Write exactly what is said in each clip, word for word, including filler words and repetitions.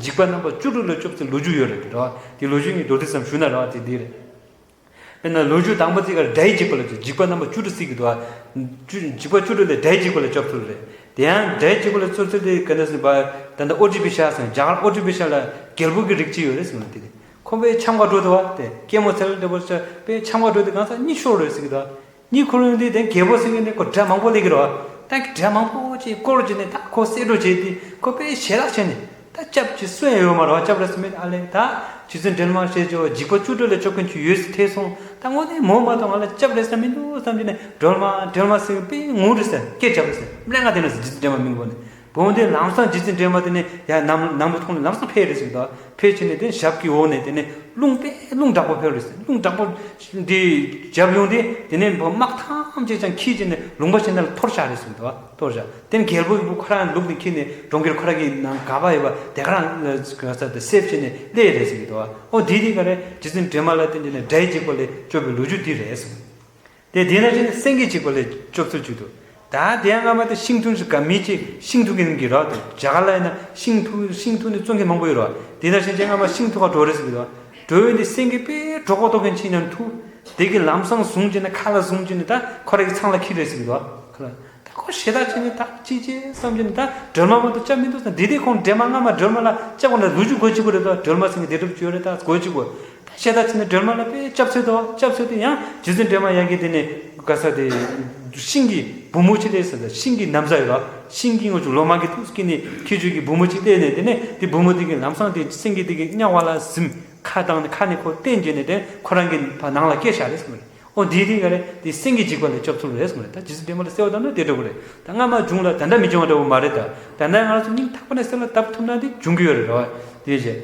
འཇིགས་པ་རྣམ་པ་བཅུ་དྲུག་ལ་སྐྱོབ་ཚུལ་ལོ་རྒྱུས་ཡོད་རེད་རོ། དེ་ལོ་རྒྱུས་ངས་མདོར་བསྡུས་ཙམ་ཞུ་ན་རོ། དེ་འདི་རེད། དཔེར་ན་ལོ་རྒྱུས་དང་པོ་དེ་གར་དགྲ་ཡི་འཇིགས་པ་ལ་འཇིགས་པ་རྣམ་པ་བཅུ་དྲུག་ཟེར་གྱི་འདུག་ཨ། བཅུ་འཇིགས་པ་བཅུ་དྲུག་ལས་དགྲ་ཡི་འཇིགས་པ་ལ་སྐྱོབ་ཚུལ་རེད། དེ་ཡང་དགྲ་ཡི་འཇིགས་པ་ལ་སྐྱོབ་ཚུལ་དེ་ག་འདྲ་ཟེར་བ། ད་ལྟ་ཨོ་ཏི་པི་ཤ་ཟེར་རྒྱ་གར་ཨོ་ཏི་པི་ཤ་ལ་རྒྱལ་པོ་གི་རིགས་གཅིག་ཡོད་རེད་ཟེར་ནས་དེ་རེད། ཁོ་པས་འཆམ་ག་འགྲོ་འདུག་བ། དེ་སྐྱེད་མོས་ཚལ་འདྲ་པོ་ཆ་པས་འཆམ་ག་འགྲོ་དུས་གང་ས་གཉིད་ཤོར་རེད་ཟེར་གྱི་འདུག་གཉིད་ཁུག་ཡོང་དུས་དེ་རྒྱལ་པོ་ཟེར་མཁན་དེ་ཁོ་དགྲ་མང་པོ་སླེབས་ཀྱི་རེད་བ། ད་དགྲ་མང་པོ་ཅིག་སྐོར་བྱས་ནས་ད་ཁོ་བསད་འགྲོ་བྱས་དུས་ཁོ་པས་ཞེད་ལག་བྱས་ནས་ད་སྐྱབས་ཅིག་གསོ་ཡ་ཡོད་མ་རེད་བ། སྐྱབས་རེ་ས་མེད། ཨ་ལས་ད་རྗེ་བཙུན་སྒྲོལ་མ་ཞེས་བྱ་བ་འཇིགས་པ་བཅུ་དྲུག་ལས་སྐྱོབ་མཁན་ཅིག་ཡོད་ཟེར་ཐལ་སོང་། ད་དངོས་གནས་མོ་མ་གཏོགས་ང་ལ་སྐྱབས་རེ་ས་མི་འདུག་བསམ་གྱི་ནས་སྒྲོལ་མ་སྒྲོལ་མ་ཟེར་དཔེ་ངུ་རེ་ཟེར་སྐད་རྒྱབ་རེ་ཟེར་སླེབས་ང་དེ་ནས་རྗེ་བཙུན་སྒྲོལ་མ་མིང་པོ་ནས། བུ་མོ་དེ་ལམ་སང་རྗེ་བཙུན་སྒྲོལ་མ་དེ་ནས་ཡར་ནམ་ནམ་མཁའ་མཐོང་ནས་ལམ་སང་ཕེབས་རེད་ཟེར་གྱི་འདུག་ཕེབས་བྱས་ནས་དེ་ཞབས་ཀྱི་འོག་ནས་དེ་ནས་རླུང་དཔེ་རླུང་དྲག་པོ་ཕེབས་རེད་ཟེར། རླུང་དྲག་པོ་འདི་རྒྱབ་ཡོང་དུས་དེ་ནས་དམག་ཐམས་ཅད་ཀྱང་ཁྱེར་བྱས་ནས་ལུང་པ་གཞན་དག་ལ་འཐོར་བཞག་རེད་ཟེར་གྱི་འདུག་འཐོར་བཞག་དེ་ནས་རྒྱལ་པོ་ཡི་བུ་ཁོ་རང་ལུག་དེ་ཁྱེར་ནས་གྲོང་ཁྱེར་ཁོ་རང་གི་ནང་ག་པར་ཡོད་པ་དེ་ག་རང་ག་ས་དེ་སེབ་བྱས་ནས་སླེབས་རེད་ཟེར་གྱི་འདུག་ཨོ་དེ་དེ་ག་རེད། རྗེ་བཙུན་སྒྲོལ་མ་ལ་བརྟེན་བྱས་ནས་དགྲ་ཡི་འཇིགས་པ་ལས་སྐྱོབ་པའི་ལོ་རྒྱུས་འདི་རེད་ཟེར། དེ་དེ་ནང་བཞིན་སེང་གེའི་འཇིགས་པ་ལས་སྐྱོབ་ཚུལ་བཅུད་དུ། ད་དེ་ཡང་སྔ་མ་དེ་ཤིང་ཐུར་ཞིག་ག་མི་ཅི་ཤིང་ཐུར་གྱི་ནང་གི་རོ། དེ་རྒྱ་གར་ལ་ཡིན་ན་ཤིང་ཐུར་ཤིང་ཐུར་ནི་བཙོང་མཁན་མང་པོ་ཡོད་རོ། དེ་ནང་བཞིན་ཅན་སྔ་མ་ཤིང་ཐུར་ག་འགྲོ་རེ་ཟེར་གི་རོ། འགྲོ་ཡོང་དེ་སེང་གེ་དཔེ་གྲོགས་པོ་ཐོག་མཁན་ཅིག་ནང་ཐུག་དེ་གི་ལམ་སང་བཟུང་བྱས་ནས་ཁ་ལ་བཟུང་བྱས་ནས་ད་ཁོ་ར་གི་ཚང་ལ་ཁྱེར་རེ་ཟེར་གི་རོ། ཁོ་ར་ད་ཁོ་ཞེ་དྲག་བྱས་ནས་ད་ཅི་བྱེད་བསམ་བྱས་ནས་ད་སྒྲོལ་མ་མ་གཏོགས་སྐྱབས་མི་འདུག་ཟེར། དེ་དེ་ཁོང་སྒྲོལ་མ་སྔ་མ་སྒྲོལ་མ་ལ་སྐྱབས་དགོས་ན་ལོ་རྒྱུས་དགོས་ཅིག་དགོས་རེད་དོ། སྒྲོལ་མ་ཟེར་མཁན་དེ་འདྲ་བྱོས་རེད་ད་དགོས་ཅིག་དགོས། ད་ཞེ་དྲག་བྱས་ནས་སྒྲོལ་མ་ལ་དཔེ་སྐྱབས་འཚོལ་དོ། སྐྱབས་འཚོལ་དུས་ཡང་རྗེ་བཙུན་སྒྲོལ་མ་ཡ་གི་དེ་ནས་ག་ས་དེ་ཤིང་གི་བུ་མོ་ཅིག་སླེབས་ཟེར། ད་ཤིང་གི་ན་བཟའ་ཡོད་ལ་ཤིང་གི་ངོ་ཅུ་ལོ་མ་གི་ཐུགས་སྐྱེས་ནས་ཁྱེད་ཆོས་ཀྱི་བུ་མོ་ཅིག་སླེབས་ནས་དེ་ནས་དེ་བུ་མོ་དེ་གི་ལམ་སང་དེ་སེང་གེ་དེ་གི་གཉའ་བ་ལ་ཟིམ་ཁ་བཏང་ནས་ཁ་ནས་ཁོ་བསྟན་བྱས་ནས་དེ་ཁོ་རང་གི་ཕ་ནང་ལ་སྐྱེལ་བཞག་རེད་གསུངས་རེད། ཨོ་འདི་དེ་ག་རེད། དེ་སེང་གེ་འཇིགས་པ་ལས་སྐྱོབ་ཚུལ་རེད་གསུངས་རེད། ད་རྗེ་བཙུན་སྒྲོལ་མ་ལ་གསོལ་བ་བཏབ་ན་དེ་འདྲ་བོ་རེད། ད་སྔ་མ་བྱུང་ལ་ད་ལྟ་མི་འབྱུང་བ་འདྲ་བོ་མ་རེད། ད་ད་ལྟ་ང་ཚོ་སྙིང་ཐག་པ་ནས་གསོལ་བ་བཏབ་ཐུབ་ན་དེ་འབྱུང་གི་ཡོད་རེད་རོ། དེ་བྱས།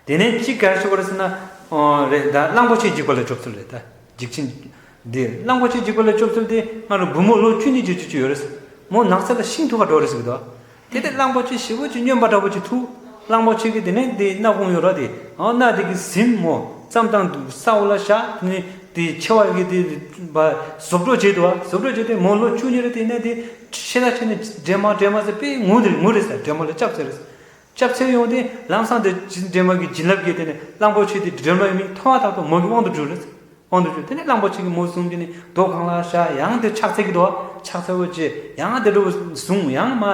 དེ་ནས་གཅིག་ག་རེ་ཞུ་དགོས་རེད་ཟེར་ན། ཨོ་རེད། ད་གླང་པོ་ཆེའི་འཇིགས་པ་ལས་སྐྱོབ་ཚུལ་རེད། ད་འཇིགས་ཆེན། འདི་གླང་པོ་ཆེའི་འཇིགས་པ་ལས་སྐྱོབ་ཚུལ་དེ་ང་རང་བུ་མོ་ལོ་བཅུ་གཉིས་ཀྱི་ཆུ་ཆུ་ཡོད་རེད། མོ་ནགས་ཚལ་ལ་ཤིང་ཐུག་ག་འགྲོ་རེད་ཟེར་གི་འདུག་དེ་དེ་གླང་པོ་ཆེ་ཞེ་པོ་ཅིག་སྨྱོན་པ་འདྲ་པོ་ཅིག་ཐུག་གླང་པོ་ཆེ་གི་དེ་ནས་དེ་སྣ་ཁུང་ཡོད་ར་དེ། ཨོ་སྣ་དེ་གི་ཟིན་མོ་ཙམ་དང་ས་འོག་ལ་བཞག་དེ་ནས་དེ་མཆེ་བ་གི་དེ་བ་བཟོ་སྒྲོ་བྱེད་དུ་བ་བཟོ་སྒྲོ་བྱེད་དེ་མོ་ལོ་བཅུ་གཉིས་རེད། དེ་ནས་དེ་ཤེས་ད་ཆེ་ནས་འདྲེ་མ་འདྲེ་མ་ཟེར་དཔེ་ངུ་དེ་ངུ་རེད་ཟེར། འདྲེ་མ་ལ་སྐྱབས་ཟེར་རེད། སྐྱབས་འཚོལ་ཡོང་དུས་ལམ་སང་དེ་འདྲེ་མ་གི་བྱིན་རླབས་ཀྱིས་དེ་ནས་གླང་པོ་ཆེ་དེ་སྒྲོལ་མ་ཡི་མིང་མཐོང་བ་དག་ཏུ་མོ་གི་དབང་དུ་གྱུར་རེད། དབང་དུ་གྱུར། དེ་ནས་གླང་པོ་ཆེ་གི་མོ་བཟུང་དེ་ནས་རྡོ་གང་ལ་བཞག་ཡང་དེ་ཕྱག་འཚལ་གྱི་འདུག་ཕྱག་འཚལ་བོ་བྱས་ཡང་དེ་འདྲ་བོ་བཟུང་ཡང་མ་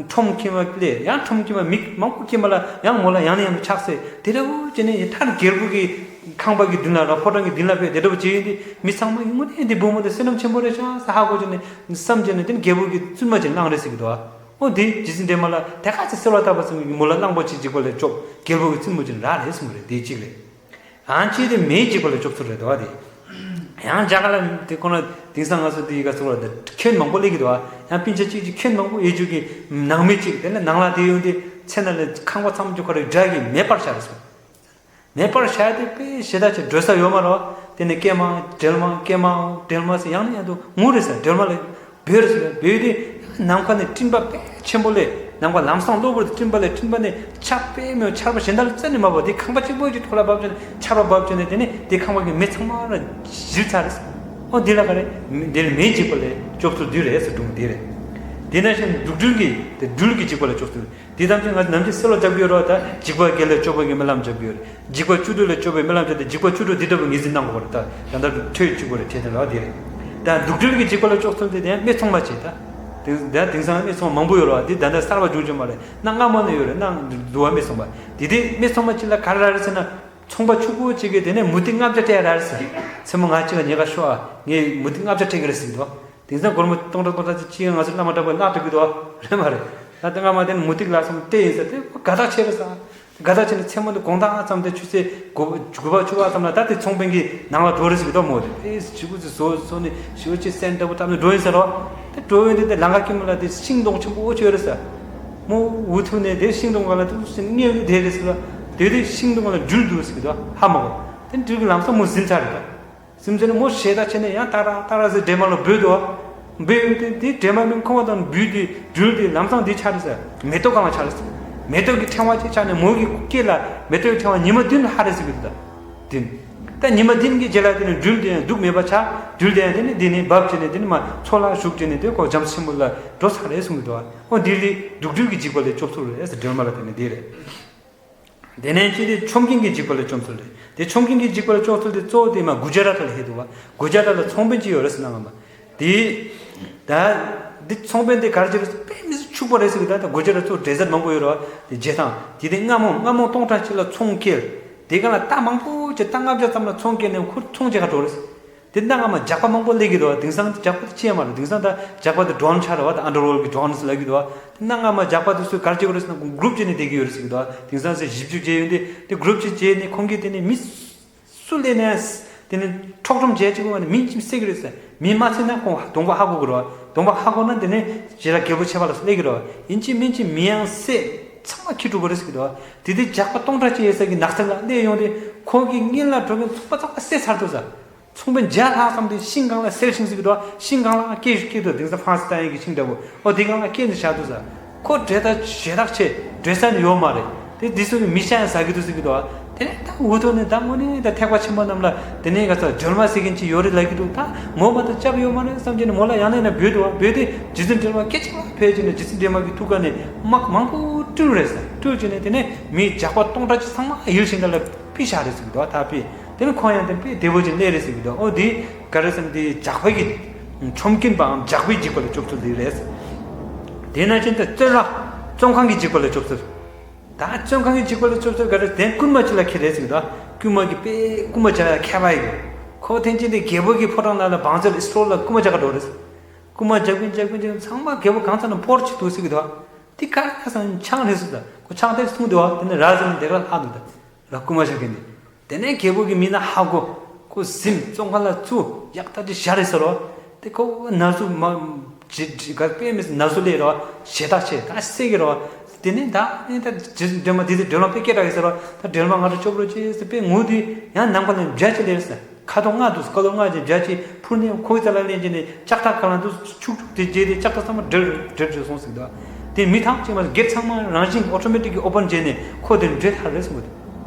ཁྲོམ་ཁྱིམ་པ་སླེབས། ཡང་ཁྲོམ་ཁྱིམ་པ་མི་མང་པོ་ཁྱིམ་པ་ལ་ཡང་མོ་ལ་ཡང་ནས་ཡང་དུ་ཕྱག་འཚལ། དེ་འདྲ་བོ་བྱས་ནས་མཐར་རྒྱལ་པོ་གི་ཁང་པ་གི་མདུན་ལ་ར་ཕོ་བྲང་གི་མདུན་ལ་ཕེབས། དེ་འདྲ་བོ་བྱས་ཡོང་དུས་མི་ཚང་མ་ཡིན་ངོ་ནས་འདི་བུ་མོ་དེ་བསོད་ནམས་ཆེན་པོ་རེད་ཤག་ཟེར་ཧ་གོ་བྱས་ནས་བསམ་བྱས་ནས་དེ་ནས་རྒྱལ་པོ་གི་བཙུན་མ་ཅིག་བླངས་རེད་ཟེར་གྱི་འདུག་ཨོ་དེ་རྗེ་བཙུན་སྒྲོལ་མ་ལ་དེ་ག་ཚོད་གསོལ་བ་བཏབ་པ་ཙམ་གྱིས་མོ་ལ་གླང་པོ་ཆེའི་འཇིགས་པ་ལས་སྐྱོབ་རྒྱལ་པོ་གི་བཙུན་མོ་ཅིག་རག་རེད་གསུངས་རེད། དེ་གཅིག་རེད། ཡང་གཅིག་དེ་མེའི་འཇིགས་པ་ལས་སྐྱོབ་ཚུལ་རེད་དོ། དེ་ཡང་རྒྱ་གར་ལ་དེ་ཁོ་ན་དེང་སང་ང་ཚོ་དེ་ག་ཚོད་རེད། ཁྱོན་མང་པོ་སླེབས་ཀྱི་འདུག་ཡང་སྤུན་ཆ་གཅིག་གཅིག་ཁྱོན་མང་པོ་ཡོད་རྒྱུ་གི་ནང་མི་གཅིག་དེ་ནས་ནང་ལ་དེ་ཡོང་དུས་ཚེ་ན་ལས་ཁང་པ་ཚང་མ་ཅིག་ཁོ་རའི་དགྲ་གིས་མེ་སྤར་བཞག་རེད་གསུངས། མེ་སྤར་བཞག་དེ་དཔེ་ཞེ་དྲག་ཅིག་འགྲོ་ས་ཡོད་མ་རེད། དེ་ནས་ཀྱེ་མ་སྒྲོལ་མ་ཀྱེ་མ་སྒྲོལ་མ་ཟེར་ཡང་ནས་ཡང་དུ་ངུ་རེད་ཟེར། སྒྲོལ་མ་ལ་འབོད་རེད་ཟེར། འབོད་དེ་ནམ་མཁའ་ནས་སྤྲིན་པ་དཔེ་ཆེན་པོ་ལས་ནམ་མཁའ་ལམ་སང་གློ་བུར་དུ་སྤྲིན་པ་ལས་སྤྲིན་པ་ནས་ཆར་དཔེ་མེད་ཆར་པ་གཞན་དག་ལ་རྩ་ནས་མ་བབས། དེ་ཁང་པ་གཅིག་པོ་ཅིག་ཐོག་ལ་བབས་བྱས་ནས་ཆར་པ་བབས་བྱས་ནས་དེ་ནས་དེ་ཁང་པ་གི་མེ་ཚང་མ་ལ་བཞིར་ཚར་རེད་ཟེར། ཨོ་འདི་ལ་ག་རེ་འདིར་མེའི་འཇིགས་པ་ལས་སྐྱོབ་ཚུལ་འདི་རེད་ཟེར་སྒྲུང་འདི་རེད། དེ་ནང་བཞིན་དུག་སྦྲུལ་གྱི་དེ་སྦྲུལ་གྱི་འཇིགས་པ་ལས་སྐྱོབ་ཚུལ། དེ་ཐམས་ཅད་ང་ཚོ་ནམ་རྒྱུན་གསལ་བར་བརྒྱབ་ཀྱི་ཡོད་རེད་བ། ད་འཇིགས་པ་བརྒྱད་ལས་སྐྱོབ་པའི་གི་སྨོན་ལམ་བརྒྱབ་ཀྱི་ཡོད་རེད། འཇིགས་པ་བཅུ་དྲུག་ལས་སྐྱོབ་པའི་སྨོན་ལམ་བརྒྱབ་སྟེ་འཇིགས་པ་བཅུ་དྲུག་འདི་འདྲ་བོ་ངེས་འཛིན་གནང་དགོས་རེད། ད་ད་ལྟ་ཐོས་བཅུག་དགོས་རེད་བྱས་ཏེ་ལ་དེ་རེད། ད་དུག་སྦྲུལ་གྱི་འཇིགས་པ་ལས་སྐྱོབ་ཚུལ་དེ་དེ་སྨད་འཚོང་མ་བྱེད་ད། དེ་ད་དེང་སང་སྨད་འཚོང་མང་པོ་ཡོད་རེད་བ། དེ་ད་ལྟ་གསར་པ་བྱུང་བྱུང་མ་རེད། གནའ་སྔ་མོ་ནས་ཡོད་རེད། གནའ་འདུལ་བ་སྨད་འཚོང་མ་དེ་དེ་སྨད་འཚོང་མ་གཅིག་ལ་ག་རེ་ར་རེད་ཟེར་ན། ཚོང་པ་ཕྱུག་པོ་གཅིག་གིས་དེ་ནས་མུ་ཏིག་ལྔ་བརྒྱ་སྤྲད་ར་རེད་ཟེར། མཚན་མོ་ང་གཅིག་ལ་ཉེ་ག་ཤོག་ཨ། ངས་མུ་ཏིག་ལྔ་བརྒྱ་སྤྲད་ཀྱི་རེད་ཟེར་གྱི་འདུག་དེང་སང་སྒོར་མོ་སྟོང་ཕྲག་སྟོང་ཕྲག་ཅིག་གཅིག་ང་ཚོ་བླ་མ་གྲྭ་པས་གནང་ཐུབ་ཀྱི་འདུག་རེད་མ་རེད། ད་ལྟ་སྔ་མ་དེ་ནས་མུ་ཏིག་ལ་སོང་སྟེ་ཡིན་ཟེར་དེ་དགའ་ཐག་ཆད་རེད་ཟེར། དགའ་ཐག་ཆད་ནས་མཚན་མོ་དེ་དགོང་དག་ཙམ་དེ་ཆུ་ཚོད་དགུ་དགུ་པ་བཅུ་པ་ཙམ་ལ་ད་དེ་ཚོང་དཔོན་གྱི་ནང་ལ་འགྲོ་རེད་ཟེར་གྱི་འདུག་མོ་དེ་ཨེ་ཞི་བུ་ཚོས་བཟོ་བཟོ་ནས་ཞི་བུ་ཅིག་སེན་འདྲ་པོ་བཏབ་ནས་འགྲོ་ཡིན་ཟེར་རོ། དེ་འགྲོ་ཡོང་དུས་དེ་ལམ་ཁ་སྐྱིད་མོ་ལ་དེ་ཤིང་སྡོང་ཆེན་པོ་ཅིག་ཡོད་རེད་ཟེར། མོ་འུ་ཐུག་ནས་དེ་ཤིང་སྡོང་སྒང་ལ་ཐུག་ཟིན་ངས་འུ་དེ་རེད་ཟེར་རོ། དེ་དེ་ཤིང་སྡོང་སྒང་ལ་སྦྲུལ་འདུག་ཟེར་གྱི་འདུག་ཧ་མ་གོ། དེ་སྦྲུལ་གྱི་ལམ་སང་མོ་ཟིན་ཚར་རེད་ད། སེམས་ཅན་མོ་ཞེ་དྲག་བྱས་ནས་ཡང་ཏག་ཏག་ཏག་ཏག་ཟེར་སྒྲོལ་མ་ལ་འབོད་དོ། འབོད་ཡོང་དུས་དེ་སྒྲོལ་མ་མིང་ཁོ་མ་དང་འབུལ་དུས་སྦྲུལ་དེ་ལམ་སང་དེ་ཆགས་རེད་ཟེར། མེ་ཏོག་སྒང་ལ་ཆགས་རེད་ཟེར། མེ་ཏོག་གི་ཕྲེང་བ་ཅིག་ཆགས་ནས་མོ་གི་སྐེ་ལ་མེ་ཏོག་གི་ཕྲེང་བ་ཉི་མ་བདུན་ལྷག་རེད་ཟེར་གི་འདུག་ད། བདུན། ད་ཉི་མ་བདུན་གྱི་རྗེས་ལ་དེ་ནི་སྦྲུལ་དེ་ཡང་སྡུག་མེད་པ་ཆགས། སྦྲུལ་དེ་ཡང་དེ་ནི་དེ་ནི་འབབ་བྱས་ནས་དེ་ནི་མ་མཚོ་ལ་ཞུགས་བྱས་ནས་དེ་ཁོ་བྱམས་ཆེན་པོ་ལ་འགྲོ་ཚར་རེད་གསུངས་གི་འདུག་ཨོ་འདི་ལི་དུག་སྦྲུལ་གྱི་འཇིགས་པ་ལས་སྐྱོབ་ཚུལ་རེད་ཟེར་སྒྲོལ་མ་ལ་དེ་ནི་འདི་རེད། དེ་ནས་ཅི་དེ་ཆོམ་རྐུན་གྱི་འཇིགས་པ་ལས་སྐྱོབ་ཚུལ་རེད། དེ་ཆོམ་རྐུན་གྱི་འཇིགས་པ་ལས་སྐྱོབ་ཚུལ་དེ་གཙོ་བོ་དེ་མ་གུ་ཇ་ར་ཐ་ལ་ཧེ་འདུག་བ། གུ་ཇ་ར་ལ་ཚོང་དཔོན་ཅིག་ཡོད་རེད་ཟེར་ན་ང་མ། དེ། ད། འདི་ཚོང་དཔོན་དེ་གར་གྱི་རེད་དཔེ་མི་སྲིད་ཕྱུག་པོ་རེད་ཟེར་གི། ད་ད་གུ་ཇ་ར་ཚོ་འབྲས་ཟད་མང་པོ་ཡོད་རེད་བ། དེ་རྗེས་ཐང་དེ་དེ་སྔ་མོ་སྔ་མོ་སྟོང་ཕྲག་གཅིག་ལ་ཚོང་སྐྱེལ། དེ་ག་ལ་རྟ་མང་པོ་ཅིག་རྟ་ལྔ་བརྒྱ་ཙམ་ལ་ཚོང་སྐྱེལ་ནས་ཁོ་ཚོང་བྱེད་ག་འགྲོ་རེད་ཟེར། དེ་གནའ་སྔ་མ་ཇག་པ་མང་པོ་སླེབས་ཀྱི་འདུག་བ། དེང་སང་ཇག་པ་དེ་ཅི་ཡང་མ་རེད། དེང་སང་ད་ཇག་པ་དེ་ཌོན་ཆགས་རེད་བ། ད་ཨན་ཌར་ཝོལ་གྱི་ཌོན་ལབ་ཀྱི་འདུག་བ། དེ་གནའ་སྔ་མ་ཇག་པ་དེ་ཚོས་གར་བྱེད་དགོས་རེད་ཟེར་ན་གུ་རུབ་བྱས་ནས་བསྡད་ཀྱི་ཡོད་རེད་ཟེར་གྱི་འདུག་བ། དེང་སང་ཟེར་བཞི་བཅུ་བྱས་ཡོད་འདི་དེ་གུ་རུབ་བྱས་བྱས་ནས་ཁོང་གིས་དེ་ནས་མི་སུ་སླེབས་ནས་དེ་ནས་འཕྲོག་བཅོམ་བྱས་ཅིག་པ་ནས་མི་གཅིག་བསད་ཀྱི་རེད་ཟེར། མི་མ་བསད་ན་ཁོང་གདོང་པ་ཧ་གོ་གི་རེད་བ། གདོང་པ་ཧ་གོ་ན་དེ་ནས་ཞེ་དྲག་རྒྱལ་པོ་ཆེ་བ་ལ་སླེབས་ཀྱི་རེད་བ། ཡིན་གཅིག་མིན་གཅིག་མི་ཡང་བསད། ཚང་མ་ཁྱི་དཀྲུག་པ་རེད་ཟེར་གྱི་འདུག་བ། དེ་དུས་ཇག་པ་སྟོང་ཕྲག་གཅིག་ཡོད་ས་གི་ནགས་ཚལ་ལ་སླེབས་ཡོང་དུས་ཁོང་གི་སྔོན་ལ་འགྲོ་མཁན་ཚོང་པ་ཚང་མ་བསད་ཚར་འདུག་ཟེར། ཚོང་པ་བརྒྱ་ལྷག་ཙམ་དེ་ཤིང་སྒང་ལ་གསེར་ཤིང་ཟེར་གྱི་འདུག་ཤིང་སྒང་ལ་སྐྱེས་སྐྱེས་འདུག་དེང་སང་ཧྥ་རན་སི་ལྟ་ཡིན་གྱི་ཤིང་འདྲ་པོ། ཨོ་དེ་སྒང་ལ་སྐྱེས་ནས་བཞག་འདུག་ཟེར། ཁོ་འདྲེ་དང་ཞེ་དྲག་ཆེ། འདྲེ་ས་ནི་ཡོད་མ་རེད། དེ་དེ་ཚོ་གི་མི་ཤ་ཡང་ཟ་གི་འདུག་ཟེར་གྱི་འདུག་དེ་ནས་ད་འུ་ཐུག་ནས་ད་དངོས་གནས་ད་ཐེག་པ་ཆེན་པོ་རྣམས་ལ་དེ་ནས་ག་ཚོད་སྒྲོལ་མ་ཟེར་མཁན་ཅིག་ཡོད་རེད་ལབ་ཀྱི་འདུག་ད་ངོ་མ་ད་སྐྱབས་ཡོད་མ་རེད་བསམ་གྱི་ནས་མོ་ལ་ཡང་ནས་ན་འབོད་འདུག་བ། འབོད་དེ་རྗེ་བཙུན་སྒྲོལ་མ་སྐད་ཅིག་ལ་ཕེབས་ཀྱི་ནས་རྗེ་བཙུན་སྒྲོལ་མ་གི་ཐུགས་ཀ་ནས་དམག་མང་པོ་སྤྲུལ་རེད་ཟེར། སྤྲུལ་ཀྱི་ནས་དེ་ནས་མི་ཇག་པ་སྟོང་ཕྲག་གཅིག་ཚང་མ་ཡུལ་ཞིག་འདི་ལ་ཕུད་བཞག་རེད་ཟེར་གྱི་འདུག་ད་ཕུད། དེ་ནི་ཁོང་ཡང་དེ་དཔེ་བདེ་པོ་ཅིག་སླེབས་རེད་ཟེར་གྱི་འདུག་ཨོ་དེ་ག་རེ་ཟེར་ན་དེ་ཇག་པ་གི་ཆོམ་རྐུན་པའམ་ཇག་པའི་འཇིགས་པ་ལས་སྐྱོབ་ཚུལ་དེ་རེད། དེ་ན་ཅན་དེ་བཙོན་ར་བཙོན་ཁང་གི་འཇིགས་པ་ལས་སྐྱོབ་ཚུལ། ད་བཙོན་ཁང་གི་འཇིགས་པ་ལས་སྐྱོབ་ཚུལ་ག་རེ་དེ་རྐུན་མ་ཅིག་ལ་ཁྱེར་རེད་ཟེར་གྱི་འདུག་རྐུན་མ་གི་དཔེ་རྐུན་མ་བྱ་ཡ་མཁས་པ་ཡི་གི། ཁོ་ཐེངས་ཅན་དེ་རྒྱལ་པོ་གི་ཕོ་བྲང་ནང་ལ་བང་མཛོད་ཨིས་ཊོལ་ལ་རྐུན་མ་བྱ་ག་འགྲོ་རེད། རྐུན་མ་རྒྱག་གིན་རྒྱག་གིན་རྒྱག་གིན་ཚང་མ་རྒྱལ་པོ་གང་ཚ་ན་སྤོར་ཅིག་འདུག་ཟེར་གྱི་འདུག་དེ་ག་རེ་ཁ་སང་ཆང་རེད་ཟེར་ད་ཁོ་ཆང་དེ་འཐུང་འདུག་དེ་ནས་ར་ཟེར་ནས་དེ་ག་ལྷག་འདུག་ད་ར་རྐུན་མ་བྱ་གིན་ནི། དེ་ནས་རྒྱལ་པོ་གི་མི་ན་ཧ་གོ། ཁོ་གཟིམ་བཙོན་ཁང་ལ་བཙུགས་ཡག་ཐག་ཆོད་བཞག་རེད་ཟེར་རོ། དེ་ཁོ་ན་ཟུག་མ་ཇི་ཇི་ག་དཔེ་མི་སྲིད་ན་ཟུག་སླེབས་རོ། ཞེ་དྲག་ཆེ་ད་བསད་ཀྱི་རོ། དེ་ནས་ད་ནས་ད་ཇི་སྒྲོལ་མ་དེ་དེ་སྒྲོལ་མ་དཔེ་སྐད་གྲགས་ཡོད་ཟེར་རོ། ད་སྒྲོལ་མ་ང་རང་སྐྱོབ་རོགས་བྱེད་ཟེར་དཔེ་ངུ་དུས་ཡང་ནམ་མཁའ་ནས་བྱ་ཅིག་སླེབས་ཟེར། ཁ་དོག་ལྔ་འདུག་ཁ་དོག་ལྔ་ཅན་བྱ་ཅིག་འཕུར་ནས་ཁོའི་རྩ་ལ་ལེན་བྱས་ནས་ལྕགས་ཐག་ཁ་ལ་འདུག་ཆུག་ཆུག་དེ་བརྗེད་དེ་ལྕགས་ཐག་ཚང་མ་སྒྲིལ་སྒྲིལ་སྒྲིལ་སོང་ཟེར་གྱི་འདུག་དེ་མི་ཐང་ཅིག་མ་སྒེར་ཚང་མ་རང་བཞིན་ཨོ་ཊོ་མེ་ཊིག་གི་ཨོ་པན་བྱས་ནས་ཁོ་དེ་འདྲེ་ཐར་རེད་གསུངས་གི་འདུག་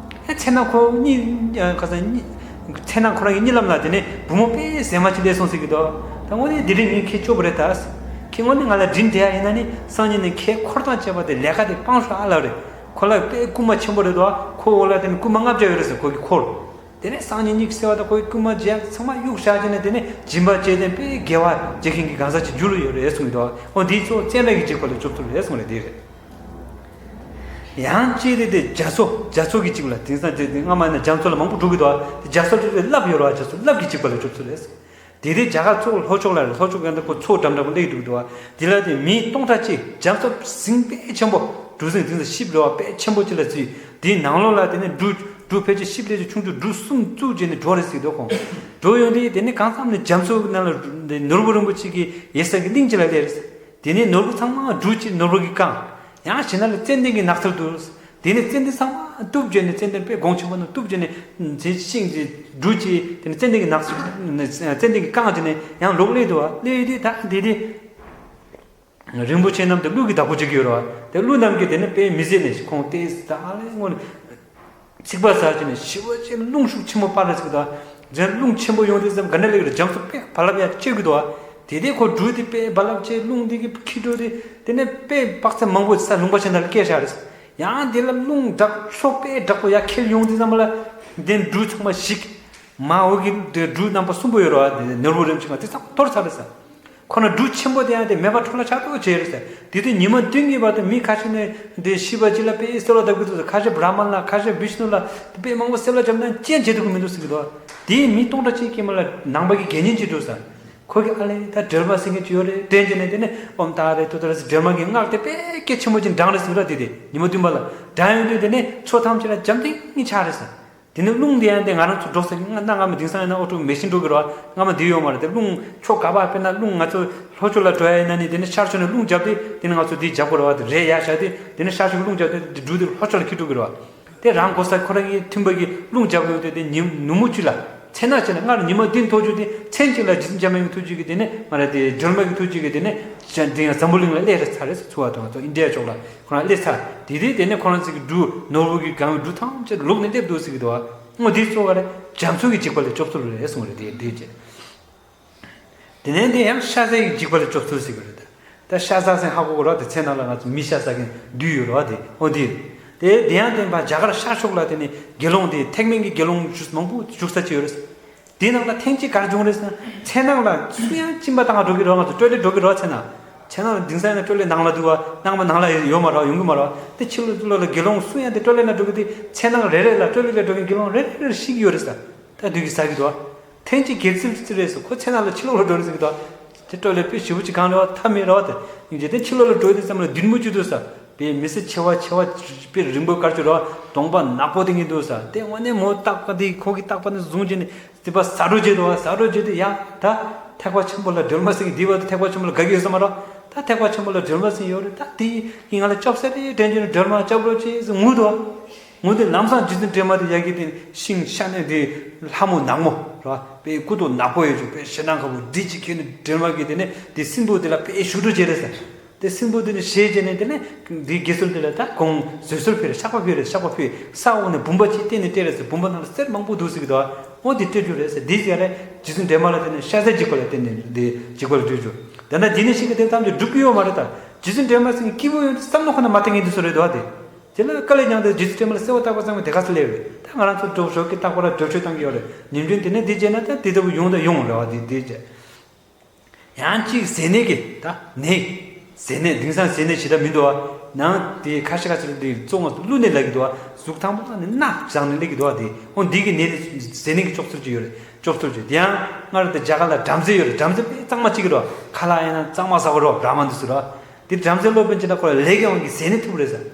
ཨེ་ཚེ་ན་ཁོ་གཉིད་ཁ་སང་གཉིད་ཚེ་ན་ཁོ་རང་གི་གཉིད་ལམ་ལ་དེ་ནས་བུ་མོ་དཔེ་ཟེ་མ་ཅིག་སླེབས་སོང་ཟེར་གྱི་འདུག་ད་དངོས་གནས་དེ་རིང་ངས་ཁྱེད་སྐྱོབ་པ་རེད་ད། ཁྱེད་དངོས་གནས་ང་ལ་དྲིན་དྲན་ཡ་ཡིན་ན་ནི་སང་ཉིན་ནས་ཁྱེད་འཁོར་དང་བཅས་པ་དེ་ལས་ཀ་དེ་སྤང་ཤོག་ཨ་ལབ་རེད། ཁོ་ལ་དཔེ་རྐུན་མ་ཆེན་པོ་རེད་དོ། ཁོ་འོག་ལ་དེ་ནས་རྐུན་མ་ལྔ་བརྒྱ་ཡོད་རེད་ཟེར་ཁོ་གི་འཁོར། དེ་ནས་སང་ཉིན་གཉིད་སད་པ་དང་ཁོའི་རྐུན་མ་བརྒྱ་ཚང་མ་གཡུག་བཞག་བྱས་ནས་དེ་ནས་སྦྱིན་པ་བྱས་ཏེ་དཔེ་དགེ་བ་བྱེད་མཁན་གྱི་གང་ཟག་ཅིག་འགྱུར་ཡོད་རེད་གསུངས་འདུག་འོ་འདིའི་ཚོ་བཙན་ར་གི་འཇིགས་པ་ལས་སྐྱོབ་ཚུལ་རེད་གསུངས་རེད་དེ་རེད། ཡང་གཅིག་དེ་དེ་རྒྱ་མཚོ་རྒྱ་མཚོ་གི་འཇིགས་པ་ལ་དེང་སང་དེ་དེ་སྔ་མ་ནས་རྒྱ་མཚོ་ལ་མང་པོ་འགྲོ་གི་འདུག་དེ་རྒྱ་མཚོ་དེ་དེ་རླབས་ཡོད་རེད་བ། རྒྱ་མཚོ་རླབས་ཀྱི་འཇིགས་པ་ལས་སྐྱོབ་ཚུལ་རེད། དེ་དེ་རྒྱ་གར་གཙོ་བོ་ལྷོ་ཕྱོགས་ལ་རེད། ལྷོ་ཕྱོགས་ཀྱང་འདི་ཁོ་མཚོ་འགྲམ་འགྲམ་སླེབས་འགྲོ་གི་འདུག་བ། དེ་ལ་དེ་མི་སྟོང་ཕྲག་གཅིག་རྒྱ་མཚོ་ཟིང་དཔེ་ཆེན་པོ་གྲུ་གཟིངས་དེང་སང་ཞིབ་རེད་བ་དཔེ་ཆེན་པོ་ཅིག་ལ་བརྩིས། དེའི་ནང་ལོགས་ལ་དེ་ནས་གྲུ་གྲུ་ཕལ་ཆེར་བཞི་བརྒྱ་ཅིག་ཆུང་ཆུང་གྲུ་གསུམ་བཙུགས་བྱས་ནས་འགྲོ་རེད་ཟེར་འདུག་ཁོང་། འགྲོ་ཡོང་དུས་དེ་ནས་གང་འཚམ་ནས་རྒྱ་མཚོ་ནང་ལ་དེ་ནོར་བུ་རིན་པོ་ཆེ་གི་ཡོད་ས་གི་གླིང་ཅིག་ལ་སླེབས་རེད། དེ་ནས་ནོར་བུ་ཚང་མ་གྲུ་གཅིག་ནོར་བུ་གིས་བཀང་། ཡང་གཞན་ལ་ཙན་དན་གྱི་ནགས་ཚལ་འདུག་དེ་ནས་ཙན་དན་ཚང་མ་གཏུབ་བྱས་ནས་ཙན་དན་དཔེ་གོང་ཆེན་པོ་རྣམས་གཏུབ་བྱས་ནས་ཤིང་གི་གྲུ་གཅིག་དེ་ནས་ཙན་དན་གྱི་ནགས་ཚལ་ཙན་དན་གྱིས་བཀང་བྱས་ནས་ཡང་ལོག་སླེབས་འདུག་བ། སླེབས་དུས་ད་དེ་དེ། རིན་པོ་ཆེ་རྣམས་དེ་ཀླུ་གིས་བདག་པོ་བྱེད་ཀྱི་ཡོད་རེད་བ། དེ་ཀླུ་རྣམས་ཀྱིས་དེ་ནི་དཔེ་མི་བཟད་ནས་ཁོང་ལྟས་ད་ཨ་ལས་སྔོན་ཚིག་པ་ཟ་བྱས་ནས་ཞི་བ་ཅན་རླུང་ཤུགས་ཆེན་པོ་སྤར་རེ་ཟིག་ད། རྒྱན་རླུང་ཆེན་པོ་ཡོང་དུས་ཙམ་ག་འདྲ་ལེགས་རེད། རྒྱ་མཚོ་དཔེ་རྦ་རླབས་ཡར་གཅོད་ཀྱི་འདུག་བ། དེ་དེ་ཁོ་གྲུ་དེ་དཔེ་རྦ་རླབས་ཆེ་རླུང་དེ་གི་འཁྱིལ་འགྲོ་དེ་དེ་ནས་དཔེ་དཔག་ཚད་མང་པོ་ས་ལུང་པ་ཆེན་དར་སྐྱེས་བཞག་རེད། ཡང་དེ་ལ་རླུང་དྲག་མཚོ་དཔེ་དྲག་པོ་ཡར་འཁྱིལ་ཡོང་དུས་ཙམ་པ་ལ་དེ་གྲུ་ཚང་མ་ཞིག་མ་འོག་གི་དེ་གྲུ་རྣམ་པ་གསུམ་པོ་ཡོད་རེད་བ། དེ་ནོར་བུ་རིན་པོ་ཆེ་ལྔ་དེ་ཚང་མ་གཏོར་ཚར་རེད་ཟེར། ཁོ་ན་གྲུ་ཆེན་པོ་དེ་ཡང་དེ་མེད་པ་འཕྲོ་བརླག་ཆགས་ཏོ་བྱས་རེད་ཟེར། དེ་དུས་ཉི་མ་བདུན་གྱི་བར་དུ་མི་ཁ་ཤས་ནས་དེ་ཤི་བ་ཅི་ལ་དཔེ་གསོལ་བ་བཏབ་གི་འདུག་ཟེར། ཁ་ཤས་བྲ་མ་ལ་ཁ་ཤས་བི་ཤ་ནུ་ལ་དཔེ་མང་པོ་གསོལ་བ་བརྒྱབ་ན་རྐྱེན་བྱེད་ཐུབ་ཀྱི་མི་འདུག་ཟེར་གི་འདུག་དེའི་མི་སྟོང་ཕྲག་གཅིག་གི་མ་ལ་ནང་པ་གི་དགེ་བསྙེན་ཅིག་འདུག་ཟེར། ཁོ་གི་ཨ་ལས་ད་སྒྲོལ་མ་ཟེར་མཁན་ཅིག་ཡོད་རེད་དྲན་བྱས་ནས་དེ་ནས་ཨོཾ་ཏཱ་རེ་ཏུཏྟཱ་རེ་ཟེར་སྒྲོལ་མ་གི་སྔགས་དེ་དཔེ་སྐད་ཆེན་པོ་ཅིག་བགྲངས་རེད་ཟེར་གི་ར། དེ་དེ་ཉི་མ་བདུན་པ་ལ་བགྲངས་ཡོང་དུས་དེ་ནས་མཚོ་ཐམས་ཅད་ལ་འཇམ་ཐིང་ངེ་ཆགས་རེད་ཟེར། དེ་ནས་རླུང་དེ་ཡང་དེ་ང་རང་ཚོ་འགྲོ་ས་གི་ང་གནའ་སྔ་མོ་དེང་སང་ཡིན་ན་ཨོ་ཊོ་མེ་ཤིན་འགྲོ་གི་རེད་བ། སྔ་མོ་དེ་ཡོད་མ་རེད། དེ་རླུང་ཕྱོགས་ག་པར་དཔེར་ན་རླུང་ང་ཚོ་ལྷོ་ཕྱོགས་ལ་འགྲོ་ཡ་ཡིན་ན་ནི་དེ་ནས་ཤར་ཕྱོགས་ནས་རླུང་བརྒྱབ་དུས་དེ་ནས་ང་ཚོ་དེ་རྒྱབ་དགོས་རེད་བ། དེ་རེད་ཡར་བཞག་དུས་དེ་ནས་ཤར་ཕྱོགས་ཀྱི་རླུང་བརྒྱབ་དུས་དེ་གྲུ་དེ་ལྷོ་ཕྱོགས་ལ་འཁྱེར་འགྲོ་གི་རེད་བ། དེ་རང་གོ་ས་ཁོ་རང་གི་མཐུན་པ་གི་རླུང་བརྒྱབ་དགོས་དུས་དེ་ཉིན་ནུབ་མོ་ཅིག་ལ་མཚན་ནག་ཅིག་ལ་སྔར་ཉི་མ་བདུན་ཐོག་རྒྱུ་དེ་མཚན་གཅིག་ལ་རྗེ་བཙུན་འཇམ་དབྱངས་ཀྱི་ཐུགས་རྗེ་གིས་དེ་ནས་ང་རང་དེ་སྒྲོལ་མ་གི་ཐུགས་རྗེ་གིས་དེ་ནས་དེ་ཡང་འཛམ་བུ་གླིང་ལ་སླེབས་རེད་ཚར་རེད་ཟེར། ཚུར་བ་དང་ང་ཚོ་ཨིན་ཌི་ཡ་ཕྱོགས་ལ་ཁོ་རང་སླེབས་ཚར། དེ་དུས་དེ་ནས་ཁོ་རང་ཚོ་གི་གྲུ་ནོར་བུ་གི་གང་གི་གྲུ་ཐམས་ཅད་ལོག་ནས་སླེབས་འདུག་ཟེར་གི་འདུག་བ། ཨོ་འདི་གཙོ་བོ་རེད། རྒྱ་མཚོ་གི་འཇིགས་པ་ལས་སྐྱོབ་ཚུལ་རེད་གསུངས་རེད། དེ་དེ་རྗེས། དེ་ནས་དེ་ཡང་ཤ་ཟའི་འཇིགས་པ་ལས་སྐྱོབ་ཚུལ་ཟེར་གི་རེད། ད་ཤ་ཟ་ཟེར་ཧ་གོ་གི་རེད། དེ་ཚེ་ནང་ལ་ང་ཚོ་མི་ཤ་ཟ་མཁན་བདུད་ཡོད་རེད་བ། དེ་ཨོ་དེ་རེད། དེ་དེ་ཡང་བསྟན་པ་རྒྱ་གར་ཤར་ཕྱོགས་ལ་དེ་ནི་དགེ་སློང་དེ་ཐེག་དམན་གྱི་དགེ་སློང་ཞུ་མང་པོ་བཞུགས་ས་ཅིག་ཡོད་རེད། དེའི་ནང་ལ་ཐེངས་གཅིག་ག་རེ་བྱུང་རེད་ཟེར་ན། མཚན་ནག་ལ་སུ་ཡང་སྦྱིན་པ་བཏང་ག་འགྲོ་གི་རོགས། ང་ཚོ་སྤྲོ་ལེ་འགྲོ་གི་རོགས་ཟེར་ན། མཚན་ནག་ལ་དེང་སང་ཡང་སྤྲོ་ལེ་ནང་ལ་འདུག་བ། ནང་མ་ནང་ལ་ཡོད་མ་རེད། ཡོང་གི་མ་རེད། དེ་ཕྱི་ལོགས་ལ་དགེ་སློང་སུ་ཡང་དེ་སྤྲོ་ལེ་ན་འགྲོ་གི་དེ་མཚན་ནག་རེ་རེ་ལ་སྤྲོ་ལེ་ལ་འགྲོ་མཁན་དགེ་སློང་རེ་རེ་རེ་ཤི་གི་ཡོད་རེད་ཟེར། ད་དུས་ཀྱི་ཟ་གི་འདུག་བ། ཐེངས་གཅིག་སྒེར་ཚུལ་ཅི་རེད་ཟེར། ཁོ་མཚན་ནག་ལ་ཕྱི་ལོགས་ལ་འགྲོ་རེད་ཟེར་གི་འདུག་དེ་སྤྲོ་ལེ་དཔེ་ཞེ་པོ་ཅིག་གང་རེད་བ། ཐབས་མེད་རེད་བ། དེ་ཡིན་གྱི་དེ་ཕྱི་ལོགས་ལ་འགྲོ་དུས་ཙམ་ལ་མདུན་མོ་བཅུ་དུས་ས་དཔེ་མི་ཚེ་ཆེ་བ་ཆེ་བ་དཔེ་རིང་པོ་གར་བཅུག་རེད་བ། གདོང་པ་ནག་པོ་དེ་ཡིན་དུས་ས་དེ་དངོས་གནས་མོ་རྟག་པ་དེ་ཁོ་གི་རྟག་པ་ནས་བཟུང་བྱས་ནས་དེ་པ་ཟ་འགྲོ་བྱེད་དུ་བ། ཟ་འགྲོ་བྱེད་དུ་ཡ་ད་ཐེག་པ་ཆེན་པོ་ལ་སྒྲོལ་མ་སེང་གེ་འདི་བ་དུ་ཐེག་པ་ཆེན་པོ་ལ་དགའ་གི་ཡོད་ས་མ་རེད། ད་ཐེག་པ་ཆེན་པོ་ལ་སྒྲོལ་མ་སེང་གེ་ཡོད་རེད། ད་དེ་ཡིན་ང་ལ་སྐྱོབ་ས་རེད་དྲན་བྱས་ནས་སྒྲོལ་མ་སྐྱོབ་རོགས་བྱེད་ཟེར་ངུ་འདུག་བ། ངུ་དེ་ལམ་སང་རྗེ་བཙུན་སྒྲོལ་མ་དེ་ཡ་གི་དེ་ཤིང་ཤ་ནས་དེ་ལྷ་མོ་ནག་མོ་ར་དཔེ་སྐུ་ཏོ་ནག་པོ་ཡོད་ཅུ་དཔེ་ཞེ་སྡང་ཁ་པོ་འདི་ཅིག་ཁྱེར་ནས་སྒྲོལ་མ་གི་དེ་ནས་དེ་སྲིན་པོ་དེ་ལ་དཔེ་ཞུ་འགྲོ་བྱེད་རེད་ཟེར། དེ་སྲིན་པོ་དེ་ནས་ཞེད་བྱས་ནས་དེ་ནས་དེ་དགེ་ཚུལ་དེ་ལ་ད་གོང་བཟོད་གསོལ་ཕུལ་རེད། བཤགས་པ་ཕུལ་རེད། བཤགས་པ་ཕུལ་ས་འོག་ནས་བུམ་པ་ཅིག་བཏེགས་ནས་སྤྲད་རེད་ཟེར། བུམ་པ་ནང་ལ་གསེར་མང་པོ་འདུག་ཟེར་གི་འདུག་ཨོ་དེ་སྤྲད་རྒྱུ་རེད་ཟེར། དེ་ཟེར་རེད། རྗེ་བཙུན་སྒྲོལ་མ་ལ་དེ་ནས་ཤ་ཟའི་འཇིགས་པ་ལ་བརྟེན་ནས་དེ་འཇིགས་པ་ལ་སྤྲོད་རྒྱུ། དེ་འདྲ་དེ་ནས་ཤིག་གི་དེ་ཐམས་ཅད་འགྲུབ་ཀྱི་ཡོད་མ་རེད། ད་རྗེ་བཙུན་སྒྲོལ་མ་སེང་གེ་སྐྱིད་པོ་ཡོང་དུས་བསམ་བློ་ཁོ་ན་མ་བཏང་མཁན་དེ་ཚོ་རེད་འདུག་ཨ། དེ། དེ་ལ་དཀའ་ལས་མྱངས་ཏེ་རྗེ་བཙུན་སྒྲོལ་མ་ལ་གསོལ་བ་བཏབ་པ་ཚང་མ་དེ་ག་ཚོད་སླེབས་རེད། ད་ང་རང་ཚོ་གྲོགས་ཞོགས་ཀྱི་རྟག་པར་གྲོས་ཆོད་བཏང་གི་ཡོད་རེད། ཉིན་རྒྱུན་དེ་ནས་དེ་བྱས་ན་ད་དེ་ལྟ་བུ་ཡོང་ད་ཡོང་རེད་བ། དེ་དེ་བྱས། ཡང་གཅིག་ཟས་ནད་ཀྱི་ད་ནད། ཟས་ནད་དེང་སང་ཟས་ནད་ཞེ་དྲག་མི་འདུག་བ། ནང་དེ་ཁ་ཤས་ཁ་ཤས་དེ་བཙོང་བ་ཀླུ་ནད་ལབ་ཀྱི་འདུག་བ། གཟུགས་ཐང་པོ་ནས་སྣ་བཞག་ནས་སླེབས་ཀྱི་འདུག་བ། དེ་འོ་འདི་གི་ནད་དེ་ཟས་ནད་ཀྱི་སྐྱོབ་ཚུལ་ཅིག་ཡོད་རེད། སྐྱོབ་ཚུལ་ཅིག་དེ་ཡང་སྔར་དེ་རྒྱ་གར་ལ་བྲམ་ཟེ་ཡོད་རེད། བྲམ་ཟེ་དཔེ་གཙང་མ་གཅིག་གི་རེད་བ། ཁ་ལག་ཡིན་ན་གཙང་མ་ཟ་བ་རེད་བ། བྲ་མ་འདི་ཚོ་རེད་བ། དེ་བྲམ་ཟེ་སློབ་དཔོན་ཅིག་ལ་ཁོ་ལ་ལས་ཀྱི་དབང་གིས་ཟས་ནད་ཐེབས་རེད་ཟེར།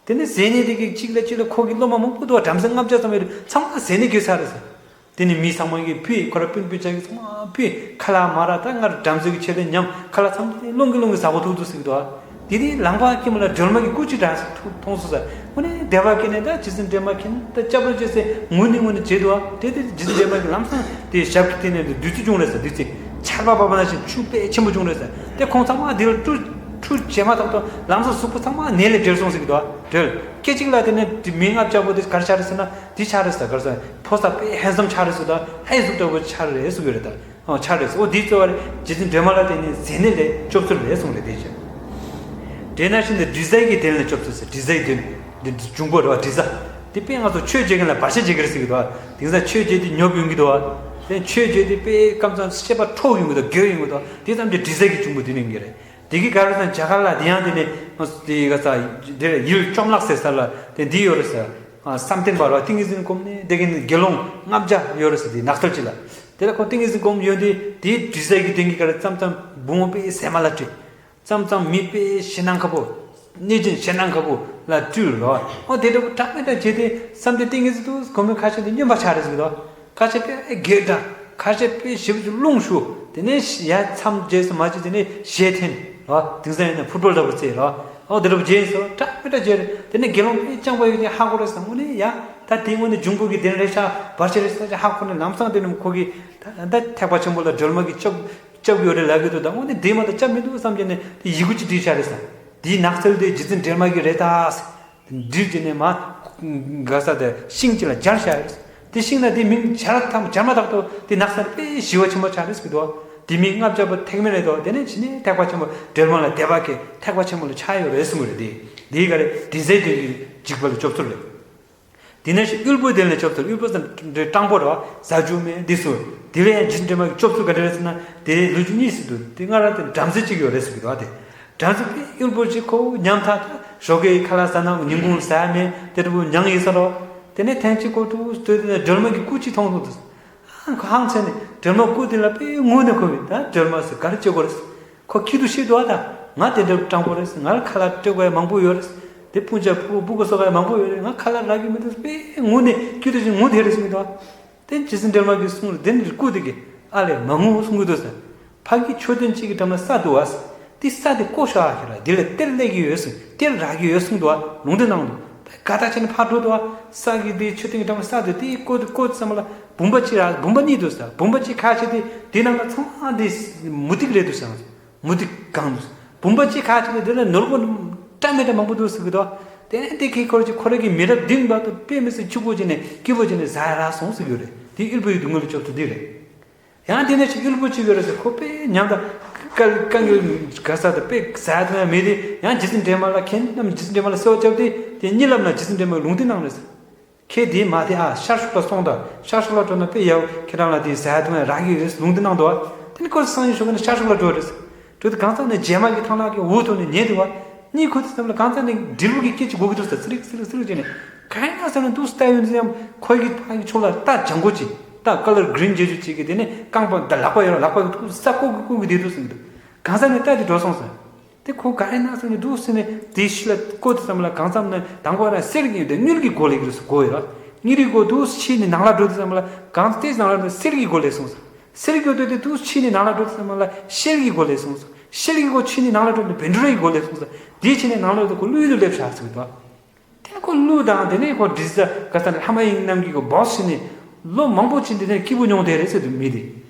དེ་ནས་ཟས་ནད་དེ་གི་གཅིག་ལ་གཅིག་ལ་ཁོ་གི་སློབ་མ་མང་པོ་འདུག་བ། བྲམ་ཟེ་ལྔ་བརྒྱ་ཙམ་ཡོད་རེད། ཚང་མ་ཟས་ནད་འགོས་ཚར་རེད་ཟེར། དེ་ནས་མི་ཚང་མ་གིས་ཕུད། ཁོ་ར་སྤུན་སྤུན་ཆ་གིས་ཚང་མ་ཕུད། ཁ་ལག་མ་རག་ད་སྔར་བྲམ་ཟེ་གི་ཆེད་དུ་ཉམས། ཁ་ལག་ཚང་མ་དེ་རླུང་གིས་རླུང་གིས་ཟ་གོ་ཐུག་ཐུག་ཟེར་གི་འདུག་བ། དེ་དེ་ལང་པ་ཀྱི་མོ་ལ་སྒྲོལ་མ་གི་སྐུ་ཅིག་འདྲ་ཐུག་མཐོང་སོང་ཟེར། དངོས་གནས་དད་པ་སྐྱེས་ནས་ད་རྗེ་བཙུན་སྒྲོལ་མ་མཁྱེན། ད་སྐྱབས་རོགས་བྱེད་ཟེར་ངུ་ནས་ངུ་ནས་བྱེད་འདུག་བ། དེ་དེ་རྗེ་བཙུན་སྒྲོལ་མ་གི་ལམ་སང་དེ་ཞབས་ཀྱི་སྟེང་ནས་བདུད་རྩི་བྱུང་རེད་ཟེར། བདུད་རྩི་ཆར་པ་བབས་པ་ནང་བཞིན་ཆུ་དཔེ་ཆེན་པོ་བྱུང་རེད་ཟེར། དེ་ཁོང་ཚང་མ་དེ་ལ་ཁྲུས་ཁྲུས་བྱས་མ་ཐག་ཏུ་ལམ་སང་གཟུགས་པོ་ཚང་མ་ནད་ལས་བྲལ་སོང་ཟེར་གི་འདུག་བ། བྲལ། སྐད་ཅིག་ལ་དེ་ནས་དེ་མི་ལྔ་བརྒྱ་པོ་དེ་ག་རེ་ཆགས་རེད་ཟེར་ན། དེ་ཆགས་རེད་ཟེར། ག་རེ་ཟེར། ཕོ་གསར་དཔེ་ཧན་སམ་ཆགས་རེད་ཟེར། ད་ལྷའི་གཟུགས་འདྲ་པོ་ཆགས་རེད་གསུངས་ཡོད་རེད་ད། ཨོ་ཆགས་རེད་ཟེར། ཨོ་དེའི་རྩ་བ་རེད། རྗེ་བཙུན་སྒྲོལ་མ་ལ་བརྟེན་ནས་ཟས་ནད་ལས་སྐྱོབ་ཚུལ་རེད་གསུངས་རེད་དེ་ཆགས། དེ་ནང་བཞིན་དུ་དྲི་ཟའི་གི་དོན་ལ་སྐྱོབ་ཚུལ་ཟེར། དྲི་ཟའི་དོན། འདི་འབྱུང་པོ་རེད་བ། དྲི་ཟ། དེ་དཔེ་ང་ཚོ་ཆོས་བྱེད་མཁན་ལ་བར་ཆད་བྱེད་ཀྱི་རེད་ཟེར་གི་འདུག་བ། དེང་སང་ཆོས་བྱེད་དུས་ཉོབ་ཡོང་གི་འདུག་བ། དེ་ཆོས་བྱེད་དུས་དཔེ་ཀམ་ཚང་ཤེས་པ་འཕྲོག་ཡོང་གི་འདུག་འགྱོད་ཡོང་གི་འདུག་དེ་ཙམ་གྱི་དྲི་ཟའི་གི་འབྱུང་པོ་དེ་ནས་ཡོང་གི་རེད། དེ་གི་ག་རེ་ཟེར་ན་རྒྱ་གར་ལ་དེ་ཡང་དེ་ནས་དེ་ག་ས་དེ་ཡུལ་བཅོམ་བརླག་ཟེར་ས་ལ་དེ་འདི་ཡོད་རེད་ཟེར། བསམ་གཏན་པ་ར་ཏིང་ངེ་འཛིན་སྒོམ་ནས་བསྡད་མཁན་དགེ་སློང་ལྔ་བརྒྱ་ཡོད་རེད་ཟེར། དེ་ནགས་ཚལ་ཅིག་ལ། དེ་ལ་ཁོང་ཏིང་ངེ་འཛིན་སྒོམ་ཡོད་དེ་དེའི་དྲི་ཟའི་གི་དོན་གྱི་ག་རེ་བརྩམས་བརྩམས་བུ་མོ་དཔེ་ཟས་མ་ལ་སྤྲད། བརྩམས་བརྩམས་མི་དཔེ་ཞེད་སྣང་ཁ་པོ། གནོད་སྦྱིན་ཞེད་སྣང་ཁ་པོ་ལ་སྤྲུལ་རོ། ཨོ་དེ་འདྲ་པོ་དྲག་མི་དྲག་བྱས་ཏེ་བསམ་གཏན་ཏིང་ངེ་འཛིན་དུ་སྒོམ་མི་ཁ་ཤས་དེ་སྨྱོན་པ་ཆགས་རེད་ཟེར་གི་འདུག་ཁ་ཤས་དཔེ་དགེ་དྲག་ཁ་ཤས་དཔེ་ཞེ་པོ་ཅིག་རླུང་ཞུ། དེ་ནས་ཡ་མཚམས་རྗེས་སུ་མ་བྱས། དེ་ནས་ཞལ་འཐེན་རོ། དེང་སང་ཡིན་ན་ཕུ་ཊོལ་འདྲ་པོ་རྩེ་རོ། ཨོ་དེ་འདྲ་པོ་རྗེས་སུ་དྲག་མི་དྲག་བྱས་རེད། དེ་ནས་དགེ་སློང་དཔེ་སྤྱང་པོ་ཡོད་དེ་ཧ་གོ་རེད་ཟེར། དངོས་གནས་ཡ་ད་དེ་དངོས་གནས་འབྱུང་པོ་གི་དེ་རེད་ཤག་བར་ཆད་རེད་ཟེར་ཧ་གོ་ནས་ལམ་སང་དེ་ནས་ཁོ་གིས་ད་ད་ཐེག་པ་ཆེན་པོ་ལ་སྒྲོལ་མ་གིས་སྐྱོབ། སྐྱབས་ཡོད་རེད་ལབ་ཀྱི་འདུག་ད་དངོས་གནས་དེ་མ་གཏོགས་སྐྱབས་མི་འདུག་བསམ་གྱི་ནས་དེ་ཡི་གུ་ཅིག་བྲིས་བཞག་རེད་ཟེར། དེའི་ནགས་ཚལ་དེ་རྗེ་བཙུན་སྒྲོལ་མ་གི་རེད་ད་ཟེར། བྲིས་བྱས་ནས་མ་ག་ས་དེ་ཤིང་ཅིག་ལ་སྦྱར་བཞག་རེད་ཟེར། དེ་ཤིང་ལ་དེ་མིང་སྦྱར་ཐམ་སྦྱར་མ་ཐག་ཏུ་དེ་ནགས་ཚལ་དཔེ་ཞི་བ་ཆེན་པོ་ཆགས་རེད་ཟེར་གི་འདུག་དེ་མིང་ལྔ་བརྒྱ་པོ་ཐེག་དམན་རེད་དོ། དེ་ནས་ཕྱི་ནས་ཐེག་པ་ཆེན་པོ་སྒྲོལ་མ་ལ་དད་པ་སྐྱེས། ཐེག་པ་ཆེན་པོ་ལ་ཆགས་ཡོད་རེད་གསུངས་རེད། དེ་དེའི་ག་རེ་དྲི་ཟའི་དོན་གྱི་འཇིགས་པ་ལ་སྐྱོབ་ཚུལ་རེད། དེ་ནས་དབུལ་པོའི་དོན་ལ་སྐྱོབ་ཚུལ། དབུལ་པོ་ཟེར་ན་སྤྲང་པོ་རེད་བ། ཟ་རྒྱུ་མེད་འདི་ཚོ། དེ་ལ་ཡང་རྗེ་བཙུན་སྒྲོལ་མ་གིས་སྐྱོབ་ཚུལ་ག་འདྲ་རེད་ཟེར་ན། དེ་ལུས་རྒྱུ་གཉིས་སུ་འདུ། དེ་སྔར་དེ་བྲམ་ཟེ་གཅིག་ཡོད་རེད་ཟེར་གི་འདུག་བ། དེ་བྲམ་ཟེ་དེ་དབུལ་པོ་གཅིག་ཁོ་ཉམ་ཐག་ད་ཞོགས་ཀའི་ཁ་ལག་ཟ་ན་ཉིན་གུང་ཟ་ཡ་མེད། དེ་འདྲ་པོ་མྱངས་ཡིན་ས་རོ། དེ་ནས་ཐེངས་གཅིག་ཁོ་ཐུག་སྟོད་དེ་ནས་སྒྲོལ་མ་གི་སྐུ་གཅིག་མཐོང་འདུག་ཁོ་ཧང་ཚེ་ནས་སྒྲོལ་མ་སྐུ་དེ་ལ་དཔེ་ངུ་ནས་ཁོ་གིས་ད་སྒྲོལ་མ་ཟེར་ག་རེ་བྱེད་དགོས་རེད། ཁོ་སྐྱིད་སྡུག་ཤེས་འདུག་ཨ། ད་ང་དེ་འདྲ་སྤྲང་པོ་རེད། ང་ལ་ཁ་ལག་སྤྲད་དགོས་ཡ་མང་པོ་ཡོད་རེད། དེ་སྤུན་ཆ་ཕྲུ་གུ་སྤུ་གུ་གསོ་དགོས་ཡ་མང་པོ་ཡོད་རེད། ང་ཁ་ལག་རག་གི་མི་འདུག་དཔེ་ངུ་ནས་སྐྱིད་སྡུག་ཅིག་ངུ་དེ་རེད་ཟེར་གི་འདུག་དེ་རྗེ་བཙུན་སྒྲོལ་མ་གིས་གསུངས་རེད། དེ་ནི་སྐུ་དེ་གིས་ཨ་ལས་མ་ངུ་གསུང་གི་འདུག་ཟེར། ཕ་གི་མཆོད་རྟེན་གཅིག་གི་འགྲམ་ལ་ས་འདུག་ཨ། དེ་ས་དེ་བརྐོ་ཤོག་ཨ། ཁྱེད་ལ་དེ་ལ་གཏེར་སླེབས་ཀྱི་ཡོད་ཟེར། གཏེར་རག་གི་ཡོད་གསུངས་འདུག་ཨ། ལུང་བསྟན་གནང་འདུག་ད་དགའ་ཐག་ཆད་ནས་ཕར་འགྲོ་འདུག་ཨ། ས་གི་དེ་མཆོད་རྟེན་གྱི་འགྲམ་ལ་ས་དེ་དེ་བརྐོ་དེ་བརྐོ་དུས་ཙམ་པ་ལ་བུམ་པ་གཅིག་རག་བུམ་པ་གཉིས་འདུག་ཟེར། བུམ་པ་གཅིག་ཁ་ཕྱེ་དེ་དེ་ནང་ལ་ཚང་མ་དེ་མུ་ཏིག་རེད་འདུག་ཟེར། མུ་ཏིག་གང་འདུག་བུམ་པ་གཅིག་ཁ་ཕྱེ་དེ་དེ་ལ་ནོར་བུ་འདྲ་མི་འདྲ་མང་པོ་འདུག་ཟེར་གི་འདུག་དེ་ནས་དེ་ཁྱེད་ཁོ་ར་གི་ཁོ་ར་གི་མི་རབས་བདུན་བར་དུ་དཔེ་མི་སྲིད་ཕྱུག་པོ་བྱས་ནས་སྐྱིད་པོ་བྱས་ནས་ཟ་ཡ་རག་སོང་ཟེར་གི་ཡོད་རེད། དེ་དབུལ་པོ་ཡི་སྡུག་བསྔལ་ལ་སྐྱོབ་ཚུལ་འདི་རེད། ཡང་དེ་ནས་ཅིག་དབུལ་པོ་གཅིག་ཡོད་རེད་ཟེར། ཁོ་དཔེ་ཉམ་ཐག་དཀའ་དཀའ་ངལ་ག་ས་དང་དཔེ་ཟ་ཐུབ་ཡ་མེད་དེ། ཡང་རྗེ་བཙུན་སྒྲོལ་མ་ལ་ཁྱེད་རྣམས་རྗེ་བཙུན་སྒྲོལ་མ་ལ་གསོལ་བ་བཅབས་ཏེ་དེ་གཉིད་ལམ་ན་རྗེ་བཙུན་སྒྲོལ་མ་ལུང་བསྟན་གནང་རེད། ཁྱེད་དེ་མ་དེ་ཨ་ཤར་ཕྱོགས་ལ་སོང་དང་། ཤར་ཕྱོགས་ལ་འགྲོ་ན་དཔེ་ཡག་ཁྱེད་རང་ལ་དེ་ཟ་ཐུབ་ཡ་རག་གི་ཡོད་ལུང་བསྟན་གནང་འདུག་བ། དེ་ནི་ཁོ་སང་ཉིན་ཞོགས་ཀ་ནས་ཤར་ཕྱོགས་ལ་འགྲོ་རེད། འགྲོ་དུས་གང་ཟག་ནས་རྗེས་མ་གི་ཐང་ལག་གི་འུ་ཐུག་ནས་ཉལ་འདུག་བ། གཉིད་ཁུག་དུས་ཙམ་ལ་གང་ཟག་ནས་འབྲས་བུ་གི་སྐད་ཅིག་གོ་གི་འདུག་ས། ཚི་རིག་ཚི་རིག་ཚི་རིག་བྱས་ནས་གང་ཡིན་ན་ཟེར་ན་འདུག་ལྟ་ཡོང་དུས་ཡང་ཁོ་གི་ཕ་གི་ཕྱོགས་ལ་རྟ་ལྗང་གུ་ཅིག་རྟ་ཀ་ལར་གི་རིན་རྗེས་ཅིག་གི་དེ་ནས་རྐང་པ་ད་ལག་པ་ཡོད་ར། ལག་པ་གི་ཐུག་ས་ཀོ་གི་ཀོ་གི་དེ་འདུག་ཟེར་གི་འདུག་གང་ཟག་ནས་རྟ་དེ་འགྲོ་སོང་ཟེར། དེ་ཁོ་ག་ཡིན་ན་ཟེར་ནས་འདུག་ཟེར་ནས་དེའི་ཤི་ལ་བཀོད་དུས་ཙམ་ལ་གང་ཙམ་ནས་དང་པོ་ར་གསེར་གྱི་དེ་དངུལ་གྱི་སྒོ་ལས་ཀྱི་རེད་ཟེར་གོ་ཡོད་ར། དངུལ་གྱི་སྒོ་འདུག་ཕྱིས་ནས་ནང་ལ་འགྲོ་དུས་ཙམ་ལ་གང་དེ་ནང་ལ་གསེར་གྱི་སྒོ་ལས་སོང་ཟེར། གསེར་གྱི་སྒོ་དེ་འདུག་ཕྱིས་ནས་ནང་ལ་འགྲོ་དུས་ཙམ་ལ་ཤེལ་གྱི་སྒོ་ལས་སོང་ཟེར། ཤེལ་གྱི་སྒོ་ཕྱིས་ནས་ནང་ལ་འགྲོ་དུས་བཻ་ཌཱུརྱ་གི་སྒོ་ལས་སོང་ཟེར། དེ་ཕྱིས་ནས་ནང་ལ་འགྲོ་དུས་ཁོ་ཀླུ་ཡུལ་དུ་སླེབས་ཤག་ཟེར་གི་འདུག་དེ་ནས་ཁོ་ཀླུ་དང་དེ་ནས་ཁོ་འདྲི་ས་ག་ས་ནས་ལྷ་མ་ཡིན་རྣམས་ཀྱི་གོ་བོ་སི་ནས་ལོ་མང་པོ་ཕྱིན་དེ་ནས་སྐྱིད་པོ་མྱོང་དེ་རེད་ཟེར་དུས་མི་དེ།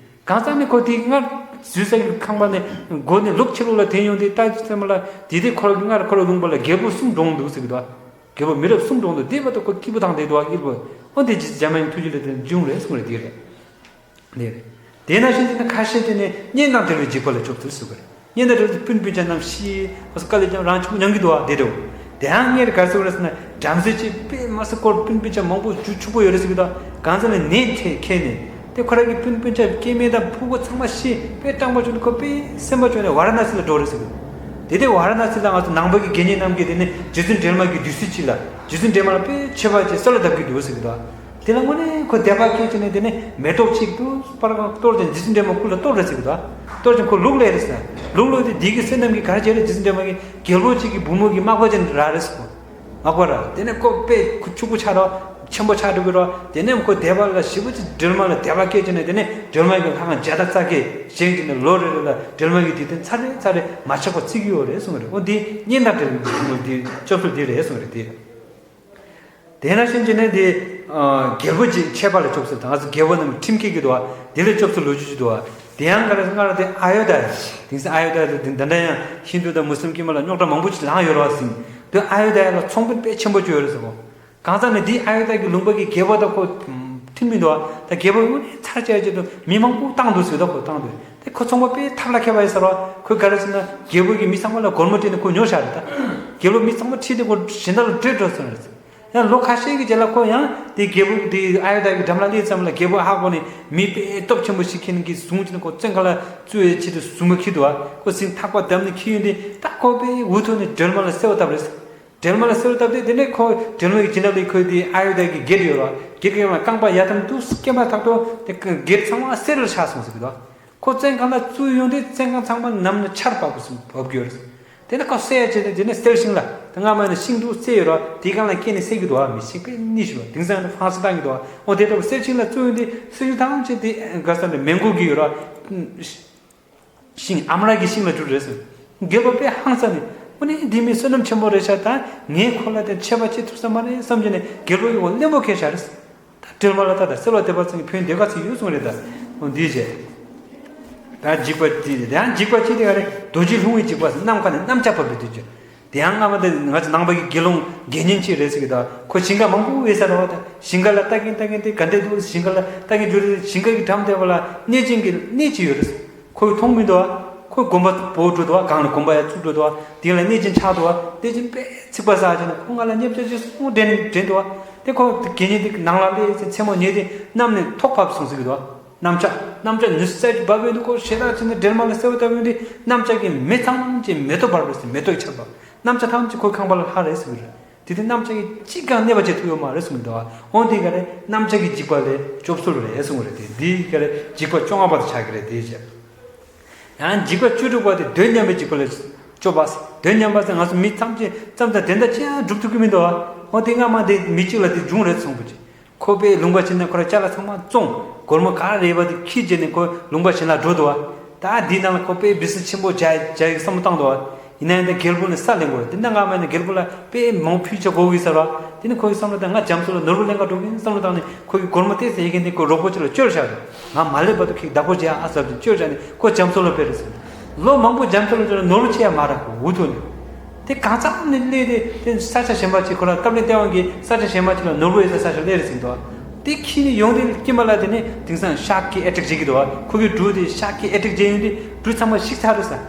གང་ཟག་ནི་ཁོ་དེའི་སྔར་འཛུལ་ས་ཡི་ཁང་པ་ནས་སྒོ་ནས་ལུག་ཕྱི་ལོགས་ལ་དེ་ཡོང་དེ་ལྟ་ཙམ་ལ་དེ་དེ་ཁོ་རང་གི་སྔར་ཁོ་རང་ལུང་པ་ལ་རྒྱལ་པོ་གསུམ་འགྲོངས་འདུག་ཟེར་གི་འདུག་རྒྱལ་པོ་མི་རབས་གསུམ་འགྲོངས་འདུག་དེ་བར་དུ་ཁོ་སྐྱིད་པོ་དང་དེ་འདུག་ཨ་ཨིལ་པོ། ཨོ་དེ་རྗེ་འཇམ་དབྱངས་ཐུགས་རྗེ་ལ་དེ་འབྱུང་རེད་གསུངས་རེད་དེ་རེད། ལས་རེད། དེ་ནང་བཞིན་དེ་ནི་ཁ་ཤས་དེ་ནི་གཉེན་དང་བྲལ་བའི་འཇིགས་པ་ལ་སྐྱོབ་ཚུལ་ཟེར་བ་རེད། གཉེན་དང་བྲལ་ཏེ་སྤུན་སྤུན་ཆ་རྣམས་ཤི། ཨོ་དཀའ་ལས་ཀྱང་རང་ཆུང་མྱང་གི་འདུག་བ་དེ་འདྲ། དེ་ཡང་ངས་ག་ཟེར་བ་རེད་ཟེར་ན་བྲམ་ཟེ་གཅིག་དཔེ་མ་སྲིད་སྐོར་སྤུན་སྤུན་ཆ་མང་པོ་རྒྱུ་ཕྱུག་པོ་ཡོད་རེད་ཟེར་གི་འདུག་གང་ཟེར་ན་ནད་ཁྱེར་ནས་དེ་ཁོ་རང་གི་སྤུན་སྤུན་ཆ་སྐྱེ་དམན་དང་ཕྲུ་གུ་ཚང་མ་ཤི་དཔེ་སྐྲག་པ་བྱུང་ནས་ཁོ་དཔེ་སེམས་པ་སྐྱོ་ནས་ཝཱ་ར་ཎ་སི་ལ་འགྲོ་རེད་ཟེར་གི་འདུག་དེ་དེ་ཝཱ་ར་ཎ་སི་ལ་ང་ཚོ་ནང་པ་གི་དགེ་བསྙེན་རྣམས་ཀྱིས་དེ་ནི་རྗེ་བཙུན་སྒྲོལ་མ་གི་བདུད་རྩི་ཅིག་ལ་རྗེ་བཙུན་སྒྲོལ་མ་ལ་དཔེ་མཆོད་པ་བྱས་གསོལ་བ་གདབ་ཀྱི་འདུག་ཟེར་གི་འདུག་དེ་ལ་དངོས་གནས་ཁོ་དད་པ་སྐྱེས་བྱས་ནས་དེ་ནས་མེ་ཏོག་གཅིག་ཏུ་སྤར་གང་གཏོར་ཅིང་རྗེ་བཙུན་སྒྲོལ་མ་སྐུ་ལ་གཏོར་རེ་ཟེར་གི་འདུག་གཏོར་ཅིང་ཁོ་ལུག་ལས་རེ་ཟེར། ལུག་ལུག་དེ་དེ་གི་བསོད་ནམས་ཀྱིས་ག་རེ་བྱས་རེད། རྗེ་བཙུན་སྒྲོལ་མ་གིས་རྒྱལ་པོ་གཅིག་གི་བུ་མོ་གི་མག་པ་ཅན་རག་རེ་ཟེར་གོ། མག་པ་ར་དེ་ནས་ཁོ་དཔེ་ཁོ་ཕྱུག་པོ་ཆགས་རོགས་ཆེན་པོ་ཆགས་འགྲོ་གི་རོགས། དེ་ནས་ཁོ་དད་པ་ལ་ཞེ་པོ་ཅིག་སྒྲོལ་མ་ལ་དད་པ་སྐྱེས་བྱས་ནས་དེ་ནས་སྒྲོལ་མ་གི་ལྷ་ཁང་བརྒྱ་དང་རྩ་བརྒྱད་བཞེངས་བྱས་ནས་ལོ་རེ་རེ་ལ་སྒྲོལ་མ་གི་དུས་སྟོན་ཚར་རེ་ཚར་རེ་མ་ཆག་པ་བརྩི་གི་ཡོད་རེད་གསུངས་རེད། འོ་འདི་གཉེན་དང་བྲལ་བའི་དེ་སྐྱོབ་ཚུལ་འདི་རེད་གསུངས་རེད་དེ། དེ་ནང་བཞིན་བྱས་ནས་དེ་རྒྱལ་པོ་གཅིག་ཆད་པ་ལ་སྐྱོབ་ཚུལ་དང་། ང་ཚོ་རྒྱལ་པོ་རྣམས་ཁྲིམས་འགལ་གྱི་འདུག་བ། དེ་ལ་སྐྱོབ་ཚུལ་ལོ་རྒྱུས་ཅིག་འདུག་བ། དེ་ཡང་ག་རེ་སྔར་དེ་ཨ་ཡོ་དྷ་ཡ། དེང་སང་ཨ་ཡོ་དྷ་ཡ་དེ་ད་ལྟ་ཡང་ཧིན་དུ་དང་མུ་སུ་ལིམ་དཀྱུས་མ་ལ་རྙོག་དྲ་མང་པོ་ཅིག་ལངས་ཡོད་རེད་བ་ཟིན། དེ་ཨ་ཡོ་དྷ་ཡ་ལ་ཚོང་དཔོན་དཔེ་ཆེན་པོ་ཅིག་ཡོད་རེད་ཟེར་གོ། གང་ཟག་ནི་དེ་ཨ་ཡོ་དྷ་ཡ་གི་ལུང་པ་གི་རྒྱལ་པོ་དང་ཁོ་མཐུན་མི་འདུག་བ། ད་རྒྱལ་པོ་དངོས་གནས་ཚར་བཅད་བྱེད་དུ་མི་མང་པོ་བཏང་འདུག་ཟེར། ད་ཁོ་བཏང་འདུག་དེ་ཁོ་ཚོང་པ་དཔེ་ཐབས་ལ་མཁས་པ་ཡིན་ཟེར་བ། ཁོས་ག་རེ་ཟེར་ན་རྒྱལ་པོ་གི་མི་ཚང་མ་ལ་སྒོར་མོ་སྤྲད་ནས་ཁོ་ཉོ་བཞག་རེད་ད། རྒྱལ་པོ་མི་ཚང་མ་ཁྲིད་དེ་ཁོ་གཞན་དག་ལ་སྤྲོད་འགྲོ་སོང་རེད། ཡང་ལོ་ཁ་ཤས་ཀྱི་རྗེས་ལ་ཁོ་ཡང་དེ་རྒྱལ་པོ་དེ་ཨ་ཡོ་དྷ་ཡ་གི་འགྲམ་ལ་སླེབས་ཙམ་ལ་རྒྱལ་པོ་ཧ་གོ་ནས་མི་དཔེ་སྟོབས་ཆེན་པོ་ཞིག་ཁྱེར་ནས་གི་བཟུང་བྱས་ནས་ཁོ་བཙོན་ཁང་ལ་བཙུགས་ཡས་ཆེད་དུ་བཟུང་མ་ཁྱེར་འདུག་བ། ཁོ་སེམས་ཐག་པ་བརྡབས་ནས་ཁྱེར་ཡོང་དུས་ད་ཁོ་དཔེ་འུ་ཐུག་ནས་སྒྲོལ་མ་ལ་གསོལ་བ་བཏབ་རེད། སྒྲོལ་མ་ལ་གསོལ་བ་བཏབ་དུས་དེ་ནས་ཁོ་སྒྲོལ་མ་གི་བྱིན་རླབས་ལས་ཁོ་དེ་ཨ་ཡོ་དྷ་ཡ་གི་སྒེར་ཡོད་ར། སྒེར་གྱི་ཡོང་ལ་རྐང་པ་ཡར་འཐམ་དུས་སྐེད་པ་ཐག་ཏུ་དེ་སྒེར་ཚང་མ་གསེར་ལ་ཆགས་སོང་ཟེར་གི་འདུག་ཁོ་བཙོན་ཁང་ལ་བཙུགས་ཡོང་དུས་བཙོན་ཁང་ཚང་མ་ནམ་ནས་ཆར་བབས་སོང་བབས་ཀྱི་ཡོད་རེད། དེ་ནས་ཁོ་བསད་ཡ་བྱས་ཏེ་དེ་ནས་གསེར་ཤིང་ལ་དེ་སྔ་མ་ནས་ཤིང་འདུག་གསེར་ཡོད་ར། དེའི་སྒང་ལ་སྐྱེས་ནས་བསད་ཀྱི་འདུག་བ། མི་ཤིང་དཔེ་ནི་ཞིག་ལ་དེང་སང་ནས་ཧྥ་རན་སི་བཏང་གི་འདུག་བ། འོ་དེ་ལྟ་བུ་གསེར་ཤིང་ལ་བཙུགས་ཡོང་དུས་གསེར་ཤིང་ཐམས་ཅད་དེ་ག་ས་ནས་མེ་མགོ་གི་ཡོད་ར། ཤིང་ཨ་མྲ་གི་ཤིང་ལ་གྱུར་རེད་ཟེར། རྒྱལ་པོ་དཔེ་ཧང་སངས་ནས་ཨོ་ནི་འདི་མི་བསོད་ནམས་ཆེན་པོ་རེད་ཤག་ད་ངས་ཁོ་ལ་དེ་ཆད་པ་བཅད་ཐུབ་ས་མ་རེད་བསམ་གྱི་ནས་རྒྱལ་པོ་ཡི་འོ་གླེན་པོ་ཁེལ་ཤག་རེད། ད་སྒྲོལ་མ་ལ་ད་ད་གསོལ་བ་འདེབས་པ་ཚང་གི་ཕན་འདོད་ག་ཚོད་ཡོད་གསུངས་རེད། ད་འོ་འདི་བྱས། ད་འཇིགས་པ་དེ་ཡང་འཇིགས་པ་ཅི་དེ་ག་རེད། རྡོ་རྗེ་ལྷུང་བའི་འཇིགས་པ་ཟེར། ནམ་མཁའ་ནས་གནམ་ལྕགས་བབས་པའི་དུས་ཀྱི། དེ་ཡང་སྔ་མ་དེ་ང་ཚོ་ནང་པ་གི་དགེ་སློང་དགེ་བསྙེན་ཅིག་རེད་ཟེར་གི། ད་ཁོ་ཞིང་ཁ་མང་པོ་ཡོད་ས་རེད་བ། ད་ཞིང་ཁ་ལ་ལྟ་གིན་ལྟ་གིན་དེ་ག་འདྲས་འདུག་ཞིང་ཁ་ལ་ལྟ་གིན་འགྱུར་རེད། ཞིང་ཁ་གི་འགྲམ་དེ་བ་ལ་གནས་ཆེན་གྱི་གནས་ཅིག་ཡོད་རེད། ཁོས་མཐོང་མི་འདུག་བ། ཁོས་དགོན་པ་སྤོ་འགྲོ་འདུག་བ། སྒང་ལ་དགོན་པ་ཡར་བཙུགས་འགྲོ་འདུག་བ། དེ་ལ་གནས་ཆེན་ཆགས་འདུག་བ། དེ་ཆེན་དཔེ་ཚིག་པ་ཟ་བྱས་ནས་ཁོ་ང་ལ་བརྙས་བཅོས་ཅིག་སོང་དྲན་དྲན་འདུག་བ། དེ་ཁོ་དགེ་བསྙེན་དེ་ནང་ལ་སླེབས་ཚེ་མཚན་མོ་ཉལ་དེ་གནམ་ནས་ཐོག་བབས་སོང་ཟེར་གི་འདུག་བ། གནམ་ལྕགས་གནམ་ལྕགས་ཉི་ཤུ་རྩ་གཅིག་བབས་ཡོང་དུས་ཁོ་ཞེ་དྲག་བྱས་ནས་སྒྲོལ་མ་ལ་གསོལ་བ་བཏབ་ཡོང་དུས་གནམ་ལྕགས་ཀྱི་མེ་ཚང་ཅིག་མེ་ཏོག་འབར་བ་ཟེར། མེ་ཏོག་གི་ཆར་པ། གནམ་ལྕགས་ཐམས་ཅད་ཁོའི་ཁང་པ་ལ་ལྷགས་རེད་ཟེར་གི་རེད། དེ་དུས་གནམ་ལྕགས་ཀྱིས་གཅིག་ཀྱང་གནོད་པ་བྱེད་ཐུབ་ཡོད་མ་རེད་གསུངས་འདུག་འོན་ཏེ་ག་རེ་གནམ་ལྕགས་ཀྱི་འཇིགས་པ་ལས་སྐྱོབ་ཚུལ་རེད་གསུངས་རེད་དེ། འདི་ག་རེ་འཇིགས་པ་བཅོ་ལྔ་པ་དེ་ཆགས་ཀྱི་རེད་དེ་བྱས། ཡང་འཇིགས་པ་བཅུ་དྲུག་པ་དེ་དོན་ཉམས་པའི་འཇིགས་པ་ལས་སྐྱོབ་པ། དོན་ཉམས་པ་ཟེར་ང་ཚོ་མི་ཐམས་ཅད་ཙམ་ཙམ་དེ་འདྲ་ཅི་ཡང་སྒྲུབ་ཐུབ་ཀྱི་མི་འདུག་བ། འོན་ཏེ་སྔ་མ་དེ་མི་གཅིག་ལ་དེ་བྱུང་རེད་གསུངས་པ་ཅིག་ཁོ་པས་ལུང་པ་ཕྱིན་ནས་ཁོ་ར་ཅ་ལག་ཚང་མ་བཙོངས། སྒོར་མོ་ག་རེ་ཡོད་པ་དེ་ཁྱེར་བྱས་ནས་ཁོ་ལུང་པ་གཞན་ལ་འགྲོ་འདུག་བ། ད་འདི་ནང་ལ་ཁོ་པས་བི་སི་ཆེན་པོ་བྱ་བྱ་ཡི་བསམ་བློ་བཏང་འདུག་བ། ཡིན་ན་ཡང་ད་རྒྱལ་པོ་ནས་ས་ལེན་དགོས། འདི་ན་སྔ་མ་ནས་རྒྱལ་པོ་ལ་དཔེ་མང་ཕུལ་བྱ་དགོས་ཀྱི་ཟེར་བ། དེ་ནི་ཁོ་གི་བསམ་བློ་དང་ང་རྒྱ་མཚོ་ལ་ནོར་བུ་ལེན་ག་འགྲོ་གི་ཡིན་བསམ་བློ་བཏང་ནས་ཁོ་གི་སྒོར་མོ་ཏོག་ཙམ་ཡོད་མཁན་དེ་ཁོ་རོགས་པ་ཅིག་ལ་བཅོལ་བཞག་འདུག་ང་མ་སླེབས་བར་དུ་ཁྱེད་བདག་པོ་བྱེད་ཨ་ཟེར་ཏེ་བཅོལ་བཞག་ནས་ཁོ་རྒྱ་མཚོ་ལ་ཕེབས་རེད་ཟེར། ལོ་མང་པོ་རྒྱ་མཚོ་ལ་བཅོལ་ནས་ནོར་བུ་ཆེ་ཡ་མ་རག་གོ་འུ་ཐུག་ནས། དེ་གང་ཙམ་ནས་སླེབས་ཏེ་དེ་ས་ཆ་གཞན་པ་ཅིག་ཁོ་རང་སྐབས་ལ་སྟེས་དབང་གིས་ས་ཆ་གཞན་པ་ཅིག་ལ་ནོར་བུ་ཡོད་ས་ས་ཆ་སླེབས་རེད་ཟེར་འདུག་དེ་ཁྱེར་ནས་ཡོང་དེ་སྐྱེས་མ་ལ་དེ་ནས་དེང་སང་ཤག་གི་ཨེ་ཊེག་བྱེད་ཀྱི་འདུག་བ། ཁོ་གི་འབྲུ་དེ་ཤག་གི་ཨེ་ཊེག་བྱེད་ཡོང་དེ་འབྲུ་ཚང་མ་ཤི་ཚར་རེད་ས།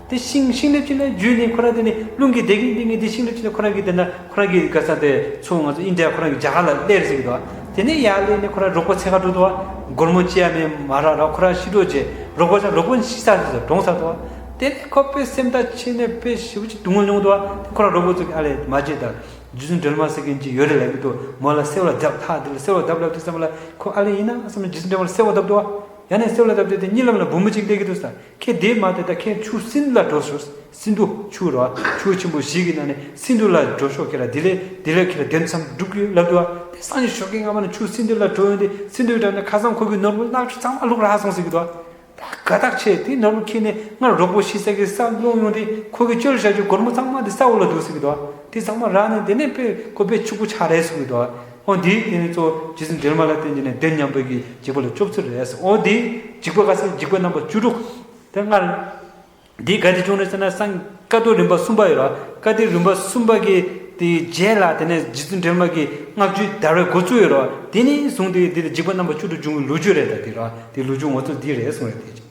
དེ་ཤིང་ཤིང་ལེབ་ཅིག་ལ་འཇུས་ནས་ཁོ་ར་དེ་ནས་རླུང་གིས་བདེ་གིན་བདེ་གིན་དེ་ཤིང་ལེབ་ཅིག་ལ་ཁོ་ར་གི་དེ་འདྲ་ཁོ་ར་གི་ག་ས་དེ་ཚོ་ང་ཚོ་ཨིན་ཌི་ཡ་ཁོ་ར་གི་རྒྱ་གར་ལ་སླེབས་རེད་ཟེར་གི་འདུག་བ། དེ་ནས་ཡར་སླེབས་ནས་ཁོ་ར་རོགས་པ་འཚོལ་ག་འགྲོ་འདུག་བ། སྒོར་མོ་ཅི་ཡ་མེད་མ་རག་ར་ཁོ་ར་ཤི་འགྲོ་རྗེས་རོགས་པ་ཚོ་རོགས་པ་ཤི་ཚར་ཟེར་གྲོངས་ཚར་འདུག་བ། དེ་ནས་ཁོ་དཔེ་སེམས་ཐག་ཆད་ནས་དཔེ་ཞེ་པོ་ཅིག་སྡུག་བསྔལ་མྱོང་འདུག་བ། དེ་ཁོ་ར་རོགས་པ་ཚོ་གི་ཨ་ལས་མ་བརྗེད་ད། རྗེ་བཙུན་སྒྲོལ་མ་ཟེར་མཁན་ཅིག་ཡོད་རེད་ལབ་ཀྱི་འདུག་མོ་ལ་གསོལ་བ་བརྡབ་ཐག་འདི་ལ་གསོལ་བ་བརྡབ་ལབ་དུས་ཙམ་ལ་ཁོ་ཨ་ལས་ཡིན་ན་བསམ་ནས་རྗེ་བཙུན་སྒྲོལ་མ་ལ་གསོལ་བ་བརྡབ་འདུག་བ། ཡང་ནས་གསོལ་བ་བརྡབ་དུས་དེ་གཉིད་ལམ་ལ་བུ་མོ་གཅིག་བསྡད་ཀྱི་འདུག་ས། ཁྱེད་བསྡད་མ་བསྡད་ད་ཁྱེད་ཆུ་སྲིན་ལ་འགྲོ་ཤོག་སྲིན་འབུ་ཆུ་རེད་བ། ཆུ་ཆེན་པོ་བཞི་གི་ནང་ནས་སྲིན་འབུ་ལ་འགྲོ་ཤོག་ཁྱེད་ལ་དེ་ལས་དེ་ལས་ཁྱེད་ལ་དོན་ཚང་སྒྲུབ་ཀྱི་ལབ་འདུག་བ། དེ་སང་ཉིན་ཞོགས་ཀས་སྔ་མ་ནས་ཆུ་སྲིན་འབུ་ལ་འགྲོ་ཡོང་དུས་སྲིན་འབུ་འགྲོ་ནས་ཁ་སང་ཁོ་གི་ནོར་བུ་ལག་ཆུ་ཚང་མ་བླུགས་རག་སོང་ཟེར་གྱི་འདུག་བ། ད་དགའ་ཐག་ཆད་དེ་ནོར་བུ་ཁྱེར་ནས་སྔར་རོགས་པ་ཤི་ས་གི་ས་སློང་ཡོང་དུས་ཁོ་གི་བཅོལ་བཞག་རྒྱུ་སྒོར་མོ་ཚང་མ་དེ་ས་འོག་ལ་འདུག་ཟེར་གི་འདུག་བ། དེ་ཚང་མ་རག་ནས་དེ་ནས་དཔེ་ཁོ་དཔེ་ཕྱུག་པོ་ཆགས་རེད་གསུང་གི་འདུག་བ། འོ་འདི་དེ་ནས་གཙོ་རྗེ་བཙུན་སྒྲོལ་མ་ལ་བརྟེན་བྱས་ནས་དོན་མཉམ་པོ་གི་འཇིགས་པ་ལ་སྐྱོབ་ཚུལ་རེད། འོ་འདི་འཇིགས་པ་ག་ས་འཇིགས་པ་རྣམ་པ་བཅུ་དྲུག་དེ་སྔར་འདི་ག་དེ་བྱུང་རེད་ཟེར་ན་སང་བཀའ་བསྡུ་རིམ་པ་གསུམ་པ་ཡོད་ར། བཀའ་བསྡུ་རིམ་པ་གསུམ་པ་གི་དེ་རྗེས་ལ་དེ་ནས་རྗེ་བཙུན་སྒྲོལ་མ་གི་བསྔགས་བརྗོད་དར་བའི་འགོ་བཙུགས་ཡོད་ར། དེ་ནས་བཟུང་སྟེ་འདི་ལ་འཇིགས་པ་རྣམ་པ་བཅུ་དྲུག་བྱུང་བའི་ལོ་རྒྱུས་རེད། ད་དེ་ར་དེ་ལོ་རྒྱུས་ངོ་མཚར་འདི་རེད་གསུངས་རེད་དེ།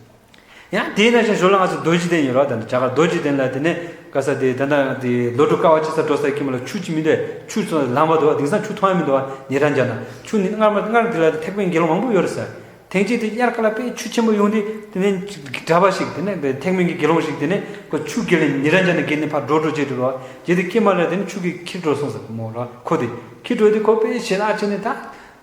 ཡང་དེའི་ནང་བཞིན་ཞོར་ལ་ང་ཚོ་རྡོ་རྗེ་གདན་ཡོད་ར། ད་ནི་རྒྱ་གར་རྡོ་རྗེ་གདན་ལ་དེ་ནས་ག་ས་དེ་ད་ལྟ་དེ་ལོ་དྲུག་དཀའ་བ་སྤྱད་ས་འགྲོ་ས་ཁྱིམ་ལ་ཆུ་ཅི་མི་འདུག་ཆུ་ཚོ་ལངས་པ་འདུག་དེང་སང་ཆུ་མཐོང་ཡ་མི་འདུག་ཉེ་རང་རྒྱ་ན་ཆུ་ནི་སྔར་མ་སྔར་འདི་ལ་ཐེག་པའི་དགེ་སློང་མང་པོ་ཡོད་རེད་ས། ཐེངས་གཅིག་དེ་དབྱར་ཁ་ལ་དཔེ་ཆུ་ཆེན་པོ་ཡོང་དུས་དེ་ནས་གྲྭ་པ་ཞིག་དེ་ནས་ཐེག་དམན་གྱི་དགེ་སློང་ཞིག་དེ་ནས་ཁོ་ཆུ་བརྒལ་ནས་ཉེ་རང་ཅག་ནས་བརྒལ་ནས་ཕར་འགྲོ་འགྲོ་བྱེད་འགྲོ་རོགས། རྗེས་དེ་ཀྱེ་མ་ལ་དེ་ནས་ཆུ་གིས་འཁྱེར་འགྲོ་སོང་ཟེར་མོ་ར། ཁོ་དེ་འཁྱེར་འགྲོ་དུས་ཁོ་དཔེ་ཞེད་སྣང་བྱས་ནས་ད་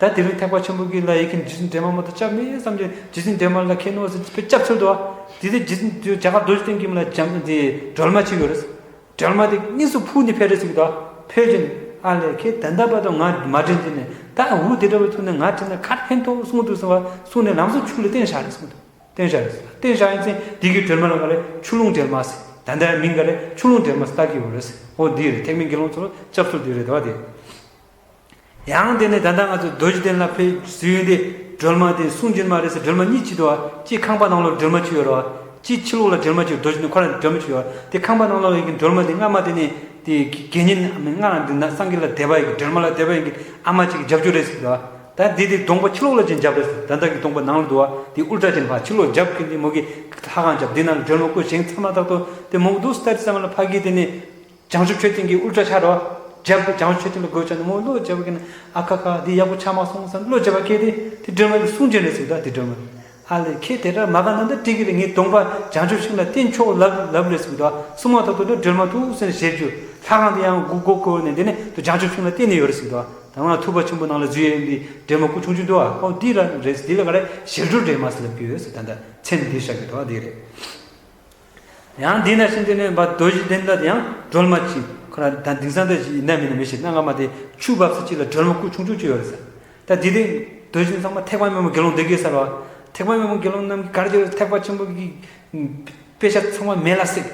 ད་དེ་རིང་ཐེག་པ་ཆེན་པོ་གི་ལ་ཡི་ཁྱེད་རྗེ་བཙུན་སྒྲོལ་མ་མ་གཏོགས་སྐྱབས་མེད་བསམ་གྱི་རྗེ་བཙུན་སྒྲོལ་མ་ལ་ཁྱེད་ནོ་ཟེར་དཔེ་སྐྱབས་འཚོལ་འདུག་བ། དེ་དུས་རྗེ་བཙུན་རྒྱ་གར་རྡོ་རྗེ་གདན་གྱི་མ་ལ་འཇམ་དེ་སྒྲོལ་མ་ཅིག་ཡོད་རེད། སྒྲོལ་མ་དེ་དངོས་སུ་འཕུར་ནས་ཕེབས་རེད་ཟེར་གྱི་འདུག་ཕེབས་ཀྱིན་ཨ་ལས་ཁྱེད་ད་ལྟ་བར་དུ་ང་མ་དྲན་དེ་ནས་ད་འུ་དེ་འདྲ་བའི་ཐོག་ནས་ང་དྲན་ན་ག་རེ་ཕན་ཐོགས་གསུངས་འདུག་ཟེར་བ་གསུངས་ནས་ལམ་སང་ཆུ་ལ་བསྟན་བཞག་རེད་གསུངས་འདུག་བསྟན་བཞག་རེད། བསྟན་བཞག་ཡིན་ཚེ་དེ་གི་སྒྲོལ་མ་ལ་ག་རེ་ཆུ་ཀླུང་སྒྲོལ་མ་ཟེར་ད་ལྟའི་མིང་ག་རེ་ཆུ་ཀླུང་སྒྲོལ་མ་ཟེར་ལྟ་གི་ཡོད་རེད་ཟེར། འོ་འདི་རེད། ཐེག་དམན་དགེ་སློང་ཚོ་ལ་སྐྱབས་སུ་འདི་རེད་དོ་དེ། ཡང་དེ་ནས་ད་ལྟ་ང་ཚོ་རྡོ་རྗེ་གདན་ལ་ཕེབས་ཟེར་ཡོང་དེ་སྒྲོལ་མ་དེ་གསུང་སྒྱུར་མ་རེད་ཟེར་སྒྲོལ་མ་གཉིས་ཅིག་འདུག་བ། གཅིག་ཁང་པ་ནང་ལོགས་སྒྲོལ་མ་ཅིག་ཡོད་རེད་བ། གཅིག་ཕྱི་ལོགས་ལ་སྒྲོལ་མ་ཅིག་རྡོ་རྗེ་གདན་ཁོ་རང་སྒྲོལ་མ་ཅིག་ཡོད་བ། དེ་ཁང་པ་ནང་ལོགས་ཡི་གི་སྒྲོལ་མ་དེ་སྔ་མ་དེ་ནས་དེ་དགེ་བསྙེན་སྔ་རང་དེ་ན་སངས་རྒྱས་ལ་དད་པ་ཡི་གི་སྒྲོལ་མ་ལ་དད་པ་ཡི་གི་ཨ་མ་ཅིག་གི་རྒྱབ་སྐྱོར་རེད་ཟེར་གི་འདུག་བ། ད་དེ་དེ་གདོང་པ་ཕྱི་ལོགས་ལ་ཅིག་རྒྱབ་རེད་ཟེར། ད་ལྟ་གི་གདོང་པ་ནང་ལ་འདུག་བ། དེ་ཨུལ་ཊ་ཅན་ཕ་ཕྱི་ལོགས་རྒྱབ་གི་དེ་མོ་གི་ལྷ་ཁང་རྒྱབ་དེ་ནང་ལ་སྒྲོལ་མ་སྐུ་བཞེངས་ཚར་མ་ཐག་ཏུ་དེ་མོ་གི་འདུག་སྟ་དེ་ཚང་མ་ལ་ཕ་གི་དེ་ནས། བྱང་ཆུབ་མཆོད་རྟེན་གྱི་དབུ་སྐྲ་ཆག་རོ། རྒྱབ་ཏུ་བྱང་ཆུབ་མཆོད་རྟེན་ལ་སྒོ་ཕྱེ་ནས་མོ་བློ་རྒྱབ་ཀྱིན་ཨ་ཁ་ཁ་འདི་ཡག་པོ་ཆགས་མ་སོང་བསམ་བློ་རྒྱབ་པ་སྐད་དེ་དེ་སྒྲོལ་མ་གི་གསུང་ཆེན་རེད་ཟེར། ད་དེ་སྒྲོལ་མ་ཨ་ལས་ཁྱེད་དེ་འདྲ་མ་ག་ན་འདི་བྲིས་ཀྱི་རེད། ངས་གདོང་པ་བྱང་ཆུབ་ཤིང་ལ་བསྟན་ཆོག་ལབ་ལབ་རེད་ཟེར་གི་འདུག་སུ་མ་ཐག་ཏུ་འདི་སྒྲོལ་མ་ཐུགས་སེམས་ཞེ་རྒྱུ་ལྷ་ཁང་དེ་ཡང་སྒུག་སྒུག་སྒུག་ནས་འདི་ནས་དུ་བྱང་ཆུབ་ཤིང་ལ་བསྟན་ནས་ཡོད་རེད་ཟེར་གི་འདུག་ད་ང་ཐུབ་པ་ཆེན་པོ་ནང་ལ་འཛུལ་ཡས་ཡིན་འདི་སྒྲོལ་མ་སྐུ་ཆུང་ཆུང་འདུག་ཨ་འོ་འདི་ར་རེད། འདི་ལ་ག་རེ་ཞལ་སྒྲོལ་སྒྲོལ་མ་ཟེར་ལབ་ཀྱི་ཡོད་ཟེར། ད་ལྟ་མཚན་འདི་བཞག་གི་འདུག་འདི་རེད། ཡང་འདི་ན་བཞིན་དེ་ནས་བ་རྡོ་རྗེ་གདན་ལ་ཡང་སྒྲོལ་མ་གཅིག་ཁོ་རང་ད་དེང་སང་ད་ཡིན་ན་མིན་ན་མི་ཤེས། གནའ་སྔ་མ་དེ་ཆུ་འབབ་ས་གཅིག་ལ་སྒྲོལ་མ་སྐུ་ཆུང་ཆུང་གཅིག་ཡོད་རེད་ཟེར། ད་འདི་དེ་རྡོ་རྗེ་གདན་ཚང་མ་ཐེག་པ་དམན་པའི་དགེ་སློང་སྡོད་ཀྱི་ས་རེད་བ། ཐེག་པ་དམན་པའི་དགེ་སློང་རྣམས་ཀྱིས་ག་རེ་བྱས་ཐེག་པ་ཆེན་པོ་གི་དཔེ་ཆ་ཚང་མ་མེ་ལ་བསྲེགས།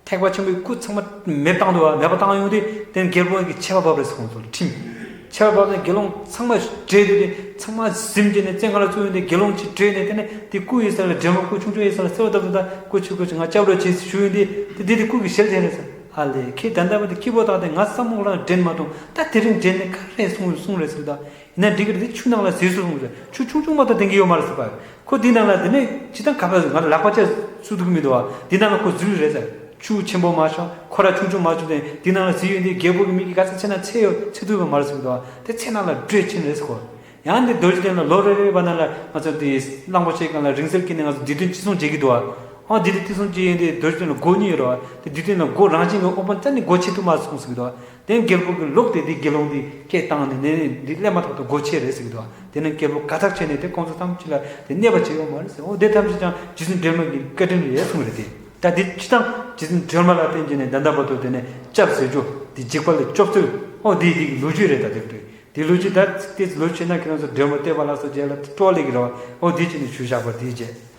ཐེག་པ་ཆེན་པོའི་སྐུ་ཚང་མ་མེ་བཏང་འདུག་བ། མེ་བ་བཏང་ཡོང་དུས་དེ་རྒྱལ་པོ་གི་ཆད་པ་བབས་རེད་ཟེར། ཁོང་ཚོ་ལ་ཁྲིམས། ཆད་པ་བབས་ནས་དགེ་སློང་ཚང་མ་བསྒྲལ་དུས་དེ་ཚང་མ་གཟིམ་བྱས་ནས་བཙོན་ཁང་ལ་བཙུགས་ཡོང་དུས་དགེ་སློང་གཅིག་བསྒྲལ་ནས་དེ་ནས་དེ་སྐུ་ཡི་ས་ལ་སྒྲོལ་མ་སྐུ་ཆུང་ཆུང་ཡི་ས་ལ་གསོལ་བ་བཏབ་དུས་ད་སྐུ་མཁྱེན་སྐུ་མཁྱེན་ང་སྐྱབས་རོགས་བྱེད་ཞུ་ཡོང་དུས་དེ་དེ་དེ་སྐུ་གི་ཞལ་མཇལ་རེད་ཟེར། ཨ་ལས་ཁྱེད་ད་ལྟ་བར་དུ་སྐྱིད་པོ་བཏང་སྟེ་ང་བསམ་བློ་རང་དྲན་མ་ཐུབ། ད་དེ་རིང་དྲན་ནས་ག་རེ་གསུངས་གསུངས་རེད་ཟེར། ད་ཡིན་ན་འགྲིག་གི་རེད། དེ་ཆུ་ནང་ལ་ཟིལ་སོང་གསུངས་རེད། ཆུ་ཆུང་ཆུང་མ་གཏོགས་ལྡང་གི་ཡོད་མ་རེད་ཟེར་བ། ཁོ་དེ་ནང་ལ་དེ་ནས་ཇི་ལྟར་ག་པར་ང་ལག་པ་ཅིག་བཙུགས་ཐུབ་ཀྱི་མི་འདུག་བ། དེ་ནང་ལ་ཁོ་འཛུལ་རེད་ཟེར། ཆུ་ཆེན་པོ་མ་བྱུང་། ཁོ་ར་ཆུང་ཆུང་མ་བྱུང་སྟེ་དེ་ནང་ལ་ཟིལ་ཡོད་དེ་རྒྱལ་པོ་གི་མི་གིས་ག་ཚད་ཆེ་ན་ཚད་ཡོད་ཚད་ཐུབ་པ་མ་རེད་ཟེར་གི་འདུག་བ། དེ་ཚད་ནང་ལ་བྲོས་ཕྱིན་རེད་ཟེར་ཁོ། ཡང་འདི་རྡོ་རྗེ་གདན་ལ་ལོ་རེ་རེ་བ་ནང་ལ་ང་ཚོ་འདི་གླང་པོ་ཆེ་སྒང་ལ་རིང་བསྲེལ་བཀལ་ནས་ང་ཚོ་འདི་དོན་ཅི་གསུང་བྱེད་ཀྱི་འདུག་བ། ཨ་འདི་དོན་ཅི་གསུང་བྱེད་ཡིན་དེ་རྡོ་རྗེ་གདན་ལ་སྒོ་གཉིས་ཡོད་རེད་བ། དེ་འདི་དོན་ལ་སྒོ་རང་བཞིན་གྱི་དབུ་འཕང་རྩ་ནས་སྒོ་ཕྱེ་ཐུབ་མ་སོང་ཟེར་གྱི་འདུག་བ། དེ་རྒྱལ་པོ་གི་ལོག་སྟེ་འདི་དགེ་སློང་འདི་སྐད་བཏང་ནས་ནས་ནས་འདི་སླེབས་མ་ཐག་ཏུ་སྒོ་ཕྱེ་རེད་ཟེར་གྱི་འདུག་བ། དེ་ནས་རྒྱལ་པོ་དགའ་ཐག་ཆད་ནས་དེ་ཁོང་ཚོ་ཐམས་ཅད་ལ་དེ་གནོད་པ་བྱེད་ཡོད་མ་རེད་ཟེར། འོ་དེ་ཐམས་ཅད་ཀྱང་རྗེ་བཙུན་སྒྲོལ་མ་གི་བཀའ་དྲིན་རེད་གསུངས་རེད་དེ། ད་འདི་སྤྱི་བཏང་རྗེ་བཙུན་སྒྲོལ་མ་ལ་བརྟེན་བྱས་ནས་ད་ལྟ་བར་དུ་དེ་ནས་སྐྱབས་ཟེར་རྒྱུ་འདི་འཇིགས་པ་ལས་སྐྱོབ་ཚུལ་འོ་འདི་འདི་གི་ལོ་རྒྱུས་རེད། ད་དེ་འདྲ་དེ་ལོ་རྒྱུས་ད་དེ་ལོ་རྒྱུས་ན་ཁྱེད་རང་ཚོ་སྒྲོལ་མ་བསྟོད་པ་ལ་སོགས་རྗེས་ལ་སྤྲོ་ལེགས་ཀྱི་རེད་བ། འོ་འདི་བྱས་ནས་ཞུ་བཞག་པ་འདི་བྱས།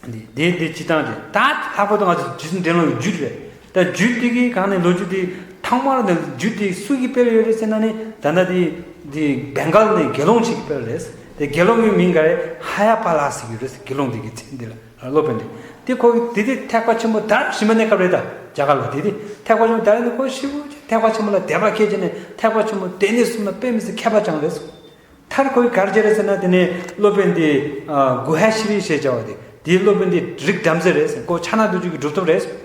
འདི་འདི་འདི་སྤྱི་བཏང་རེད། ད་ལྷག་པར་དུ་ང་ཚོ་རྗེ་བཙུན་སྒྲོལ་མ་གི་རྒྱུད་རེད། ད་རྒྱུད་འདི་གི་སྒང་ནས་ལོ་རྒྱུས་འདི་ཐོག་མར་ནས་རྒྱུད་འདི་སུ་གིས་སྤེལ་ཡོད་རེད་ཟེར་ན་ནི་ད་ལྟ་འདི་འདི་བེང་གལ་ནས་དགེ་སློང་ཞིག་གིས་སྤེལ་རེད། དེ་དགེ་སློང་གི་མིང་ག་རེ་ཧ་ཡ་པ་ལ་ཟེར་གྱི་རེད། དགེ་སློང་འདི་གི་མཚན་འདི་ལ་སློབ་དཔོན་འདི་དེ་ཁོ་གི་དེ་དེ་ཐེག་པ་ཆེན་པོ་དར་བཞིན་པ་གནས་སྐབས་རེད། ད་རྒྱ་གར་ལ་དེ་དེ་ཐེག་པ་ཆེན་པོ་དར་ནས་ཁོ་ཞིབ་པོ་ཐེག་པ་ཆེན་པོ་ལ་དད་པ་སྐྱེས་བྱས་ནས་ཐེག་པ་ཆེན་པོ་སྡེ་སྣོད་གསུམ་ལ་དཔེ་མི་སྲིད་མཁས་པ་ཅང་རེད། མཐར་ཁོས་ག་རེ་བྱས་རེད་ཟེར་ན། དེ་ནས་སློབ་དཔོན་དེ་ཨ་གུ་ཧ་ཤྲཱི་ཞེས་བྱ་བ་དེ། དེའི་སློབ་དཔོན་དེ་རིགས་བྲམ་ཟེ་རེད་ཟེར། ཁོ་ཕྱག་ན་རྡོ་རྗེ་གི་གྲུབ་ཐོབ་རེད་ཟེར།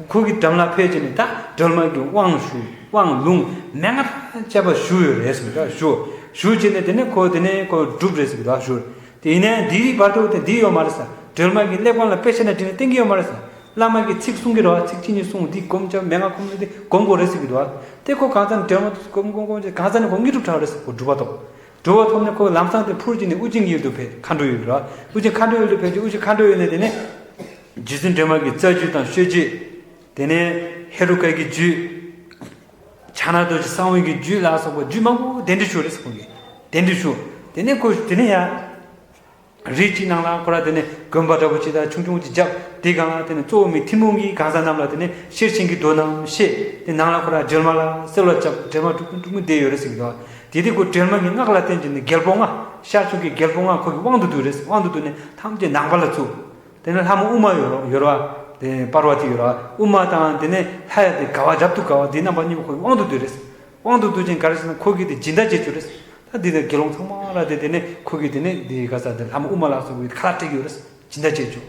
ཁོ་གི་འགྲམ་ལ་ཕེབས་བྱས་ནས་ད་སྒྲོལ་མ་གི་དབང་ཞུ། དབང་ལུང་མན་ངག་དང་བཅས་པ་ཞུས་ཡོད་རེད་ཟེར། ད་ཞུ་ཞུས་བྱས་ནས་དེ་ནས་ཁོ་དེ་ནས་ཁོ་གྲུབ་རེད་ཟེར། ད་ཞུ། དེ་ཡིན་ནའི་འདིའི་བར་དུ་དེ་འདི་ཡོད་མ་རེད་ཟེར། སྒྲོལ་མ་གི་གླེགས་བམ་ལ་དཔེ་བྱས་ནས་བྲིས་ནས་བསྟན་གྱི་ཡོད་མ་རེད་ཟེར། བླ་མ་གིས་ཚིག་གསུང་གི་རེད་བ། ཚིག་གཅིག་གཉིས་གསུང་། འདི་སྒོམ་བྱ་མན་ངག་སྒོམ་ནས་འདི་སྒོམ་དགོས་རེད་ཟེར་གྱི་འདུག་བ། དེ་ཁོ་གང་ཙམ་སྒྲོལ་མ་དེ་སྒོམ་སྒོམ་སྒོམ་བྱས། གང་ཙམ་ནས་ཁོ་དངོས་གྲུབ་ཐོབ་རེད་ཟེར། ཁོ་གྲུབ་པ་ཐོབ། གྲུབ་པ་ཐོབ་ནས་ཁོ་ལམ་སང་དེ་འཕུར་གྱི་ནས་ཨུ་རྒྱན་གྱི་ཡུལ་དུ་ཕེབས། མཁའ་འགྲོའི་ཡུལ་དུ་ར། ཨུ་རྒྱན་མཁའ་འགྲོའི་ཡུལ་དུ་ཕེབས་ཀྱི། ཨུ་རྒྱན་མཁའ་འགྲོའི་ཡུལ་ནས་དེ་ནས་རྗེ་བཙུན་སྒྲོལ་མ་གི་རྩ་རྒྱུད་དང་མཆོད་བརྗོད། དེ་ནས་ཧེ་རུ་ཀ་གི་རྒྱུད། ཕྱག་ན་རྡོ་རྗེ་གསང་བའི་གི་རྒྱུད་ལ་སོགས་པ་རྒྱུད་མང་པོ་གདན་འདྲེན་ཞུ་རེད་ཟེར། ཁོང་གིས་གདན་འདྲེན་ཞུ། དེ་ནས་ཁོ་དེ་ནས་ཡང་རི་གཅིག་ནང་ལ་ཁོ་ར་དེ་ནས་དགོན་པ་འདྲ་པོ་ཅིག་དང་ཆུང་ཆུང་ཅིག་བརྒྱབ། དེ་སྒང་ལ་དེ་ནས་གཙོ་བོ་མི་ཐུན་མོང་གི་གང་ཟག་རྣམས་ལ་དེ་ནས་ཤེར་ཕྱིན་གྱི་མདོ་རྣམས་བཤད། དེ་ནང་ལ་ཁོ་ར་སྒྲོལ་མ་ལ་གསོལ་བ་བརྒྱབ། སྒྲོལ་མ་དྲུག་དྲུག་མོ་བསྡད་ཡོད་རེད་ཟེར་གྱི་འདུག། དེ་དུས་ཁོ་སྒྲོལ་མ་གི་སྔགས་ལ་བརྟེན་བྱས་ནས་རྒྱལ་པོ་ལྔ། ཤར་ཕྱོགས་ཀྱི་རྒྱལ་པོ་ལྔ་ཁོ་གི་དབང་དུ་བསྡུས་རེད་ཟེར། དབང་དུ་བསྡུས་ནས་ཐམས་ཅད་ནང་པ་ལ་བཙུགས། དེ་ནས་ལྷ་མོ་ཨུ་མ་ཡོད་ར་ཡོད་ར་བ། དེ་པར་བ་ཏི་ཡོད་ར་བ། ཨུ་མ་དང་དེ་ནས་ལྷ་ཡ་དེ་དགའ་བ་རབ་ཏུ་དགའ་བ་དེ་རྣམ་པ་གཉིས་པོ་ཁོ་གི་དབང་དུ་བསྡུས་རེད། དབང་དུ་བསྡུས་ཅིང་ག་རེ་ཟེར་ན། ཁོ་གིས་དེ་སྦྱིན་བདག་བྱེད་རྒྱུ་རེད། ད་འདི་ནས་དགེ་སློང་ཚང་མ་ལ་དེ་དེ་ནས་ཁོ་གིས་དེ་ནས་འདི་ག་ས་དེ་ལྷ་མོ་ཨུ་མ་ལ་སོགས་པའི་ཁ་ལག་སྤྲད་ཀྱི་ཡོད་རེད། སྦྱིན་བདག་བྱེད་རྒྱུ།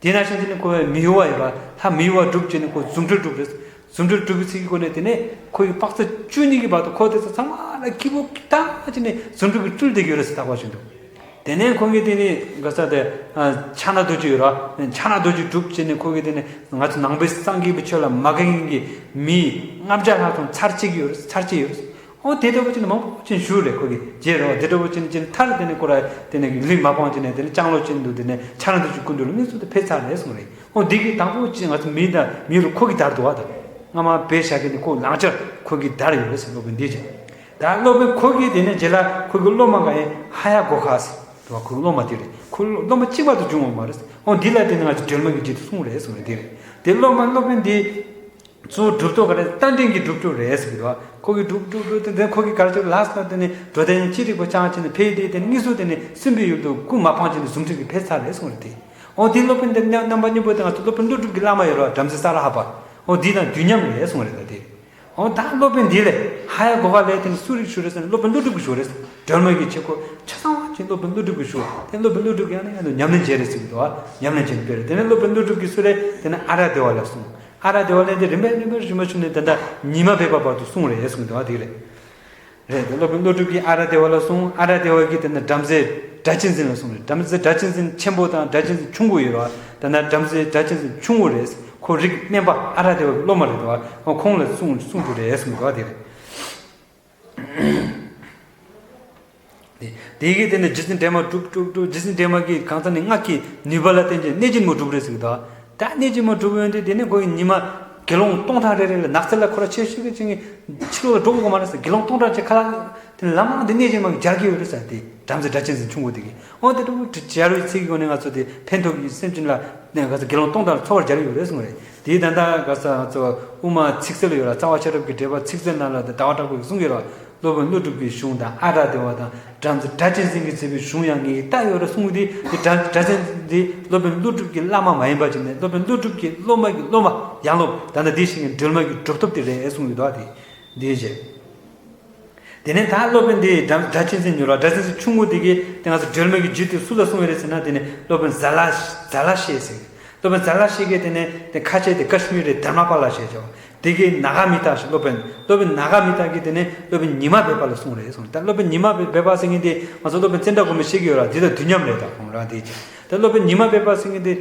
དེ་ནང་བཞིན་དེ་ནས་ཁོ་བའི་མི་གཡོ་བ་ཡོད་ར། ལྷ་མི་གཡོ་བ་སྒྲུབ་བྱས་ནས་ཁོ་རྫུ་འཕྲུལ་སྒྲུབ་རེད། རྫུ་འཕྲུལ་སྒྲུབ་པའི་ཚིག་གི་སྒོ་ནས་དེ་ནས་ཁོ་ཡི་དཔག་ཚད་བཅུ་གཉིས་ཀྱི་བར་དུ་ཁོ་དེ་ཚོ་ཚང་མ་ལ་སྐྱིད་པོ་བཏང་བྱས་ནས་རྫུ་འཕྲུལ་གྱི་སྤྲུལ་བསྡད་ཀྱི་ཡོད་རེད་ཟེར། ཐག་པ་ཆོད་འདུག། དེ་ནས་ཁོང་གིས་དེ་ནས་ག་ས་དེ་ཕྱག་ན་རྡོ་རྗེ་ཡོད་ར། ཕྱག་ན་རྡོ་རྗེ་སྒྲུབ་བྱས་ནས་ཁོ་གིས་དེ་ནས་ང་ཚོ་ནང་པའི་སངས་རྒྱས་པའི་ཆོས་ལ་མ་དགའ་མཁན་གྱི་མི་ལྔ་བརྒྱ་ལྷག་ཙམ་ཚར་བཅད་ཀྱི་ཡོད་རེད། ཚར་བཅད་ཡོད་རེད། ཨོ་དེ་འདྲ་པོ་ཅིག་ནི་མང་པོ་ཅིག་བཞུགས་རེད། ཁོ་གིས་རྗེས་རོགས་དེ་འདྲ་པོ་ཅིག་ནི་ཅིག་མཐར་དེ་ནས་ཁོ་ར་དེ་ནས་ལུས་མ་སྤངས་ཅིག་ནས་དེ་ནས་ལྕང་ལོ་ཅན་དུ་དེ་ནས་ཕྱག་ན་རྡོ་རྗེ་སྐུ་མདུན་ལ་དངོས་སུ་དེ་ཕེབས་ཚར་རེད་གསུངས་རེད། ཨོ་འདི་གི་དང་པོ་ཅིག་ང་ཚོ་མི་དང་མི་ལ་ཁོ་གིས་དར་འདུག་བ། ད་སྔ་མ་བེ་ཤ་གི་ནི་ཁོ་ལང་ཆར་ཁོ་གིས་དར་ཡོད་རེད་ཟེར། སློབ་དཔོན་འདི་ཅིག། ད་སློབ་དཔོན་ཁོ་གིས་དེ་ནས་རྗེས་ལ་ཁོ་གི་སློབ་མ་ག་ཡེ་ཧ་ཡ་གོ་ཁ་ཟེར་འདུག་བ། ཁོ་གི་སློབ་མ་དེ་རེད། ཁོ་སློབ་མ་གཅིག་པ་དུ་བྱུང་བ་མ་རེད། ཨོ་འདི་ལ་དེ་ནས་ང་ཚོ་སྒྲོལ་མ་གི་རྗེས་དུ་གསུངས་རེད་གསུངས་རེད། དེ་རེད། དེ་སློབ་མ་སློབ་དཔོན་འདི་གཙོ་བོ་གྲུབ་ཐོབ་ག་རེ། རྟ་མགྲིན་གྱི་སྒྲུབ་ཐོབ་རེད་ཟེར་གྱི་འདུག་བ། ཁོ་གི་སྒྲུབ་སྒྲུབ་སྒྲུབ་དེ་ཁོ་གི་གར་ཆོག་ལགས་སོ། དེ་ནས་འགྲོ་དོན་ཅི་རིགས་པ་ཅང་བྱས་ནས་ཕེབས་དེ་དེ་ནས་དངོས་སུ་དེ་ནས་སྲིན་པོའི་ཡུལ་དུ་སྐུ་མ་སྤངས་བྱས་ནས་རྫུ་འཕྲུལ་གྱིས་ཕེབས་ཚར་རེད་གསུངས་རེད་དེ། འོ་དེ་སློབ་དཔོན་དེ་རྣམ་པ་གཉིས་པོ་དེ་ང་ཚོ་སློབ་དཔོན་ཀླུ་སྒྲུབ་ཀྱི་བླ་མ་ཡོད་ར། བྲམ་ཟེ་ས་ར་ཧ་པ། འོ་འདི་དང་དུས་མཉམ་རེད་གསུངས་རེད་ད་དེ། འོ་ད་སློབ་དཔོན་འདི་ལས་ཧ་ཡ་གོ་ཧ་ལས་དེ་ནས་སུ་རིགས་ཞུ་རེད་ཟེར་ན། སློབ་དཔོན་ཀླུ་སྒྲུབ་ཀྱིས་ཞུ་རེད། སྒྲོལ་མ་གི་ཆེ་ཁོ་ཆ་ཚང་བ་ཅིག་སློབ་དཔོན་ཀླུ་སྒྲུབ་ཀྱིས་ཞུ། དེ་སློབ་དཔོན་ཀླུ་སྒྲུབ་ཀྱིས་ཡང་ནས་ཡང་དུ་ཉམས་ལེན་བྱས་རེད་ཟེར་གྱི་འདུག་བ། ཉམས་ལེན་བྱས་ནས་ཕེབས་རེད། དེ་ནས་སློབ་དཔོན་ཀླུ་སྒྲུབ་ཀྱིས་སུ་རེད། དེ་ནས་ཨ་ར་དེ་བ་ལ་གསུངས། ཨ་ར་དེ་བ་ལས་དེ་རིམ་པས་རིམ་པས་རིམ་པ་བྱུང་ནས་ད་ལྟ་ཉི་མ་སྦས་པ་བར་དུ་གསུངས་རེད་གསུངས་འདུག་བ། དེ་རེད། རེད། དེ་སློབ་དཔོན་ཀླུ་སྒྲུབ་ཀྱིས་ཨ་ར་དེ་བ་ལ་གསུངས། ཨ་ར་དེ་བ་གིས་དེ་ནས་བྲམ་ཟེ་སྒྲ་གཅན་འཛིན་ལ་གསུངས་རེད། བྲམ་ཟེ་སྒྲ་གཅན་འཛིན་ཆེན་པོ་དང་སྒྲ་གཅན་འཛིན་ཆུང་ངུ་ཡོད་ར། ད་ལྟ་བྲམ་ཟེ་སྒྲ་གཅན་འཛིན་ཆུང་ངུ་རེད། ཁོ་རིགས་དམན་པ། ཨ་ར་དེ་བ་གི་སློབ་མ་རེད་བ། ཁོང་ལ་གསུངས་གསུངས་རྒྱུ་རེད་གསུངས་འདུག་བ། དེ་རེད། དེ་དེ་གིས་དེ་ནས་རྗེ་བཙུན་སྒྲོལ་མ་སྒྲུབ་སྒྲུབ་སྒྲུབ། རྗེ་བཙུན་སྒྲོལ་མ་གིས་གང་ཟག་ནི་སྔགས་ཀྱི་ནུས་པ་ལ་བརྟེན་ཅིང་གནོད་སྦྱིན་མོ་སྒྲུབ་རེད་ཟེར་གྱི་འདུག། ད་གནོད་སྦྱིན་མོ་སྒྲུབ་ཡོང་དུས་དེ་ནས་ཁོ་གི་ཉི་མ་དགེ་སློང་སྟོང་ཕྲག་རེ་རེ་ལ་ནགས་ཚལ་ལ་ཁོ་ར་ཆེ་ཤོས་ཀྱི་ཅིག་གི་ཕྱི་ལོགས་ལ་འགྲོ་དགོས་མ་རེད་ཟེར། དགེ་སློང་སྟོང་ཕྲག་ཅིག་ཁ་ལག་དེ་ལམ་ལམ་དེ་གནོད་སྦྱིན་མོ་གིས་སྦྱར་གྱི་ཡོད་རེད་ཟེར། དེ་བྲམ་ཟེ་སྒྲ་གཅན་འཛིན་ཆུང་ངུ་དེ་གིས། འོ་དེ་འདྲ་བོ་སྦྱར་བའི་ཚིག་གི་སྒོ་ནས་ང་ཚོ་དེ་ཕན་ཐོགས་ཀྱི་སེམས་ཅན་ལ་ནས་ག་ས་དགེ་སློང་སྟོང་ཕྲག་ལ་འཚོ་བར་སྦྱར་གྱི་ཡོད་རེད་གསུངས་རེད། དེའི་ད་ལྟ་ག་ས་ང་ཚོ་དབུ་མ་ཚིག་གསལ་ཡོད་ར། རྩ་བ་ཤེས་རབ་ཀྱི་འགྲེལ་པ་ཚིག་གསལ་ནང་ལ་དེ་ཟླ་བ་གྲགས་པས་གསུངས་ཡོད་ར། སློབ་དཔོན་ཀླུ་སྒྲུབ་ཀྱི་གཞུང་དང་། ཨ་ར་དེ་བ་དང་བྲམ་ཟེ་སྒྲ་གཅན་འཛིན་གྱིས་མཛད་པའི་གཞུང་ཡང་ངས་བལྟས་ཡོད་རེད་གསུངས་ཏེ། དེ་སྒྲ་སྒྲ་གཅན་འཛིན་འདི་སློབ་དཔོན་ཀླུ་སྒྲུབ་ཀྱི་བླ་མ་མ་ཡིན་པ་ཅིག་ནས་སློབ་དཔོན་ཀླུ་སྒྲུབ་ཀྱི་སློབ་མ་གི་སློབ་མ་ཡང་སློབ། ད་ལྟ་འདི་ཞིག་ནས་སྒྲོལ་མ་གི་གྲུབ་ཐོབ་དེ་རེད་གསུངས་ཡོད་དོ། དེ་འདི་བྱས། དེ་ནས་ད་སློབ་དཔོན་འདི་སྒྲ་སྒྲ་གཅན་འཛིན་ཡོད་ར། སྒྲ་གཅན་འཛིན་ཆུང་ངུ་དེ་གིས་དེ་ང་ཚོ་སྒྲོལ་མ་གི་རྒྱུད་དེ་སུ་ལ་གསུངས་ཡོད་རེད་ཟེར་ན། དེ་ནས་སློབ་དཔོན་ཛ་ལ་ཛ་ལ་ཤེས་ཟེར། སློབ་དཔོན་ཛ་ལ་ཤེས་ཀྱིས་དེ་ནས་དེ་ཁ་ཆེ་དེ་ཀ་ཤི་མི་རའི་དྷརྨ་པཱ་ལ་ཞེས་བྱ་བ་དེ་གིས་ནཱ་ག་མི་ཏ་ཞེས། སློབ་དཔོན་སློབ་དཔོན་ནཱ་ག་མི་ཏ་གིས་དེ་ནས་སློབ་དཔོན་ཉི་མ་སྦས་པ་ལ་གསུངས་རེད་གསུངས། ད་སློབ་དཔོན་ཉི་མ་སྦས་པ་ཟེར་མཁན་དེ་ང་ཚོ་སློབ་དཔོན་ཙནྡྲ་གོ་མི་ཤེས་ཀྱི་ཡོད་ར། འདི་དང་དུས་མཉམ་རེད། ད་ཁོང་རང་དེ་ཅི། ད་སློབ་དཔོན་ཉི་མ་སྦས་པ་ཟེར་མཁན་དེ་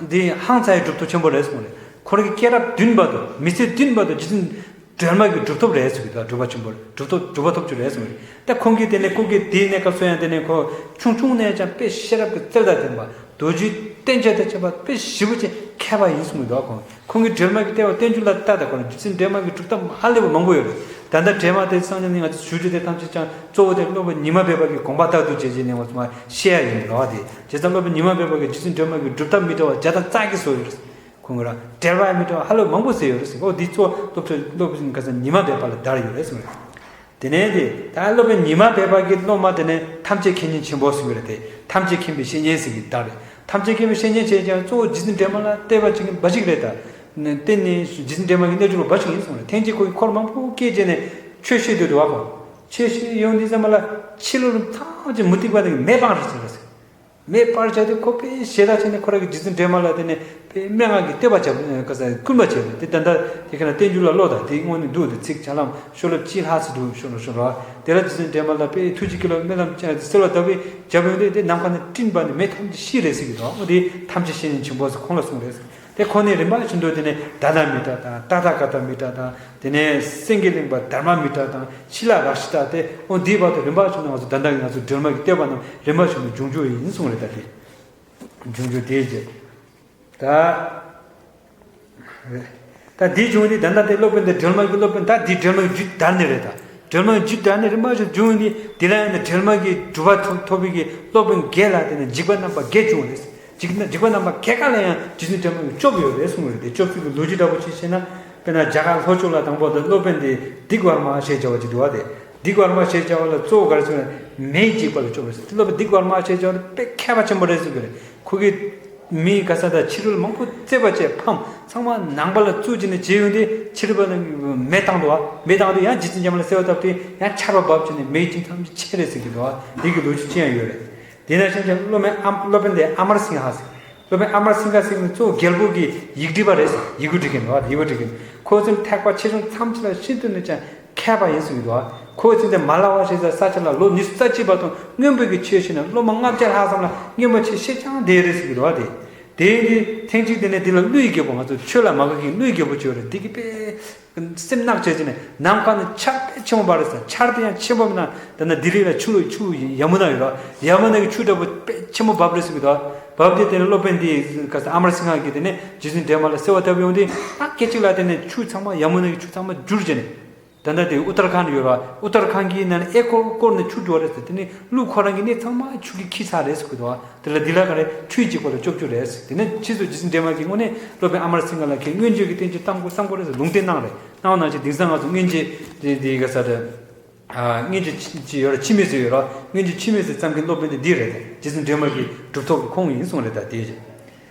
འདི་ཧང་སངས་ཡི་གྲུབ་ཐོབ་ཆེན་པོ་རེད་གསུངས་རེད། ཁོ་རང་གི་སྐྱེས་རབས་བདུན་བར་དུ་མི་ཚེ་བདུན་བར་དུ་རྗེ་བཙུན་སྒྲོལ་མ་གི་གྲུབ་ཐོབ་རེད་ཟེར་གྱི་འདུག། གྲུབ་པ་ཆེན་པོ་རེད། གྲུབ་ཐོབ་གྲུབ་པ་ཐོབ་རྒྱུ་རེད་ཟེར་གྱི་རེད། ད་ཁོང་གིས་དེ་ནས་ཁོང་གིས་དེའི་གནས་སྐབས་སུ་ཡང་དེ་ནས་ཁོ་ཆུང་ཆུང་ནས་ཀྱང་དཔེ་ཤེས་རབ་ཀྱི་རྩལ་དང་ལྡན་པ། རྡོ་རྗེ་བསྟན་བཅོས་དང་བཅས་པ་དཔེ་ཞེ་པོ་ཅིག་མཁས་པ་ཡིན་གསུངས་གི་འདུག། ཁོང་ཁོང་གིས་སྒྲོལ་མ་གི་ལྟེ་བ་བསྟན་བཅོས་ལ་ལྟ་དང་། ཁོང་རྗེ་བཙུན་སྒྲོལ་མ་གི་གྲུབ་ཐོབ་ཧ་ལས་པ་མང་པོ་ཡོད་རེད། ད་ལྟ་སྒྲོལ་མ་དེ་སངས་རྒྱས་ནི་ང་ཚོ་ཞུ་རྒྱུ་དེ་ཐམས་ཅད་ཀྱང་གཙོ་བོ་དེ་སློབ་དཔོན་ཉི་མ་སྦས་པ་གི་དགོངས་པ་ལྟར་དུ་བྱས་བྱས་ནས་ང་ཚོ་མར་བཤད་ཡ་ཡིན་ལོ། དེ་བྱས་ཙང་སློབ་དཔོན་ཉི་མ་སྦས་པ་གིས་རྗེ་བཙུན་སྒྲོལ་མ་གི་གྲུབ་མཐའ་མི་འདྲ་བ་བརྒྱ་དང་རྩ་བརྒྱད་བཟོ་ཡོད་རེད། ཁོང་གི་ར་འགྲེལ་པ་མི་འདྲ་བ་ཧ་ལས་པ་མང་པོ་ཟེར་ཡོད་རེད་ཟེར། འོ་འདི་གཙོ་སློབ་ཕྲུག་སློབ་དཔོན་ག་ས་ཉི་མ་སྦས་པ་ལ་དར་ཡོད་རེད་ཟེར། དེ་ནས་དེ་ད་སློབ་དཔོན་ཉི་མ་སྦས་པ་གི་སློབ་མ་དེ་ནས་ཐམས་ཅད་མཁྱེན་ཉིད་ཆེན་པོ་ཟེར་གྱི་རེད་དེ། ཐམས་ཅད་མཁྱེན་པའི་བཤེས་གཉེན་ཟེར་གྱི་དར་རེད། ཐམས་ཅད་མཁྱེན་པའི་བཤེས་གཉེན་བྱས་ཀྱང་གཙོ་བོ་རྗེ་བཙུན་སྒྲོལ་མ་ལ་བལྟས་པ་ཅིག་འབའ་ཞིག་རེད། ད་བརྟེན་ནས་རྗེ་བཙུན་སྒྲོལ་མ་གི་གནས་གྲུབ་ལ་འབའ་ཞིག་ཡིན་གསུངས་རེད། ཐེངས་གཅིག་ཁོ་གི་འཁོར་མང་པོ་བསྐྱེད་བྱས་ནས་ཆོས་བཤད་དུས་འདུག་བ། ཁོ་ ཆེ་ཤོས་ཡོང་དུས་ཙམ་པ་ལ་ཕྱི་ལོགས་ཐམས་ཅད་མུ་སྟེགས་པ་དེ་གིས་མེ་སྤར་བྱས་ཟེར། མེ་སྤར་བྱས་ཏེ་ཁོ་དཔེ་ཞེ་དྲག་བྱས་ནས་ཁོ་རང་གི་རྗེ་བཙུན་སྒྲོལ་མ་ལ་དེ་ནས་དཔེ་སྨྲེ་སྔགས་ཀྱི་བསྟོད་པ་བྱས་པ་ག་ས་བསྐུལ་མ་བྱས་པ་དེ། ད་ལྟ་དེ་ག་ན་བསྟན་འགྱུར་ལ་ཀློག་དང་། དེ་དངོས་གནས་འདུག་དེ་ཚིག་ཆ་ལམ་ཤོ་ལོ་ཀ་གཅིག་ལྷག་ཙམ་འདུག་ཤོ་ལོ་ཤོ་ལོ། དེ་ལ་རྗེ་བཙུན་སྒྲོལ་མ་ལ་དཔེ་ཐུགས་རྗེ་སྐྱེ་ལོ་སྨོན་ལམ་བཅངས་ཏེ་གསོལ་བ་བཏབ་པས་བྱས་པ་ཡོང་དུས་དེ་ནམ་མཁའ་ནས་སྤྲིན་པ་ནི་མེ་ཐམས་ཅད་ཤི་རེད་ཟེར་གྱི་འདུག་འོ་དེ་ཐམས་ཅད་བཤེས་གཉེན་ཆེན་པོ་ཟེར་ཁོང་ལ་གསུངས་རེད་ཟེར། དེ་ཁོ་ནས་རིམ་པ་བཞིན་དུ་དེ་ནས་ད་ད་མི་ཏྲ་དང་ཏ་ཐ་ག་ཏ་མི་ཏྲ་དང་། དེ་ནས་སེང་གེ་གླིང་པ་དྷརྨ་མི་ཏྲ་དང་ཤི་ལ་རཀྵི་ཏ་སྟེ། འོ་འདིའི་བར་དུ་རིམ་པ་བཞིན་དུ་ང་ཚོ་ད་ལྟ་ང་ཚོ་སྒྲོལ་མ་གི་བསྟོད་པ་རྣམས་རིམ་པ་བཞིན་དུ་འབྱུང་རྒྱུ་ཡིན་གསུངས་རེད། ད་དེ་འབྱུང་རྒྱུ་དེའི་རྗེས་ད་ད་འདི་བྱུང་སྟེ་ད་ལྟ་དེ་སློབ་དཔོན་དེ་སྒྲོལ་མ་གི་སློབ་དཔོན་ད་འདི་སྒྲོལ་མ་གི་རྒྱུད་དར་ནི་རེད། ད་སྒྲོལ་མ་གི་རྒྱུད་དར་ནི་རིམ་པ་བཞིན་བྱུང་སྟེ་དེ་ལ་ཡང་ན་སྒྲོལ་མ་གི་གྲུབ་པ་ཐོབ་ཐོབ་པའི་གི་སློབ་དཔོན་བརྒྱད་ལ་དེ་ནས་འཇིགས་པ་རྣམ་པ་བརྒྱད་བྱུང་རེད། འཇིགས་ན་འཇིགས་པ་རྣམ་པ་བརྒྱད་ཀ་ལ་ཡང་རྗེ་བཙུན་སྒྲོལ་མ་གི་སྐྱོབ་ཡོད་རེད་གསུངས་རེད། དེ་སྐྱོབ་ཚུལ་གྱི་ལོ་རྒྱུས་འདྲ་པོ་ཅིག་བཤད་ན། དཔེར་ན་རྒྱ་གར་ལྷོ་ཕྱོགས་ལ་དང་པོ་དེ་སློབ་དཔོན་དེ་དིག་ཝར་མ་ཞེས་བྱ་བ་ཅིག་འདུག་བ། དེ་དིག་ཝར་མ་ཞེས་བྱ་བ་ལ་གཙོ་བོ་ག་རེ་ཟེར་ན་མེའི་འཇིགས་པ་ལ་སྐྱོབ་རེད་ཟེར། དེ་སློབ་དཔོན་དིག་ཝར་མ་ཞེས་བྱ་བ་དེ་དཔེ་མཁས་པ་ཆེན་པོ་རེད་ཟེར་གྱི་རེད། ཁོ་གིས་མི་ག་ས་དང་ཕྱི་རོལ་མང་པོ་རྩོད་པ་བྱས་ཕམ་ཚང་མ་ནང་པ་ལ་བཙུགས་བྱས་ནས་བྱས་ཡོང་དུས་ཕྱི་རོལ་པ་ནི་མེ་བཏང་འདུག་བ། མེ་བཏང་དུས་ཡང་རྗེ་བཙུན་སྒྲོལ་མ་ལ་གསོལ་བ་བཏབ་དུས་ཡང་ཆར་པ་བབས་བྱས་ནས་མེའི་འཇིགས་ཐམས་ཅད་ཆད་རེད་ཟེར་གྱི་འདུག་བ། དེ་གི་ལོ་རྒྱུས་ཅི་ཡང་ཡོད་རེད། དེ་ནང་བཞིན་ཀྱང་སློབ་དཔོན་ཨམ་སློབ་དཔོན་དེ་ཨ་མར་སིང་ཧ་ཟེར། སློབ་དཔོན་ཨ་མར་སིང་ཧ་ཟེར་ནི་གཙོ་བོ་རྒྱལ་པོ་གི་ཡིག་འབྲི་བ་རེད་ཟེར། ཡི་གུ་འབྲི་མཁན་རེད་བ། ཡི་གུ་འབྲི་མཁན། ཁོ་ཚོས་ཐེག་པ་ཆེ་ཆུང་ཐམས་ཅད་ལ་ཤིན་ཏུ་ནས་ཀྱང་མཁས་པ་ཡིན་ཟེར་གྱི་འདུག་བ། ཁོ་ཚོས་དེ་མ་ལ་བ་ཞེས་པའི་ས་ཆ་ལ་ལོ་ཉི་ཤུ་རྩ་གཅིག་བར་དུ་མངོན་པའི་གི་ཆོས་བཤད་ནས་སློབ་མ་ལྔ་བརྒྱ་ལྷག་ཙམ་ལ་མངོན་པའི་ཆོས་བཤད་སྦྱངས་བསྡད་རེད་ཟེར་གྱི་འདུག་བ། དེ་དེ་ཡིན་དུས་ཐེངས་གཅིག་དེ་ནས་དེ་ལ་ཀླུའི་རྒྱལ་པོ། ང་ཚོ་ཆོས་ལ་མ་དགའ་མཁན་ཀླུའི་རྒྱལ་པོ་ཅིག་ཡོད་རེད། དེ་གི་དཔེ་སེམས་གནག་བྱས་བྱས་ནས་ནམ་མཁའ་ནས་ཆར་དཔེ་ཆེན་པོ་འབབ་རེད་ཟེར། ཆར་དེ་ཡང་ཆེན་པོ་མིན་ན་ད་ནི་ལྡི་ལི་ལ་ཆུ་ལོ་ཆུ་ཡ་མུ་ན་ཡོད་ར། ཡ་མུ་ན་གི་ཆུ་འདྲ་པོ་དཔེ་ཆེན་པོ་འབབ་རེད་ཟེར་གྱི་འདུག་བ། བབས་དུས་དེ་ནས་སློབ་དཔོན་དེ་ག་ས་ཨ་མར་སིང་ཧ་གིས་དེ་ནས་རྗེ་བཙུན་སྒྲོལ་མ་ལ་གསོལ་བ་བཏབ་ཡོང་དུས་ཨ་སྐད་ཅིག་ལ་དེ་ནས་ཆུ་ཚང་མ་ཡ་མུ་ན་གི་ཆུ་ཚང་མ་འགྱུར་བྱས་ནས། ད་ལྟ་དེ་ཨུ་ཏར་ཁཱན་ཡོད་ར། ཨུ་ཏར་ཁཱན་གྱི་ནང་ནས་ཨེ་སྐོར་སྐོར་ནས་ཆུ་འགྲོ་བ་རེད་ཟེར། དེ་ནས་ཀླུ་ཁོ་རང་གི་གནས་ཚང་མ་ཆུ་གིས་འཁྱིལ་ཚར་རེད་ཟེར་གྱི་འདུག་བ། དེ་ལ་འདི་ལ་ག་རེ་ཆུའི་འཇིགས་པ་ལ་སྐྱོབ་རྒྱུ་རེད་ཟེར། དེ་ནས་ཕྱིས་སུ་རྗེ་བཙུན་སྒྲོལ་མ་གིས་དངོས་གནས་སློབ་དཔོན་ཨ་མར་སིང་ཧ་ལ་ཁྱེད་མངོན་བརྗོད་ཀྱི་བསྟན་བཅོས་བརྩམ་དགོས་བསམ་དགོས་རེད་ཟེར་ལུང་བསྟན་གནང་རེད། གནང་བ་ནང་བཞིན་དེང་སང་ང་ཚོ་མངོན་བརྗོད་དེ་དེ་ག་ས་རེད། ཨ་མངོན་བརྗོད་ཅི་ཅི་ཡོད་ར། འཆི་མེད་ཟེར་ཡོད་ར། མངོན་བརྗོད་འཆི་མེད་ཟེར་བརྩམ་མཁན་སློབ་དཔོན་དེ་འདི་རེད། རྗེ་བཙུན་སྒྲོལ་མ་གི་གྲུབ་ཐོབ་ཀྱི་ཁོང་ཡིན་གསུངས་རེད། ད་དེ་རེད།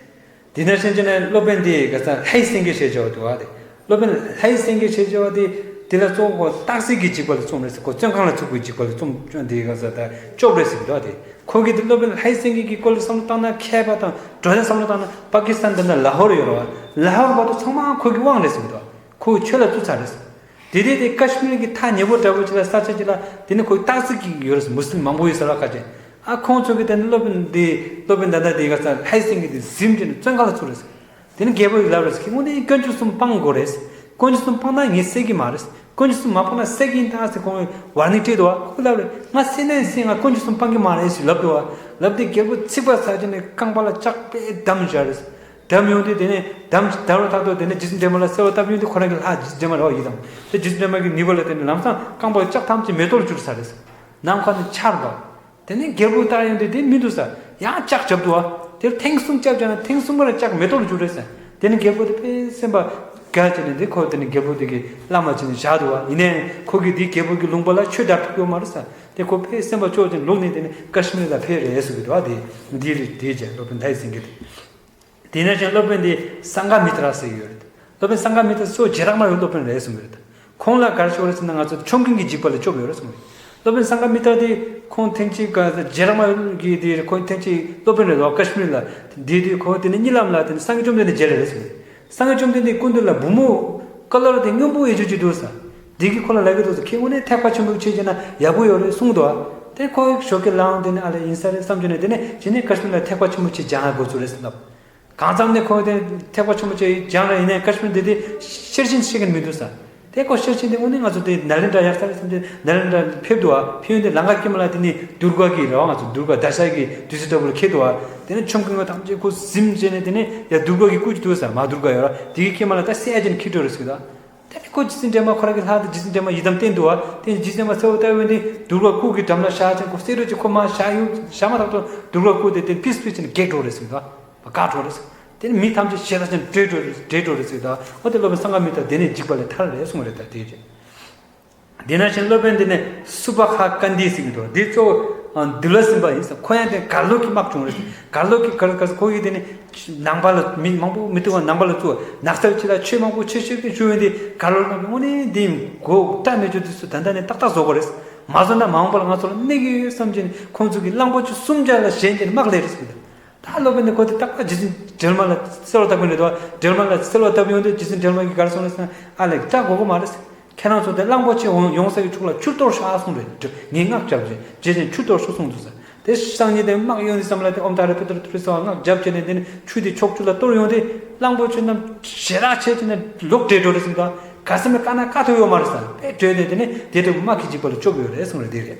དེ་ནས་ཕྱིན་ཆད་ནས་སློབ་དཔོན་དེ་ག་ས་ལྷའི་སེང་གེ་ཞེས་བྱ་བ་འདུག་བ། དེ་སློབ་དཔོན་ལྷའི་སེང་གེ་ཞེས་བྱ་བ་དེ་དེ་ལ་གཙོ་བོ་སྟག་གཟིག་གི་འཇིགས་པ་ལ་བརྩམས་རེད་ཟེར། ཁོ་བཙོན་ཁང་ལ་བཙུགས་པའི་འཇིགས་པ་ལ་བརྩམས་དེ་ག་ས་ད་སྐྱོབ་རེད་ཟེར་གྱི་འདུག་བ། དེ་ཁོ་གིས་དེ་སློབ་དཔོན་ལྷའི་སེང་གེ་གི་སྐོར་ལ་བསམ་བློ་བཏང་ན་མཁས་པ་དང་འགྲོ་དོན་བསམ་བློ་བཏང་ན་པ་ཀི་སི་ཐན་དེ་ན་ལ་ཧོར་ཡོད་རེད་བ། ལ་ཧོར་བར་དུ་ཚང་མ་ཁོ་གི་དབང་རེད་ཟེར་གྱི་འདུག་བ། ཁོ་གི་ཆོས་ལ་བཙུགས་ཚར་རེད་ཟེར། དེ་དུས་དེ་ཀ་ཤི་མིར་གྱི་མཐའ་ཉེ་པོ་འདྲ་པོ་ཅིག་ལ་ས་ཆ་ཅིག་ལ་དེ་ནི་ཁོ་སྟག་གཟིག་གི་ཡོད་རེད་ཟེར། མུ་སི་ལིམ་མང་པོ་ཡོད་ས་ལ་ཁ་ཅིག་ཨ་ཁོང་ཚོ་གིས་དེ་ནི་སློབ་དཔོན་འདི་སློབ་དཔོན་ད་ལྟ་དེ་ག་ས་ལྷའི་སེང་གེ་དེ་ཟིན་བྱས་ནས་བཙོན་ཁང་ལ་བཙུགས་རེད་ཟེར། དེ་ནི་རྒྱལ་པོ་ཡིས་ལབ་རེད་ཟེར། ཁྱེད་དངོས་གནས་དཀོན་མཆོག་གསུམ་སྤང་དགོས་རེད་ཟེར། དཀོན་མཆོག་གསུམ་སྤངས་ན་ངས་བསད་ཀྱི་མ་རེད་ཟེར། དཀོན་མཆོག་གསུམ་མ་སྤངས་ན་བསད་ཀྱི་ཡིན་ད་ཟེར་ཁོང་གིས་ཝར་ནིང་སྤྲད་འདུག་བ། ཁོ་ལབ་རེད། ང་བསད་ན་བསད། ང་དཀོན་མཆོག་གསུམ་སྤང་གི་མ་རེད་ཟེར་ལབ་འདུག་བ། ལབ་དེ་རྒྱལ་པོ་ཚིག་པ་ཟ་བྱས་ནས་རྐང་པ་ལ་ལྕགས་པས་བསྡམས་བཞག་རེད་ཟེར། བསྡམས་ཡོང་དུས་དེ་ནས་བསྡམས་བསྡམས་རོ་ཐག་ཐོག་དེ་ནས་རྗེ་བཙུན་སྒྲོལ་མ་ལ་གསོལ་བ་བཏབ་ཡོང་དུས་ཁོ་རང་གི་ལྷ་རྗེ་བཙུན་སྒྲོལ་མ་རེད་བ། ཡི་དམ་དེ་རྗེ་བཙུན་སྒྲོལ་མ་གི་ནུས་པ་ལ་བརྟེན་ནས་ལམ་སང་རྐང་པ་ལྕགས་ཐམས་ཅད་མེ་ཏོག་ལ་གྱུར་ཚར་རེད་ཟེར། ནམ་མཁའ་ནས་ཆར་བབས། དེ་ནས་རྒྱལ་པོ་ལྟ་ཡོང་དུས་དེ་མི་འདུག་ཟེར། ཡང་ལྕགས་བརྒྱབ་འདུག་བ། དེར་ཐེངས་གསུམ་བརྒྱབ་བྱས་ན་ཐེངས་གསུམ་པར་ལྕགས་མེ་ཏོག་ལ་གྱུར་རེད་ཟེར། དེ་ནས་རྒྱལ་པོ་དེ་དཔེ་སེམས་པ་དགའ་བྱས་ནས་དེ་ཁོ་དེ་ནས་རྒྱལ་པོ་དེ་གི་བླ་མ་བྱས་ནས་བཞག་འདུག་བ། ཡིན་ནའི་ཁོ་གིས་དེ་རྒྱལ་པོ་གི་ལུང་པ་ལ་ཆོས་དར་ཐུབ་ཡོད་མ་རེད་ཟེར། དེ་ཁོ་དཔེ་སེམས་པ་སྐྱོ་བྱས་ནས་ལོག་ནས་དེ་ནས་ཀ་ཤི་མིར་ལ་ཕེབས་རེད་ཟེར་གི་འདུག་བ། དེ་འདི་རེད། དེ་བྱས་སློབ་དཔོན་ལྷའི་སེང་གེ་དེ། དེ་ནས་ཀྱང་སློབ་དཔོན་དེ་སངྒྷ་མི་ཏྲ་ཟེར་ཡོད་རེད། སློབ་དཔོན་སངྒྷ་མི་ཏྲ་སོ་རྗེ་རག་མ་ཡི་སློབ་དཔོན་རེད་གསུངས་ཡོད་རེད། ཁོང་ལ་ག་རེ་ཞུ་བ་རེད་ཟེར་ན་ང་ཚོ་ཆོམ་རྐུན་གྱི་འཇིགས་པ་ལས་སྐྱོབ་ཡོད་རེད་གསུངས་རེད། སློབ་དཔོན་སངྒྷ་མི་ཏྲ་དེ་ཁོང་ཐེངས་གཅིག་ག་རྗེ་རག་མ་ཡི་དེ་ཁོང་ཐེངས་གཅིག་སློབ་དཔོན་རེད་བ། ཀ་ཤི་མིར་ལ་དེ་དུས་ཁོང་དེ་ནས་གཉིད་ལམ་ལ་དེ་ནས་སངས་རྒྱས་བཅོམ་ལྡན་འདས་མཇལ་རེད་གསུངས་རེད། སངས་རྒྱས་བཅོམ་ལྡན་འདས་སྐུ་མདུན་ལ་བུ་མོ་ཀ་ལོར་དེ་སྔོན་པོ་ཡོད་རྒྱུ་ཅིག་འདུག་ཟེར། དེ་གིས་ཁོ་ལ་ལབ་ཀྱི་འདུག་ཟེར། ཁྱེད་དངོས་གནས་ཐེག་པ་ཆེན་པོའི་ཆོས་བྱས་ན་ཡག་པོ་ཡོད་རེད་གསུངས་འདུག་བ། དེ་ཁོ་ཞོགས་ཀས་ལངས་དེ་ནས་ཨ་ལས་ཡིན་ས་རེད་བསམ་བྱས་ནས་དེ་ནས་གཞི་ནས་ཀ་ཤི་མིར་ལ་ཐེག་པ་ཆེན་པོའི་ཆོས་སྦྱང་ཡག་འགོ་ཚུགས་རེད་ཟེར་ལབ། གང་ཙམ་ནས་ཁོ་དེ་ཐེག་པ་ཆེན་པོའི་ཆོས་སྦྱངས་ར་ཡིན་ནའི་ཀ་ཤི་མིར་འདི་དེ་ཤེར་ཕྱིན་ཤེས་མཁན་མི་འདུག་ས། དེ་ཁོ་ཤེར་ཕྱིན་དེ་དངོས་གནས་ང་ཚོ་དེ་ནཱ་ལེནྡྲ་ཡག་ས་རེད་བསམ་སྟེ་ནཱ་ལེནྡྲ་ཕེབས་འདུག་བ། ཕེབས་ཡོང་དེ་ལམ་ཁ་དཀྱིལ་མ་ལ་དེ་ནི་དུརྒ་གི་རེད་བ། ང་ཚོ་དུརྒ་དྷ་ཤ་གི་དུས་ཚོད་འདྲ་པོ་ལ་འཁེལ་འདུག་བ། དེ་ནས་ཆོམ་རྐུན་པ་ཐམས་ཅད་ཁོ་ཟིན་བྱས་ནས་དེ་ནས་ཡ་དུརྒ་གི་སྐུ་ཅིག་འདུག་ས། མ་དུརྒ་ཡོད་ར། དེ་གི་དཀྱིལ་མ་ལ་ད་བསད་ཡ་ཅིག་འཁེལ་འགྲོ་རེད་ཟེར་གི་འདུག་དེ་ནས་ཁོ་རྗེ་བཙུན་སྒྲོལ་མ་ཁོ་རང་གི་ལྷག་དེ་རྗེ་བཙུན་སྒྲོལ་མ་ཡི་དམ་བསྟན་འདུག་བ། དེ་ནས་རྗེ་བཙུན་སྒྲོལ་མ་གསོལ་བ་བཏབ་ཡོང་དུས་དུརྒ་སྐུ་གི་འགྲམ་ལ་བཞག་ཅིང་ཁོ་བསད་འགྲོ་ཅིག་ཁོ་མ་བཞག་ཡོང་བཞག་མ་ཐག་ཏུ་དུརྒ་སྐུ་དེ་དེ་ཕིས་ཕིས་བྱས་ནས་འགྱེལ་འགྲོ་རེད་ཟེར་གི་འདུག་བ། བཀག་འགྲོ་རེད་ཟེར། དེ་ནས་མི་ཐམས་ཅད་ཞེ་དྲག་ཅན་བྲོས་འགྲོ་རེད་བྲོས་འགྲོ་རེད་ཟེར་གི་འདུག་བ། འོ་དེ་སློབ་དཔོན་སངྒ་མི་ཏྲ་དེ་ནས་འཇིགས་པ་ལས་ཐར་རེད་གསུངས་རེད། ད་དེ་རྗེས། དེ་ནང་བཞིན་སློབ་དཔོན་དེ་ནས་སུ་པ་ཧ་ཀ་ནྡི་ཟེར་གྱི་འདུག་དེ་གཙོ་བོ་འདུལ་བ་ཟིན་པ་ཡིན་ཟེར། ཁོ་ཡང་དེ་གར་ལོག་གི་དམག་བྱུང་རེད་ཟེར། གར་ལོག་གི་གར་གར་ཁོ་ཡི་དེ་ནས་ནང་པ་ལ་མི་མང་པོ་མི་ཐུག་པ་ནང་པ་ལ་བཙུགས། ནགས་ཚལ་ཆེ་ལ་ཆོས་མང་པོ་ཆེ་ཤོས་ཀྱི་ཞུ་ཡོང་དེ་གར་ལོག་གི་དམག་གི་དངོས་གནས་དེ་མགོ་སྐྲ་མེད་ཆོག་དུས་སུ་ད་ལྟ་ནས་ཏག་ཏག་བཟོ་དགོས་རེད། མ་བཟོ་ན་མ་འོངས་པ་ལ་ང་ཚོ་ལ་གནོད་ཀྱི་ཡོད་བསམ་གྱིན་ཁོང་ཚོ་གིས་གླང་པོ་ཆེ་སུམ་བརྒྱ་ལ་ཞེན་གྱིན་དམག་ལས་རེད་ཟེར་གི་འདུག་ད་སློབ་དཔོན་ནི་ཁོ་དེ་རྟག་པར་རྗེ་བཙུན་སྒྲོལ་མ་ལ་གསོལ་བ་བཏབ་ཀྱི་འདུག་སྒྲོལ་མ་ལ་གསོལ་བ་བཏབ་ཡོང་དུས་རྗེ་བཙུན་སྒྲོལ་མ་གིས་ག་རེ་གསུངས་རེད་ཟེར་ན། ཨ་ལས་ད་དགོས་ཀྱི་མ་རེད། ཁྱེད་རང་ཚོ་དེ་གླང་པོ་ཆེ་ཡོང་ཡོང་ས་ཀྱི་ཕྱོགས་ལ་ཆུ་གཏོར་ཤོག་གསུངས་རེད། ངས་སྔགས་བརྒྱབ་རྗེས་རྗེ་བཙུན་ཆུ་གཏོར་ཤོག་གསུངས་འདུག་ཟེར། དེ་སང་ཉིན་དེ་དམག་ཡོང་དུས་ཙམ་ལ་དེ་ཨོཾ་ཏཱ་རེ་པུ་ཏ་རེ་ཏུ་རེ་སྭཱ་ཧཱ་སྔགས་བརྒྱབ་བྱས་ནས་དེ་ནས་ཆུ་དེ་ཕྱོགས་བཅུ་ལ་གཏོར་ཡོང་དུས་གླང་པོ་ཆེ་རྣམས་ཞེ་དྲག་བྱས་བྱས་ནས་ལོག་བྲོས་འགྲོ་རེད་ཟེར་གི་འདུག་ག་ས་མེད་དཀའ་ན་དཀའ་ཐུབ་ཡོད་མ་རེད་ཟེར། དེ་བྲོས་ནས་དེ་ནས་དེ་དུས་དམག་གི་འཇིགས་པ་ལས་སྐྱོབ་ཡོད་རེད་གསུངས་རེད། དེ་རེད།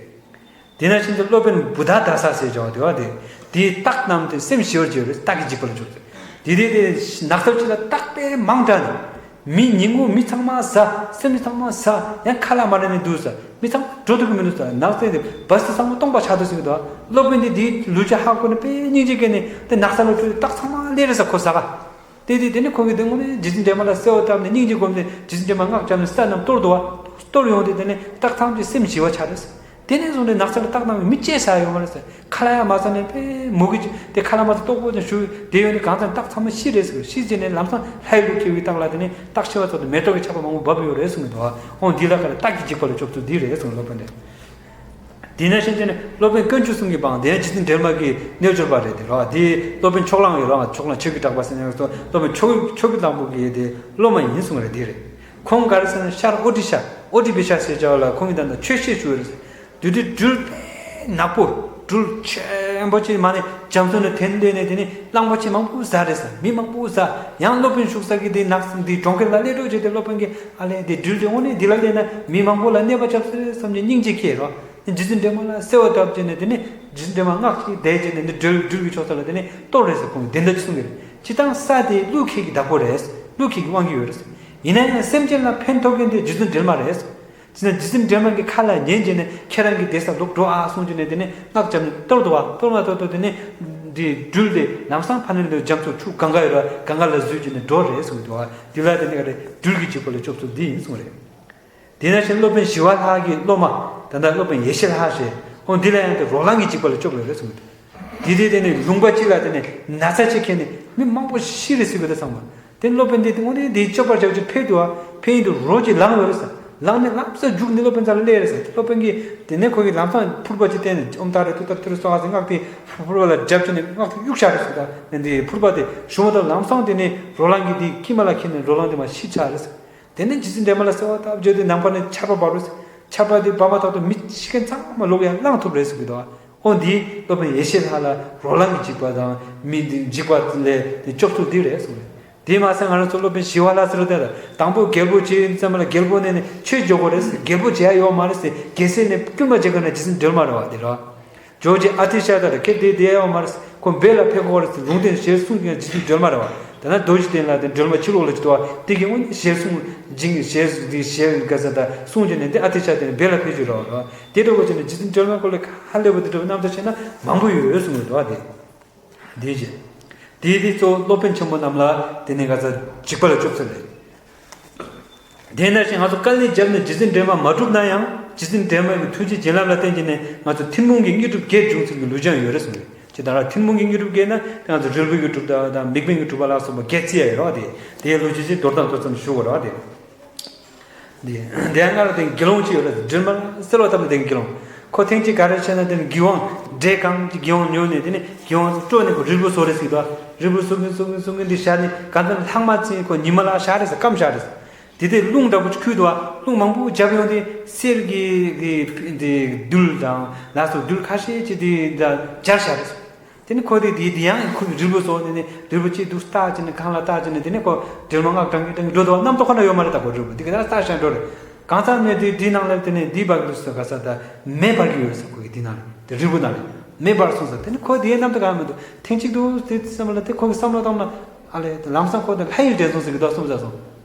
དེ་ནང་བཞིན་དུ་སློབ་དཔོན་བུདྡྷ་ད་ས་ཟེར་བྱ་བ་དེ་བ་དེ། དེའི་རྟགས་རྣམས་དེ་སེམས་ཞི་བར་བྱེད་པའི་རྟགས་ཀྱི་འཇིགས་པ་ལ་འཇུག་སྟེ། དེ་དེ་དེ་ནགས་ཚལ་ཅིག་ལ་རྟགས་དཔེ་མང་དྲགས་ནས། མི་ཉིན་གུང་མི་ཚང་མ་ཟ། སེམས་ཅན་ཚང་མ་ཟ། ཡང་ཁ་ལག་མ་རག་ནས་འདུག་ཟ། མི་ཚང་མ་འགྲོ་ཐུབ་ཀྱི་མི་འདུག་ཟ། ནགས་ཚལ་དེ་བ་སི་ཚང་མ་སྟོང་པ་ཆགས་འདུག་ཟེར་གི་འདུག་སློབ་དཔོན་དེ་དེའི་ལུས་ཅན་ཧ་གོ་ནས་དཔེ་སྙིང་རྗེ་སྐྱེས་ནས་དེ་ནགས་ཚལ་ལ་བྲོས་ཏེ་རྟགས་ཚང་མ་ལས་རེད་ཟ། ཁོ་ཟ་ག་དེ་དུས་དེ་ནས་ཁོང་གིས་དེ་དངོས་གནས་རྗེ་བཙུན་སྒྲོལ་མ་ལ་གསོལ་བ་བཏབ་ནས་སྙིང་རྗེ་སྒོམ་ནས་རྗེ་བཙུན་སྒྲོལ་མ་སྔགས་བརྒྱབ་ནས་ས་རྣམས་གཏོར་འདུག་བ། གཏོར་ཡོང་དུས་དེ་ནས་རྟགས་ཐམས་ཅད་སེམས་ཞི་བ་ཆགས་རེད། དེ་ནས་བཟུང་ནས་ནགས་ཚལ་ལ་རྟགས་རྣམས་མི་གཅེས་ས་ཡོད་མ་རེད་ཟེར། ཁ་ལག་ཡང་མ་ཟ་ནས་དཔེ་མུ་གེ་ཅིག་དེ་ཁ་ལག་མ་ཟ་ལྟོགས་པོ་ཅིག་བཞུགས་དེ་ཡོང་ནས་གང་ཚང་རྟགས་ཚང་མ་ཤི་རེད་ཟེར། ཤི་རྗེས་ནས་ལམ་སང་ལྷའི་ལུས་སྐྱེ་བའི་རྟགས་ལ་དེ་ནས་རྟགས་ཤི་བ་ཚོ་དེ་མེ་ཏོག་གི་ཆར་པ་མང་པོ་འབབ་ཡོད་རེད་གསུངས་གི་འདུག་བ། འོང་འདི་ལ་ཁ་ལ་རྟགས་ཀྱི་འཇིགས་པ་ལས་སྐྱོབ་ཚུལ་འདི་རེད་གསུངས། སློབ་དཔོན་དེ། དེ་ནས་གཞན་དེ་ནི་སློབ་དཔོན་དཀོན་མཆོག་གསུམ་གྱི་འབངས་དེ་ཡང་རྗེ་བཙུན་སྒྲོལ་མ་གི་རྣལ་འབྱོར་པ་རེད་དེ་རོ། དེ་སློབ་དཔོན་ཕྱོགས་གླང་ཡོད་རོ། ཕྱོགས་གླང་ཆོས་ཀྱི་གྲགས་པ་ཟེར་ནས་སློབ་དཔོན་ཕྱོགས་ཕྱོགས་ཀྱི་གླང་པོ་གི་དེ་སློབ་མ་ཡིན་གསུངས་རེད། དེ་རེད། ཁོང་ག་རེ་ཟེར་ན་ཤར་ཨོ་ཏྲི་ཤ། ཨོ་ཏྲི་བི་ཤ་ཟེར་བྱ་བ་ལ་ཁོང་གིས་ད་ལྟ་ཆོས་བཤད་ཞུ་རེད། དེ་དུས་སྦྲུལ་དཔེ་ནག་པོ། སྦྲུལ་ཆེན་པོ་ཅིག་མ་ནས་རྒྱ་མཚོ་ནས་འཐེན་བསྡད་ནས་དེ་ནི་གླང་པོ་ཆེ་མང་པོ་ཟ་རེད་ཟེར། མི་མང་པོ་ཟ། ཡང་སློབ་དཔོན་བཞུགས་ས་གི་དེ་ནགས་འདི་གྲོང་ཁྱེར་ལ་སླེབས་འགྲོ་བྱས་ཏེ་སློབ་དཔོན་གྱིས་ཨ་ལས་དེ་སྦྲུལ་དེ་དངོས་གནས་འདི་ལ་སླེབས་ན་མི་མང་པོ་ལ་གནོད་པ་བྱབ་སྲིད་བསམ་གྱི་སྙིང་རྗེ་སྐྱེས་རོ། རྗེ་བཙུན་སྒྲོལ་མ་ལ་གསོལ་བ་བཏབ་བྱས་ནས་དེ་ནི་རྗེ་བཙུན་སྒྲོལ་མ་སྔགས་ཀྱིས་བཟླས་བྱས་ནས་འདི་སྦྲུལ་སྦྲུལ་གྱི་ཕྱོགས་ས་ལ་དེ་ནི་གཏོར་རེད་ཟེར། ཁོང་གིས་དེ་འདྲ་ཅིག་གསུང་གི་རེད། སྤྱིར་བཏང་ས་དེ་ཀླུ་ཁྱེད་ཀྱི་བདག་པོ་རེད། ཀླུ་ཁྱེད་ཀྱི་དབང་གིས་ཡོད་རེད། ཡིན་ན་ཡང་སེམས་ཅན་ལ་ཕན་ཐོགས་མཁན་དེ་རྗེ་བཙུན་སྒྲོལ་མ་རེད། ཅི་ན་རྗེ་བཙུན་སྒྲོལ་མ་གི་ཁ་ལ་ཉན་བྱས་ནས་ཁྱེད་རང་གི་བསྡད་ས་ལོག་འགྲོ་ཨ་གསུངས་བྱས་ནས་དེ་ནས་སྔགས་བརྒྱབ་ནས་གཏོར་འདུག་བ། གཏོར་མ་གཏོར་གཏོར་དེ་ནས་འདི་སྦྲུལ་དེ་ལམ་སང་ཕ་ནས་འདི་རྒྱ་མཚོ་ཆུ་གངྒཱ་ཡོད་ར། གངྒཱ་ལ་འཛུལ་བྱས་ནས་འགྲོ་རེད་གསུངས་འདུག་བ། དེ་ལ་དེ་ནས་ག་རེ་སྦྲུལ་གྱི་འཇིགས་པ་ལས་སྐྱོབ་ཚུལ་འདི་ཡིན་གསུངས་རེད། དེ་ནས་གཞན་སློབ་དཔོན་ཞི་བ་ལྷ་གི་སློབ་མ་ད་ལྟ་སློབ་དཔོན་ཡེ་ཤེས་ལྷ་ཞེས། འོ་འདི་ལ་ཡང་དེ་རོ་ལངས་ཀྱི་འཇིགས་པ་ལས་སྐྱོབ་ཡོད་རེད་གསུངས་འདུག་དེ་དེ་དེ་ནས་ལུང་པ་གཅིག་ལ་དེ་ནས་ན་ཚ་ཅིག་ཁེལ་ནས་མི་མང་པོ་ཤི་རེད་ཟེར་གི་འདུག་ཚང་མ། དེ་སློབ་དཔོན་དེ་དངོས་གནས་དེའི་སྐྱོབ་པར་བྱ་བ་ཅིག་ཕེབས་འདུག་བ། ཕེབས་ཡིན་དུས་རོ་གཅིག་ལངས་ཡོད་རེད་ཟེར། ལངས་ནས་ལམ་སང་རྒྱུགས་ནས་སློབ་དཔོན་རྩ་ལ་སླེབས་རེད་ཟེར། སློབ་དཔོན་གྱིས་དེ་ནས་ཁོ་གིས་ལམ་སང་ཕུར་པ་ཅིག་བསྟན་ནས་ཨོཾ་ཏཱ་རེ་ཏུཏྟཱ་རེ་ཏུ་རེ་སྭཱ་ཧཱ་ཟེར་སྔགས་དེ་ཕུར་པ་ལ་བརྒྱབ་བྱས་ནས་སྔགས་དེ་གཡུགས་བཞག་རེད་ཟེར། ད་ནས་འདི་ཕུར་པ་དེ་ཞུ་མ་ཐག་ལམ་སང་དེ་ནས་རོ་ལངས་ཀྱི་དེ་མཁལ་མ་ལ་ཁེལ་ནས་རོ་ལངས་དེ་མར་ཤི་ཆགས་རེད་ཟེར། དེ་ནས་རྗེ་བཙུན་སྒྲོལ་མ་ལ་གསོལ་བ་བཏབ་བྱས་དེ་ནམ་མཁའ་ནས་ཆར་པ་འབབ་རེད་ཟེར། ཆར་པ་དེ་འབབ་མ་ཐག་ཏུ་མི་ཤི་མཁན་ཚང་མ་ལོག་ཡར་ལངས་ཐུབ་རེད་ཟེར་གི་འདུག་འོ་འདི་སློབ་དཔོན་ཡེ་ཤེས་ལྷ་ལ་རོ་ལངས་ཀྱི་འཇིགས་པ་དང་མི་འདི་འཇིགས་པ་ལས་དེ་སྐྱོབ་ཚུལ་འདི་རེད་གསུངས་རེད། དེ་མ་ཟད་ང་རང་ཚོ་སློབ་དཔོན་ཞི་བ་ལྷ་ཟེར་བ་དེ་ལ་དང་པོ་རྒྱལ་པོ་བྱེད་ཡུན་ཙམ་ལ་རྒྱལ་པོ་ནས་ནས་ཆོས་འཇོག་དགོས་རེད་ཟེར། རྒྱལ་པོ་བྱེད་ཡ་ཡོད་མ་རེད་ཟེར། རྒྱལ་སྲས་ནས་དཀོན་མ་བྱེད་མཁན་ན་རྗེ་བཙུན་སྒྲོལ་མ་རེད་བ། དེ་རེད་བ། ཇོ་རྗེ་ཨ་ཏི་ཤ་དང་ཁྱེད་དེ་དེ་ཡོད་མ་རེད། ཁོ་བོད་ལ་ཕེབས་ཀྱི་ཡོད་རེད་ཟེར། ལུང་བསྟན་ཞལ་གསུང་མཁན་རྗེ་བཙུན་སྒྲོལ་མ་རེད་བ། ད་ནི་རྡོ་རྗེ་གདན་ལ་དེ་སྒྲོལ་མ་ཕྱི་ལོགས་ལ་ཅིག་འདུག་བ། དེ་གི་དངོས་གནས་ཞལ་གསུང་སྦྱིན་ཞལ་འདི་ཞལ་ག་ས་ད་གསུང་བྱས་ནས་དེ་ཨ་ཏི་ཤ་དེ་ནི་བོད་ལ་ཕེབས་རྒྱུ་རེད་བ། དེ་འདྲ་བོ་བྱས་ནས་རྗེ་བཙུན་སྒྲོལ་མ་སྐོར་ལ་ཧ་ལས་པ་དེ་འདྲ་བོ་རྣམ་ཐར་བྱས་ན་མང་པོ་ཡོད་གསུངས་ཡོད་འདུག་བ། དེ་དེ་བྱས་དེ་དེ་གཙོ་བོ་སློབ་དཔོན་ཆེན་པོ་རྣམས་ལ་དེ་ནས་ག་ས་འཇིགས་པ་ལ་སྐྱོབ་ཚུལ་རེད། དེ་ནང་བཞིན་ང་ཚོ་དཀའ་ལས་བརྒྱབ་ནས་རྗེ་བཙུན་སྒྲོལ་མ་མ་བསྒྲུབས་ན་ཡང་རྗེ་བཙུན་སྒྲོལ་མ་གི་ཐུགས་རྗེ་བྱིན་རླབས་ལ་བརྟེན་བྱས་ནས་ང་ཚོ་ཐུན་མོང་གི་དངོས་གྲུབ་བརྒྱད་འབྱུང་ཚུལ་གྱི་ལུགས་ཀྱང་ཡོད་རེད་གསུངས་རེད། ཇི་ལྟར་ཐུན་མོང་གི་དངོས་གྲུབ་བརྒྱད་ན་ང་ཚོ་རིལ་བུ་དངོས་གྲུབ་དང་དམིགས་མེད་དངོས་གྲུབ་ལ་སོགས་པ་བརྒྱད་རྩིས་ཡ་ཡོད་རེད་བ། དེ་དེའི་ལོ་རྒྱུས་ཅིག་མདོར་དང་མདོར་ཙམ་ཞུ་དགོས་རེད་བ། དེ་དེ་དེ་ཡང་སྔར་དེ་དགེ་སློང་ཅིག་ཡོད་རེད། སྒྲོལ་མ་གསོལ་བ་བཏབ་ནས་དེ་དགེ་སློང་ཁོ་ཐེངས་གཅིག་ག་རེ་བྱས་ན་དེ་ནི་གི་ཝང་འབྲས་གང་གི་གི་ཝང་ཉོས་ནས་དེ་ནི་གི་ཝང་དཀྲོལ་ནས་ཁོ་རིལ་བུ་བཟོ་རེད་ཟེར་གི་འདུག་རིལ་བུ་བཟོ་གིན་བཟོ་གིན་བཟོ་གིན་དེ་བཞག་ནས་གང་ལྟར་ལྷག་མ་ཚིག་ཁོ་ཉི་མ་ལ་བཞག་རེད་ཟེར། སྐམ་བཞག་རེད་ཟེར། དེ་དེ་རླུང་འདྲ་པོ་ཅིག་ཁུལ་འདུག་རླུང་མང་པོ་བརྒྱབ་ཡོང་དུས་གསེར་གྱི་གི་དེ་རྡུལ་དང་ལ་སོགས་རྡུལ་ཁ་ཤས་ཅིག་དེ་འདྲ་སྦྱར་བཞག་རེད་ཟེར། དེ་ནི་ཁོ་དེ་དེ་དེ་ཡང་ཁོ་གི་རིལ་བུ་བཟོ་དེ་ནི་རིལ་བུ་གཅིག་འདུག་བཏགས་བྱས་ནས་གང་ལ་བཏགས་བྱས་ནས་དེ་ནི་ཁོ་སྒྲོལ་མ་སྔགས་བགྲང་གིན་བགྲང་གིན་འགྲོ་འདུག་རྣམ་རྟོག་ཁོ་ན་ཡོད་མ་རེད། ད་ཁོ་རིལ་བུ་དེ་ག་ད་བཏགས་བཞག་འགྲོ་རེད། གང་ཟག་མེད་དུས་དེའི་ནང་ལ་དེ་ནི་འདི་འབར་གི་འདུག་ཟེར། ག་ས་ད་མེ་འབར་གི་ཡོད་ཟེར། ཁོ་གི་དེ་ནང་ལ་དེ་རིལ་བུ་ནང་ལ་མེ་འབར་སོང་ཟེར། དེ་ནི་ཁོ་དེའི་རྣམ་རྟོག་གང་མི་འདུག་ཐེངས་གཅིག་འདུག་དེ་བསམ་ལ་དེ་ཁོ་གི་བསམ་བློ་བཏང་ན་ཨ་ལས་དེ་ལམ་སང་ཁོ་དེ་ལྷ་ཡུལ་འདྲེན་སོང་ཟེར་གི་འདུག་གསུངས་ཟེར་སོང་།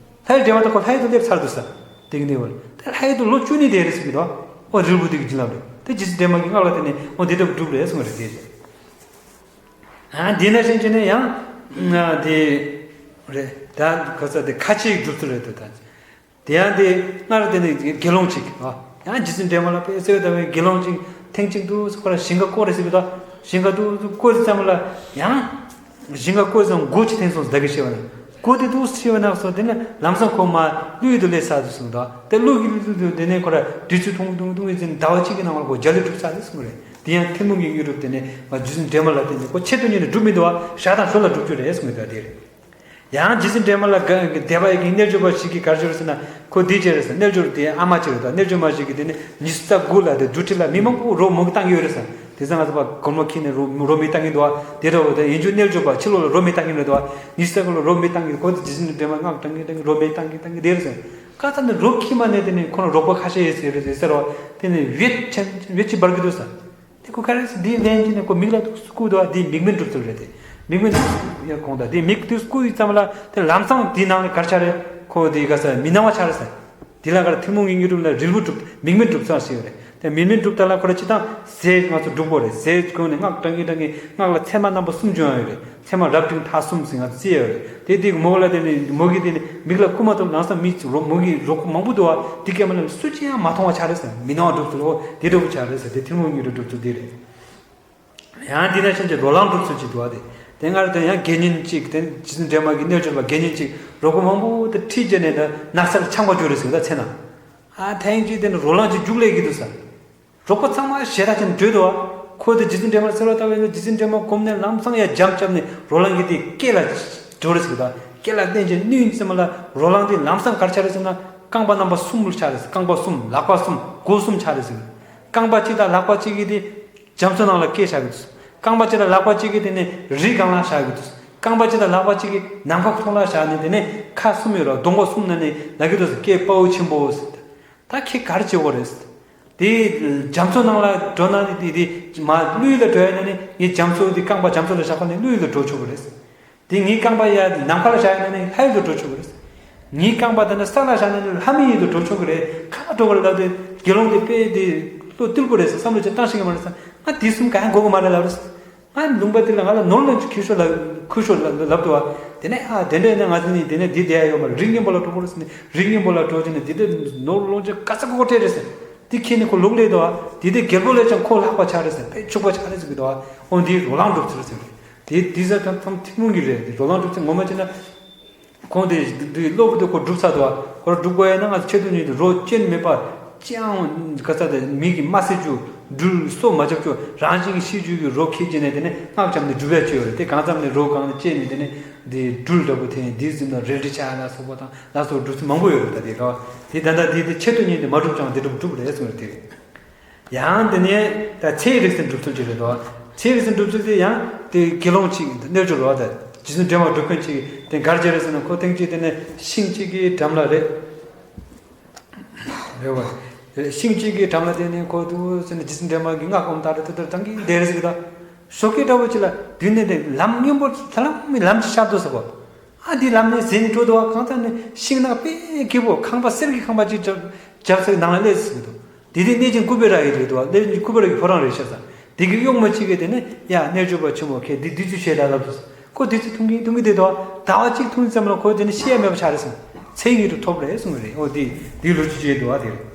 ལྷ་ཡུལ་འདྲེན་པ་དེ་ཁོ་ལྷ་ཡུལ་དུ་སླེབས་ཚར་འདུག་ཟེར། དེ་གི་ནི་བར་དེ་ལྷ་ཡུལ་དུ་ལོ་བཅུ་གཉིས་བསྡད་རེད་ཟེར་གི་འདུག་ཨོ་རིལ་བུ་དེ་གི་བྱིན་རླབས་རེད། དེ་རྗེ་བཙུན་སྒྲོལ་མ་གི་སྔགས་ལ་བརྟེན་ནས་ཨོ་དེ་འདྲ་སྒྲུབ་རེད་གསུངས་རེད། དེ་རེད། ཨ་འདི་ན་བཞིན་བྱས་ནས་ཡང་ཨ་དེ་རེད། ད་ག་ས་དེ་ཁ་ཆེའི་སྒྲུབ་ཚུལ་རེད་དོ། ད་དེ་ཡང་དེ་སྔར་དེ་ནི་དགེ་སློང་ཅིག་ཨ་ཡང་རྗེ་བཙུན་སྒྲོལ་མ་ལ་དཔེ་གསོལ་བ་བཏབ་པའི་དགེ་སློང་ཅིག་ཐེངས་གཅིག་ཏུ་ཁོ་ལ་ཞིང་ཁ་བསྐོར་རེད་ཟེར་གི་འདུག་ཞིང་ཁ་ཏུ་བསྐོར་ཙམ་ལ་ཡང་ཞིང་ཁ་བསྐོར་ཙམ་མགོ་ཅིག་འཐེན་སོང་ཟེར། བདག་གིས་ཤེས་པ་ན། ཁོ་དེ་འདུག་ཤི་བ་ནག་སོ་དེ་ནི་ལམ་སང་ཁོ་མ་ཀླུ་ཡུལ་དུ་སླེབས་ཚར་དུ་སོང་དོ། དེ་ཀླུ་གི་ཀླུ་དུ་དེ་ནས་ཁོ་ར་དུས་ཚོད་ཐུང་ཐུང་ཐུང་ཡིན་ཟླ་བ་གཅིག་གི་ནང་ལ་ཁོ་རྒྱ་ལས་གྲུབ་ཚར་དུ་སོང་རེད། དེ་ཡང་ཐུན་མོང་གི་དངོས་གྲུབ་དེ་ནས་ང་རྗེ་བཙུན་སྒྲོལ་མ་ལ་བརྟེན་ནས་ཁོ་ཆེད་དུ་གཉེར་ནས་སྒྲུབ་མི་འདུག་བ། ཞག་དང་ཞོ་ལ་སྒྲུབ་རྒྱུ་རེད་གསུངས་ཡོད་དེ་རེད། ཡང་རྗེ་བཙུན་སྒྲོལ་མ་ལ་དགའ་དད་པ་ཡོད་མཁན་རྣལ་འབྱོར་པ་ཞིག་གིས་ག་རེ་བྱས་རེད་ཟེར་ན། ཁོ་འདི་བྱས་རེད་ཟེར། རྣལ་འབྱོར་དེའི་ཨ་མ་ཅིག་རེད་དོ། རྣལ་འབྱོར་མ་ཞིག་གིས་དེ་ནས་ཉི་ཤུ་རྩ་དགུ་ལ་དེ་རྫུ་འཕྲུལ་ལ་མི་མང་པོ་རོ་མོ་གིས་བཏང་གི་ཡོད་རེད་ཟེར། དེ་ཚོ་ང་ཚོ་པ་སྒོར་མོ་ཁྱེར་ནས་རོ་རོ་མི་བཏང་གིན་འདུག་བ། དེ་འདྲ་བོ་དེ་ཡིན་རྒྱུ་རྣལ་འབྱོར་པ་ཕྱི་ལོགས་ལ་རོ་མི་བཏང་གིན་འདུག་བ། ཉི་ཤུ་རྩ་དགུ་ལ་རོ་མི་བཏང་གིན། ཁོ་དེ་རྗེ་བཙུན་སྒྲོལ་མ་སྔགས་བགྲང་གིན་བགྲང་གིན་རོ་མི་བཏང་གིན་བཏང་གིན་བསྡད་རེད་ཟེར། ཁ་ཚ་ནས་རོ་ཁྱེར་མ་ནས་དེ་ནས་ཁོ་རང་རོགས་པ་ཁ་ཤས་ཡོད་ཟེར་རེད་ཟེར་ཟེར་བ། དེ་ནས་འོད་ཆེན་འོད་ཅིག་འབར་གི་འདུག་ཟེར། དེ་ཁོ་ག་རེ་ཟེར། འདི་ལན་གྱིས་ནས་ཁོ་མིག་ལ་ཐུག་སྐུ་འདུག་བ། འདི་མིག་སྨན་སྒྲུབ་ཚུལ་རེད་དེ། མིག་སྨན་སྒྲུབ་ཚུལ་ཡང་གོང་དང་དེ་མིག་ཐུག་སྐུ་ཡི་ཙམ་ལ་དེ་ལམ་སང་དེའི་ནང་ལ་གར་ཆ་རེད། ཁོ་དེ་ག་ས་མི་སྣང་བ་ཆ་རེད་ཟེར། དེ་ལ་གར་ཐུན་མོང་གི་དངོས་གྲུབ་ལ་རིལ་བུ་སྒྲུབ་མིག་སྨན་སྒྲུབ་ཚུལ་ཞིག་ཡོད་རེད། དེ་མིག་སྨན་སྒྲུབ་ད་ལ་ཁོ་ར་སྤྱི་བཏང་ཟས་ང་ཚོ་སྒྲུབ་དགོས་རེད། ཟས་གོན་ནས་སྔགས་བགྲང་གིན་བགྲང་གིན་སྔགས་ལ་མཚན་མ་རྣམ་པ་གསུམ་བྱུང་ཡོད་རེད། མཚན་མ་རབ་འབྲིང་ཐ་གསུམ་ཟེར་ང་ཚོ་བརྩི་ཡོད་རེད། དེ་དེ་མོ་ལ་དེ་ནས་མོ་གི་དེ་ནས་མིག་ལ་སྐུ་མ་ཐུག་ལམ་སང་མི་རོ་མོ་གི་རོ་ཁུ་མང་པོ་འདུག་བ། དེ་སྐད་མ་ལ་སུ་ཅི་ཡང་མ་མཐོང་བ་ཆ་རེད་ཟེར། མི་སྣང་བ་སྒྲུབ་ཚུལ་ལོ་དེ་འདྲ་བོ་ཆ་རེད་ཟེར། དེ་ཐུན་མོང་དངོས་གྲུབ་སྒྲུབ་ཚུལ་དེ་རེད། ཡང་འདི་ན་ཕྱིན་ཅི་རོ་ལངས་སྒྲུབ་ཚུལ་ཅིག་འདུག་བ། དེ་དེ་སྔར་དེ་ཡང་དགེ་བསྙེན་ཅིག་དེ་རྗེ་བཙུན་སྒྲོལ་མ་གི་རྣལ་འབྱོར་པ་དགེ་བསྙེན་ཅིག་རོ་ཁུ་མང་པོ་དེ་ཁྲིད་བྱས་ནས་ད་ནགས་ཚལ་ཆང་པ་རྒྱུ་རེད་ཟེར། ད་ཚེ་ན་ཨ་ཐེངས་ཅིག་དེ་ནས་རོ་ལངས་ཅིག་རྒྱུགས་ལས་ཀྱི་འདུག་ཟེར། རོགས་པ་ཚང་མ་ཞེ་དྲག་ཅན་བྲོས་འདུག་བ། ཁོ་དེ་རྗེ་བཙུན་སྒྲོལ་མར་གསོལ་བ་བཏབ་པས་ན་རྗེ་བཙུན་སྒྲོལ་མ་གོམས་ནས་ལམ་སང་ཡར་འཇམ་བརྒྱབ་ནས་རོ་ལངས་ཀྱི་དེ་སྐེ་ལ་འགྲོ་རེད་ཟེར། ད་སྐེ་ལ་བསྟན་ཅིང་བསྣུན་ཙམ་ལ་རོ་ལངས་དེ་ལམ་སང་གར་ཆ་རེད་ཟེར་ན། རྐང་པ་རྣམ་པ་གསུམ་ལ་ཆ་རེད་ཟེར། རྐང་པ་གསུམ་ལག་པ་གསུམ་མགོ་གསུམ་ཆ་རེད་ཟེར། རྐང་པ་གཅིག་དང་ལག་པ་གཅིག་གིས་དེ་རྒྱ་མཚོ་ནང་ལ་སྐྱེལ་བཞག་གི་འདུག་རྐང་པ་གཅིག་དང་ལག་པ་གཅིག་གིས་དེ་ནས་རི་སྒང་ལ་བཞག་གི་འདུག་རྐང་པ་གཅིག་དང་ལག་པ་གཅིག་གིས་ནམ་མཁའ་མཐོང་ལ་བཞག་ནས་དེ་ནས་ཁ་གསུམ་ཡོད་ར་གདོང་པ་གསུམ་ན་ནས་ལབ་ཀྱི་འདུག་ཟེར། ཀྱེ་དཔའ་བོ་ཆེན་པོ་ཟེར། ད་ཁྱེད་ག་རེ་བྱེད་དགོས་རེད། དེ་རྒྱ་མཚོ་ནང་ལ་འགྲོ་ན་དེ་དེ་མ་ཀླུ་ཡུལ་ལ་འགྲོ་ཡ་ན་ནི་ངའི་རྒྱ་མཚོ་དེ་རྐང་པ་རྒྱ་མཚོ་ལ་བཞག་པ་ནི་ཀླུ་ཡུལ་ལ་འགྲོ་ཆོག་གི་རེད། དེ་ངའི་རྐང་པ་ཡ་ནམ་མཁའ་ལ་བཞག་ཡ་ན་ནི་ལྷ་ཡུལ་ལ་འགྲོ་ཆོག་གི་རེད། ངའི་རྐང་པ་དེ་ནི་ས་ལ་བཞག་ན་ནི་ལྷ་མི་ཡུལ་དུ་འགྲོ་ཆོག་གི་རེད། ག་པར་འགྲོ་གི་རེད་ལབ་དུས་དགེ་སློང་དེ་དཔེ་དེ་བློ་བཏུལ་དགོས་རེད་ཟེར། བསམ་བློ་ཅིག་བཏང་ཤེས་ཀྱི་མ་རེད་ཟེར། ང་དེ་གསུམ་གང་ཡང་དགོས་ཀྱི་མ་རེད་ལབ་རེད་ཟེར། ང་ལུང་པ་དེ་ལ་ང་ལ་ནོར་ལོངས་ཅིག་ཁུར་ཤོག་ལབ་ཁུར་ཤོག་ལབ་ལབ་འདུག་བ། དེ་ནས་ཨ་དེ་འདྲ་ཡིན་ན་ང་ཚོ་ནི་དེ་ནས་འདི་བསྡད་ཡ་ཡོད་མ་རེད། རི་སྔོན་པོ་ལ་འགྲོ་དགོས་རེད་ཟེར་ནས་རི་སྔོན་པོ་ལ་འགྲོ་བྱས་ནས་འདི་འདྲ་ནོར་ལོངས་ཅིག་ག་ས་གོ་གོ་སྤྲད་རེད་ཟེར། དེ་ཁྱེར་ནས་ཁོ་ལུག་ལས་འདུག་བ། དེ་དེ་རྒྱལ་པོ་ལས་ཀྱང་ཁོ་ལྷག་པ་ཆགས་རེད་ཟེར། དཔེ་ཕྱུག་པ་ཆགས་རེད་ཟེར་གི་འདུག་བ། ཨོ་འདི་རོ་ལངས་སྒྲུབ་ཚུལ་ཟེར། དེ་དེ་ཟ་ཐམ་ཐམ་ཐུན་མོང་གི་རེད། དེ་རོ་ལངས་སྒྲུབ་ཚུལ་ངོ་མ་བྱས་ན། ཁོང་དེ་དེ་སློབ་བུ་དེ་ཁོ་སྒྲུབ་ཚར་འདུག་བ། ཁོ་སྒྲུབ་དགོས་ཡ་ན་ང་ཚོ་ཆེད་དུ་ཉིད་དུ་རོ་ཅན་མེད་པ་ཅང་ག་ཚ་དེ་མི་གི་མ་སྲིད་རྒྱུ་འབྲུལ་སོ་མ་རྒྱབ་རྒྱུ་རང་བཞིན་གྱི་ཤེས་རྒྱུད་ཀྱི་རོ་ཁྱེར་བྱས་ནས་དེ་ནས་སྔགས་བྱམས་ནས་སྒྲུབ་ཡ་ཅིག་ཡོད་རེད། དེ་གང་ཙམ་ནས་རོ་གང་ནས་བཅད་ནས་དེ་ནས་དེ་སྦྲུལ་འདྲ་པོ་འཐེན་དེའི་ཟིན་ན་རལ་གྲི་ཆག་ཡ་ལ་སོགས་པ་དང་ལ་སོགས་སྒྲུབ་ཚུལ་མང་པོ་ཡོད་རེད། ད་དེ་ག་བ་དེ་ད་ལྟ་དེ་དེ་ཆེད་དུ་ཉིད་དུ་མ་སྒྲུབ་ཀྱང་དེ་འདྲ་སྒྲུབ་སྒྲུབ་རེད་གསུངས་རེད་དེ། ཡང་དེ་ནས་ད་ཚེའི་རིགས་ཟིན་སྒྲུབ་ཚུལ་ཅིག་རེད་དོ། ཚེའི་རིགས་ཟིན་སྒྲུབ་ཚུལ་དེ་ཡང་དེ་དགེ་སློང་ཅིག་རྣལ་འབྱོར་བ་དང་རྗེ་བཙུན་སྒྲོལ་མ་སྒྲུབ་མཁན་ཅིག་དེ་གར་བྱས་རེད་ཟེར་ན་ཁོ་ཐེངས་གཅིག་དེ་ནས་ཤིང་གཅིག་གི་འགྲམ་ལ་རེད། རེད་བ། ཤིང་གཅིག་གི་འགྲམ་ལ་དེ་ནས་ཁོ་འདུག་ཟེར་ནས་རྗེ་བཙུན་སྒྲོལ་མ་གི་སྔགས་སྐོམ་ལྟར་དུ་དུ་དང་གི་བསྡད་རེད་ཟེར་གི་ད། ཞོགས་ཀས་འདྲ་བོ་ཅིག་ལ་དུས་ནས་དེ་ལམ་སྔོན་པོ་ལམ་ལམ་ཅིག་ཤར་འདུག་ཟེར་གོ། ཨ་འདི་ལམ་ནས་ཟིན་འགྲོ་འདུག་བ། གང་ལྟར་ནས་ཤིང་ནགས་དཔེ་སྐྱིད་པོ་ཁང་པ་གསེར་གྱི་ཁང་པ་ཅིག་བརྒྱབ་བརྒྱབ་ཚེ་ནང་ལ་སླེབས་ཟེར་གི་འདུག་དེ་དེ་གནས་ཆེན་ཀུ་བེ་ར་ཡི་རེད་འདུག་བ། གནས་ཆེན་ཀུ་བེ་ར་གི་ཕོ་བྲང་རེད་ཤག་ཟེར། དེ་གི་གཡོག་མོ་གཅིག་གིས་དེ་ནས་ཡ་རྣལ་འབྱོར་པ་ཆེན་མོ་ཁྱེད་འདི་དུས་ཚོད་ཤེས་ར་ལབ་འདུག་ཁོ་དུས་ཚོད་ཐུང་གིན་ཐུང་གིན་བསྡད་འདུག་བ། ཟླ་བ་གཅིག་ཐུང་ཙམ་ལ་ཁོ་དེ་ནས་ཤི་ཡ་མེད་པ་ཆགས་རེད་ཟེར། ཚེ་ཡི་དུ་ཐོབ་རེད་གསུངས་རེད། ཨོ་དེ་དེའི་ལོ་རྒྱུས་ཅིག་འདུག་བ། དེ་རེད།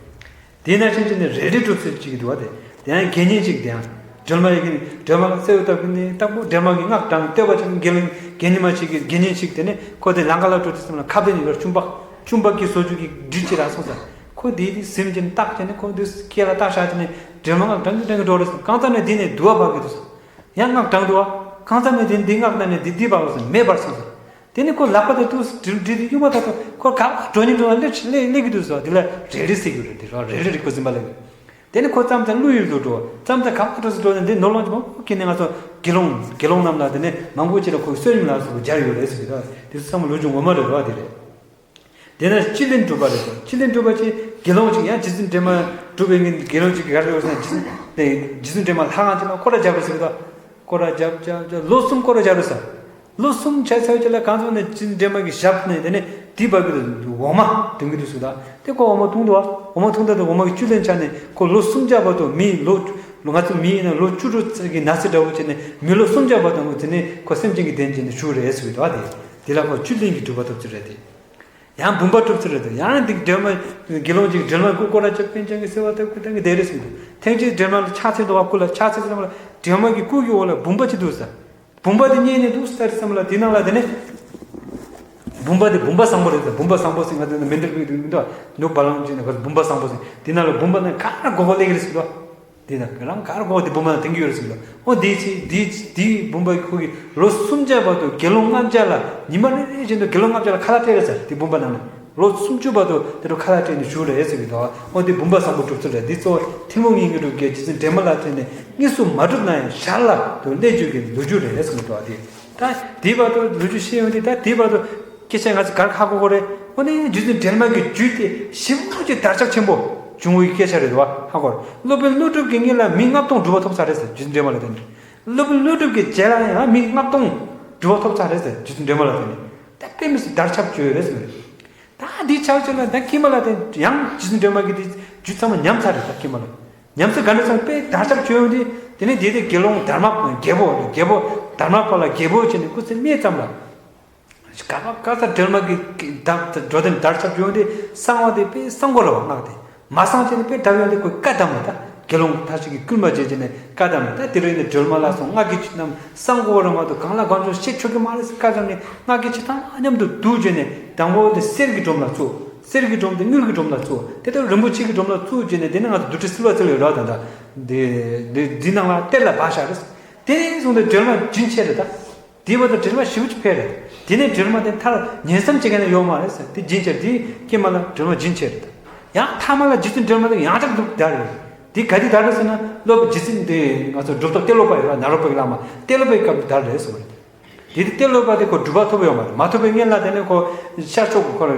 དེ་ན་ཕྱིན་ཆད་ནས་རལ་གྲི་སྒྲུབ་ཚུལ་གཅིག་འདུག་བ། དེ་དེ་ཡང་དགེ་བསྙེན་གཅིག་དེ་ཡང་སྒྲོལ་མ་ཡི་གི་སྒྲོལ་མ་ལ་གསོལ་བ་བཏབ་གི་ནས་བཏབ་པོ་སྒྲོལ་མ་གི་སྔགས་བགྲང་བསྟོད་པ་ཅིག་དགེ་བསྙེན་དགེ་བསྙེན་མ་ཞིག་གི་དགེ་བསྙེན་ཞིག་དེ་ནས་ཁོ་དེ་ལང་ཀ་ལ་འགྲོ་དུས་ཙམ་ལ་ཁ་བདེ་ནས་ཡོར་བཅུམ་པ་བཅུམ་པ་གི་བཟོ་རྒྱུ་གི་འདྲི་ཅི་ར་སོང་ཟེར། ཁོ་དེ་དེ་སེམས་ཅན་བརྟག་བྱས་ནས་ཁོ་དེ་སྐེ་ལ་བཏགས་བཞག་བྱས་ནས་སྒྲོལ་མ་སྔགས་བགྲང་གི་བགྲང་གི་འགྲོ་རེད་ཟེར། གང་ཙམ་ནས་དེ་ནས་དུ་བ་བབས་གི་འདུག་ཟེར། ཡང་སྔགས་བགྲང་འདུག་བ། གང་ཙམ་ནས་དེ་འདི་སྔགས་ན་ནས་འདི་འདི་བབས་ཟེར་མེ་འབར་སོང་ཟེར། དེ་ནི་ཁོ་ལག་པ་དེ་ཏུ་སྒྲིལ་སྒྲིལ་ཏེ་གཡུག་མ་ཐག་ཏུ་ཁོ་ག་པར་འགྲོ་ཉིན་འགྲོ་ན་སླེབས་སླེབས་སླེབས་ཀྱི་འདུག་ཟེར་བ། དེ་ལ་རལ་གྲི་ཟེར་གྱི་རེད། དེ་ར་རལ་གྲི་རིག་པ་འཛིན་པ་ལ་ཡོད། དེ་ནི་ཁོ་མཚམས་མཚམས་ཀླུ་ཡུལ་དུ་འགྲོ། མཚམས་མཚམས་ག་པར་འགྲོ་ཟེར་འགྲོ་ན་འདི་ནོར་ལོངས་ཀྱི་མང་པོ་ཁྱེར་ནས་ང་ཚོ་དགེ་སློང་དགེ་སློང་རྣམས་ལ་དེ་ནས་མང་པོ་ཅིག་ལ་ཁོ་གསོན་ཉམས་ལ་སོགས་པ་སྦྱར་ཡོད་རེད་ཟེར་གྱི་འདུག་དེ་ཚོ་ཚང་མ་ལོ་རྒྱུས་ངོ་མ་རེད་བ། དེ་རེད། དེ་ན་བཅུད་ལེན་གྲུབ་པ་རེད་དོ། བཅུད་ལེན་གྲུབ་པ་ཅེས་དགེ་སློང་ཅིག་ཡང་རྗེ་བཙུན་སྒྲོལ་མ་སྒྲུབ་པའི་ངེས་དགེ་སློང་ཅིག་གིས་ག་རེ་ཟེར་ན་རྗེ་བཙུན་དེ་རྗེ་བཙུན་སྒྲོལ་མ་ལྷ་ཁང་ཅིག་ལ་སྐོར་ར་རྒྱབ་རེད་ཟེར་གི་འདུག་སྐོར་ར་རྒྱབ་རྒྱབ་རྒྱབ་ལོ་གསུམ་སྐོར་ར་རྒྱབ་རེད་ཟེར། ལོ་གསུམ་བྱས་ཚར་རྗེས་ལ་གང་ཚོ་ནས་རྗེ་བཙུན་སྒྲོལ་མ་གི་ཞབས་ནས་དེ་ནས་དེའི་བར་གྱི་འོ་མ་འཐུང་གི་འདུག་ཟེར་གི་འདུག་དེ་ཁོ་འོ་མ་འཐུང་འདུག་བ། འོ་མ་འཐུང་ད་དུ་འོ་མ་གི་བཅུད་ལེན་ཆ་ནས་ཁོ་ལོ་གསུམ་བརྒྱ་བར་དུ་མི་ལོ་ལོ་ང་ཚོ་མི་ཡིན་ན་ལོ་བཅུ་དྲུག་ཙམ་གྱི་ན་ཚོད་འདྲ་བོ་བྱས་ནས་མི་ལོ་གསུམ་བརྒྱ་བར་དུ་དེ་ནས་ཁོ་སེམས་ཅན་གྱི་དོན་བྱས་ནས་བཞུགས་རེད་ཟེར་གི་འདུག་བ། དེ་དེ་ལ་ཁོ་བཅུད་ལེན་གྱི་སྒྲུབ་པ་ཐོབ་ཚུལ་རེད་དེ། ཡང་བུམ་པ་སྒྲུབ་ཚུལ་རེད་དོ། ཡང་འདི་སྒྲོལ་མ་དགེ་སློང་ཅིག་སྒྲོལ་མ་སྐུ་སྐོར་ར་ཆ་པཎ་ཆེན་གྱི་གསོལ་བ་བཏབ་སྐུ་བཏང་གི་བསྡད་རེད་ཟེར་གི་འདུག་ཐེངས་གཅིག་སྒྲོལ་མ་ལ་ཕྱག་འཚལ་འདུག་བ། སྐུ་ལ་ཕྱག་འཚལ་ཙམ་ལ་སྒྲོལ་མ་གི་སྐུ་གི་འོག་ལ་བུམ་པ་ཅིག་འདུག་ཟེར། བུམ་པ་དེ་རྙེད་ནས་འདུག་ཟེར་ཙམ་ལ་དེ་ནང་ལ་དེ་ནས་ བུམ་པ་དེ་བུམ་པ་བཟང་པོ་རེད་ཟེར། བུམ་པ་བཟང་པོ་ཟེར་ང་ཚོ་མེ་འདིར་བུད་དུས་མི་འདུག་ནུབ་བ་ལང་བྱས་ནས་བུམ་པ་བཟང་པོ་ཟེར། དེ་ནང་ལ་བུམ་པ་ནང་ག་རེ་དགོས་དགོས་སླེབས་ཀྱི་རེད་ཟེར་གི་འདུག་དེ་ན་རང་གར་གོ་དེ་བུམ་པ་ལ་དེང་གི་ཡོད་རེད་ཟེར་ལ། ཨོ་དེ་ཚེ་དེ་དེ་བུམ་པ་ཁོ་གི་ལོ་སུམ་བརྒྱ་བར་དུ་དགེ་སློང་ལྔ་བརྒྱ་ལ་ཉི་མ་རེ་རེ་བཞིན་དུ་དགེ་སློང་ལྔ་བརྒྱ་ལ་ཁ་ལག་སྤྲད་རེད་ཟེར། དེ་བུམ་པ་ནང་ནས་ལོ་སུམ་ཅུ་བར་དུ་དེ་འདྲ་ཁ་ལག་སྤྲད་ནས་བཞུགས་རེད་ཟེར་གི་འདུག་ཨོ་དེ་བུམ་པ་བཟང་པོ་སྒྲུབ་ཚུལ་རེད། དེ་གཙོ་བོ་ཐུན་མོང་མ་ཡིན་གྱི་སྒྲུབ་ཀྱི་རྗེ་བཙུན་སྒྲོལ་མ་ལ་སྤྲད་ནས་དངོས་སུ་མ་གྲུབ་ན་ཡང་ཞར་ལ་དུ་སླེབས་བཅུག་གི་ལོ་རྒྱུས་རེད་ཟེར་གི་འདུག་དེ་ད་དེ་བར་དུ་ལོ་རྒྱུས་ཤེས་ཡོང་དུས་ད་དེ་བར་དུ། སྐད་ཆ་ང་ཚོ་གར་ཧ་གོ་གོ་རེད། ཨོ་ནི་རྗེ་བཙུན་སྒྲོལ་མ་གི་རྒྱུད་དེ་ཞེ་པོ་ཅིག་དར་ཁྱབ་ཆེན་པོ་བྱུང་བའི་སྐད་ཆ་རེད་བ། ཧ་གོ་རེད། སློབ་དཔོན་ཀླུ་སྒྲུབ་ཀྱི་སྔོན་ལ་མི་ལྔ་སྟོང་གྲུབ་པ་ཐོབ་ཚར་རེད་ཟེར། རྗེ་བཙུན་སྒྲོལ་མ་ལ་བརྟེན་ནས་སློབ་དཔོན་ཀླུ་སྒྲུབ་ཀྱི་རྗེས་ལ་ཡང་མི་ལྔ་སྟོང་གྲུབ་པ་ཐོབ་ཚར་རེད་ཟེར། རྗེ་བཙུན་སྒྲོལ་མ་ལ་བརྟེན་ནས་ད་དཔེ་མི་སྲིད་དར་ཁྱབ་བྱུང་ཡོད་རེད་ཟེར། ད་འདི་ཆགས་ཆེ་ལ་ད་ཀྱེ་མ་ལ་བརྟེན་ཡང་རྗེ་བཙུན་སྒྲོལ་མ་གི་དེ་རྒྱུད་ཚང་མ་ཉམས་ཚར་རེད། ད་ཀྱེ་མ་ལ་ཉམས་ཚར་ག་འདྲ་ཚང་དཔེ་དར་ཁྱབ་བྱུང་ཡོད་དེ། དེ་ནས་དེ་དེ་དགེ་སློང་དར་མ་རྒྱལ་པོ་རྒྱལ་པོ་དར་མ་པ་ལ་རྒྱལ་པོ་བྱས་ནས་སྐུ་ཚེ་སྨད་ཙམ་ལ། ག་པ་ག་ས་སྒྲོལ་མ་གི་འགྲོ་དོན་དར་ཁྱབ་བྱུང་དེ་གསང་བ་དེ་དཔེ་གསང་དགོས་ལ་བ་སྔགས་དེ་མ་གསང་བྱས་ནས་དཔེ་དར་ཡོང་དེ་ཁོས་བཀའ་གདམས་ལ་ད་དགེ་སློང་ཐ་ཤི་གི་བསྐུལ་མ་བྱས་བྱས་ནས་བཀའ་གདམས་ལ་ད་དེ་རིང་ནས་སྒྲོལ་མ་ལ་སོང་སྔགས་ཀྱི་ཆོས་རྣམས་གསང་དགོས་ར་མ་གཏོགས་གང་ལ་གང་བྱུང་བཤད་ཆོག་གི་མ་རེད་ཟེར་བཀའ་གདམས་ནས་སྔགས་ཀྱི་ཆོས་ཐམས་མཉམ་དུ་བསྡུ་བྱས་ནས་དང་པོ་དེ་གསེར་གྱི་སྒྲོམ་ལ་བཙུགས། གསེར་གྱི་སྒྲོམ་དེ་དངུལ་གྱི་སྒྲོམ་ལ་བཙུགས། དེ་ལྟར་རིན་པོ་ཆེ་གི་སྒྲོམ་ལ་བཙུགས་བྱས་ནས་དེ་ནས་ང་ཚོ་རྡུལ་ཕྲན་བསིལ་བ་བསིལ་བའི་རོ་དང་འདྲ་དེ་དེ་འདི་ནང་ལ་གཏེར་ལ་སྦ་བཞག་རེད། དེ་ནས་བཟུང་སྟེ་སྒྲོལ་མ་རྒྱུན་ཆད་རེད་ད། དེའི་བར་དུ་སྒྲོལ་མ་ཞེ་པོ་ཅིག་འཕེལ་རེད། དེ་ནས་སྒྲོལ་མ་དེ་མཐར་ཉན་བསམ་བྱེད་མཁན་ཡོད་མ་རེད་ཟེར། དེ་རྒྱུན་ཆད་དེ་ཀྱེ་མ་ལ་སྒྲོལ་མ་རྒྱུན་ཆད་རེད། ཡང་མཐའ་མ་ལ་རྗེ་བཙུན་སྒྲོལ་མ་དེ་ཡང་བསྐྱར་འདུག་དར་རེད། དེ་ག་དུས་དར་རེད་ཟེར་ན་སློབ་དཔོན་རྗེ་བཙུན་དེ་ང་ཚོ་གྲུབ་ཐོབ་ཏེ་ལོ་པ་ཡོད་ར་ནཱ་རོ་པའི་བླ་མ་ཏེ་ལོ་པའི་སྐབས་དུ་དར་རེད་གསུངས་རེད། དེ་དུས་ཏེ་ལོ་པ་དེ་ཁོ་གྲུབ་པ་ཐོབ་ཡོད་མ་རེད། མ་ཐོབ་པའི་སྔོན་ལ་དེ་ནས་ཁོ་ཤར་ཕྱོགས་ཀྱི་ཁོ་ར་ར་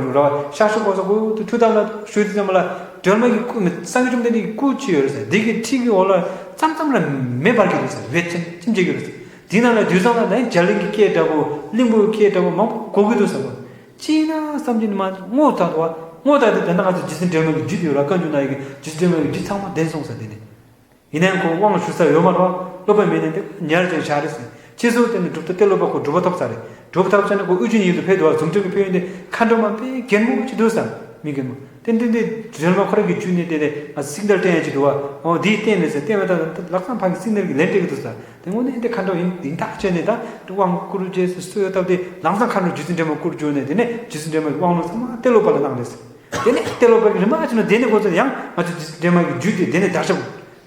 ཤར་ཕྱོགས་གོ་ས་གོ་དུ་ཐུག་དམ་ལ་ཞུ་དུས་ཙམ་ལ་སྒྲོལ་མ་གི་སྐུ་སངས་རྒྱས་བཅོམ་ལྡན་འདས་ཀྱི་སྐུ་ཅི་ཡོད་རེད་ཟེར། དེ་གི་ཁྲི་གི་འོག་ལ་ཙམ་ཙམ་ལ་མེ་འབར་གྱི་རེད་ཟེར། འོད་ཆེམ་ཆེམ་བྱེད་ཀྱི་རེད་ཟེར། དེ་ནང་ལ་དུས་སང་ལ་ནི་འཇའ་ལུས་ཀྱི་སྐད་འདྲ་པོ་གླིང་བུའི་སྐད་འདྲ་པོ་མང་པོ་གོ་གི་འདུག་ཟེར་བ། ཅི་ཡིན་ན་བསམ་གྱི་ནི་མ་རེད། སྔོ་ཐག་ཏུ་བ་སྔོ་ཐག་ཏུ་དེ་འདྲ་ང་ཚོ་རྗེ་བཙུན་སྒྲོལ་མ་གི་རྒྱུད་དུ་ཡོད་ར། བཀའ་འགྱུར་ན་ཡི་གི་རྗེ་བཙུན་སྒྲོལ་མ་གི་རྒྱུད་ཚང་མ་བདེན་སོང་ཟེར། དེ་ནི་ཡིན་ནའང་ཁོ་དབང་ཞུ་ས་ཡོད་མ་རེད། སློབ་དཔོན་མེད་ནས་དེ་ཉར་ཅན་བཞག་རེད་ཟེར། ཕྱིས་སུ་དེ་ནི་གྲུབ་ཐོབ་ཏེ་ལོ་པ་ཁོ་གྲུབ་པ་ཐོབ་ས་རེད། གྲུབ་པ་ཐོབ་ས་ནི་ཁོ་ཨུ་རྒྱན་ཡུལ་དུ་ཕེབས་འདུག་བ། ཟུང་འབྲེལ་གྱི་ཕེབས་ཡོན་དེ་མཁའ་འགྲོ་མ་དཔེ་རྒན་མོ་ཅིག་འདུག་ཟེར། མི་རྒན་མོ་དེ་འདི་འདི་སྒྲོལ་མ་ཁོ་རང་གི་རྒྱུད་ནས་དེ་ནས་ང་སིག་ནལ་སྤྲད་ཡན་ཅིག་འདུག་བ། འོ་འདིའི་སྟེང་ནས་ཟེར་སྟེང་བ་ད་ལག་ཚང་ཕ་གི་སིག་ནལ་གྱི་ལན་སྤྲད་ཀྱི་འདུག་ཟེར། དེ་དངོས་གནས་འདི་མཁའ་འགྲོ་ཡིན་ཡིན་ཐག་བཅད་ནས་ད་དབང་བསྐུར་རྗེས་སུ་གསོལ་བཏབ་སྟེ་ལམ་སང་མཁའ་འགྲོ་རྗེ་བཙུན་སྒྲོལ་མ་བསྐུར་བྱུང་ནས་དེ་ནས་རྗེ་བཙུན་སྒྲོལ་མ་གི་དབང་ལུང་ཚང་མ་ཏེ་ལོ་པ་ལ་གནང་རེད་ཟེར། དེ་ནས་ཏེ་ལོ་པ་གི་རིམ་པ་ཅིག་ནས་དེ་ནས་འགོ་ཚུགས་ཡང་ང་ཚོ་རྗེ་བཙུན་སྒྲོལ་མ་གི་རྒྱུད་དེ་དེ་ནས་དར་ཁྱབ་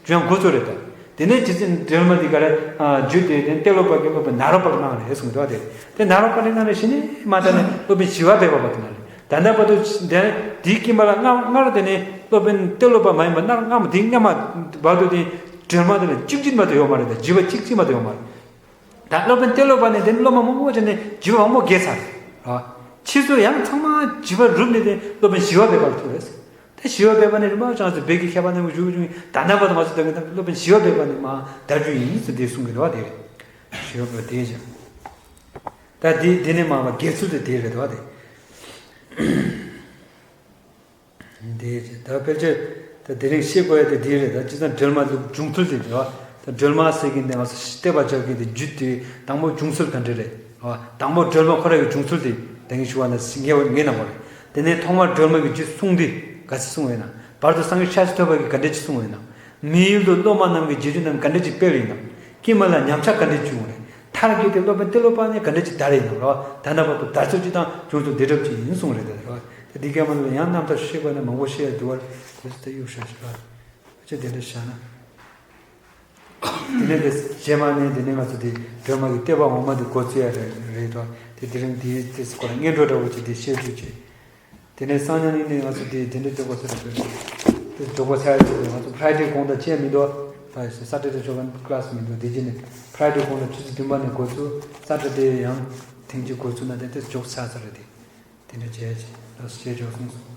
བྱུང་ཡང་འགོ་ཚུགས་རེད་ད། དེ་ནས་རྗེ་བཙུན་སྒྲོལ་མ་འདི་ག་རེ་རྒྱུད་དེ་དེ་ནས་ཏེ་ལོ་པ་གི་སློབ་དཔོན་ནཱ་རོ་པ་ལ་གནང་རེད་གསུངས་འདུག་བ། དེ་དེ་ནཱ་རོ་པ་ལ་གནང་རེད། གཞི་ནས་མ་ད་ནས་སློབ་དཔོན་ཞི་བ་བྷེ་བ་པ་དེ་གནང་རེད། ད་ལྟ་བར་དུ་དེ་དེའི་དཀྱིལ་མ་ལ་སྔར་སྔར་དེ་ནས་སློབ་དཔོན་ཏེ་ལོ་པ་མ་ཡིན་པ་སྔར་སྔ་མ་དེ་སྔ་མ་བར་དུ་དེ་སྒྲོལ་མ་དེ་ལ་གཅིག་གཅིག་མ་གཏོགས་ཡོད་མ་རེད། ད་བརྒྱུད་པ་གཅིག་གཅིག་མ་གཏོགས་ཡོད་མ་རེད། ད་སློབ་དཔོན་ཏེ་ལོ་པ་ནས་དེ་ནས་སློབ་མ་མང་པོ་བྱས་ནས་བརྒྱུད་པ་མང་པོ་རྒྱས་ཚར་རེད། ཕྱིས་སུ་ཡང་ཚང་མ་བརྒྱུད་པ་རུབ་ནས་དེ་སློབ་དཔོན་ཞི་བ་བྷེ་བ་ལ་ཐུག་རེད། ད་ཞི་བ་བྷེ་བ་ནས་རིམ་པ་བྱུང་སོང་། བོད་ཀྱི་མཁས་པ་རྣམས་ཀྱི་བཞུགས་བྱུང་། ད་ལྟ་བར་དུ་ང་ཚོ་ལྟ་གི་ད་སློབ་དཔོན་ཞི་བ་བྷེ་བ་ནས་མ་དར་རྒྱུ་ཡིན་ཟེར་དེ་གསུང་གི་འདུག་བ། དེ་རེད། ཞི་བ་བྷེ་བ་དེ་བྱས། ད་དེ་དེ་ནས་མ་བ་དགེ་ཚུལ་དེ་དེ་རེད་བ་དེ། དེ་བྱས་ད་ཕལ་ཆེར་ད་དེ་རིང་བཤད་དགོས་ཡ་དེ་དེ་རེད། ད་སྤྱིར་བཏང་སྒྲོལ་མ་ལུགས་བྱུང་ཚུལ་དེ་རེད་བ། ད་སྒྲོལ་མ་ཟེར་གྱི་འདི་ང་ཚོ་བསྟོད་པ་རྒྱག་གི་འདི་རྒྱུད་དེ་དང་པོ་བྱུང་ཚུལ་ག་འདྲ་རེད་བ། དང་པོ་སྒྲོལ་མ་ཁོ་རང་གི་བྱུང་ཚུལ་དེ་ད་གིན་ཞུ་བ་ན་ངེས་ངེས་ན་མ་རེད། དེ་ནས་ཐོག་མར་སྒྲོལ་མ་གི་རྒྱུད་གསུངས་དུས་ག་ཚོད་གསུངས་ཡོད་ན། བར་དུ་སངས་རྒྱས་ཤཱཀྱ་ཐུབ་པ་གིས་ག་འདྲ་ཅིག་གསུངས་ཡོད་ན། མི་ཡུལ་དུ་སློབ་མ་རྣམས་ཀྱི་རྗེས་འཇུག་རྣམས་ག་འདྲ་ཅིག་སྤེལ་ཡིན་ནམ། ཀྱེ་མ་ལ་ཉམས་ཆག་ག་འདྲ་ཅིག་བྱུང་རེད། མཐར་གྱིས་ཏེ་སློབ་དཔོན་ཏེ་ལོ་པ་ནས་ག་འདྲ་ཅིག་དར་ཡིན་ནམ་རོ། ད་ལྟ་བར་དུ་དར་ཚུལ་ཅིག་དང་བྱུང་ཚུལ་འདི་འདྲ་ཅིག་ཡིན་གསུངས་རེད། ད་རོ། ད་འདི་ག་མ་ལ་ཡང་རྣམ་ཐར་ཤེས་པ་ནས་མང་པོ་ཤེས་ཡ་འདུག་བར་དེ་ཚོ་ད་གཡུག་བཞག་ཞིག་ར། ཅི་དེ་འདྲ་བཞག་ན། དེ་ནས་དེ་རྗེས་མ་ནས་དེ་ནས་ང་ཚོ་དེ་སྒྲོལ་མ་གི་བསྟོད་པ་འོག་མ་དེ་འགོ་བཙུགས་ཡ་རེད་རེད་དོ། དེ་དེ་རིང་དེའི་དེ་སྐོར་ལ་སྔོན་འགྲོ་འདྲ་བོ་ཅིག་དེ་བཤད་རྒྱུ་བྱས། དེ་ནས་སང་ཉིན་ནས་ང་ཚོ་དེ་དེ་འདྲ་འཇོག་པ་ཚར་རེད། དེ་འཇོག་པ་ཚར་ཡ་ཅིག་རེད། ང་ཚོ་Friday་དགོང་དག་བྱས་མི་འདུག་ད་Saturday་ཞོགས་པ་class་མི་འདུག་དེ་རྗེས་ནས་Friday་དགོང་དག་ཆུ་ཚོད་བདུན་པ་ནས་འགོ་ཚུགས། Saturday་ཡང་ཐེངས་གཅིག་འགོ་ཚུགས་ན་དེ་དེ་འཇོག་ཚར་ཚར་རེད། དེ་དེ་འདྲ་བྱས་ཅིག་ལགས་སོ། བྱས་འཇོག་སོང་སོང་།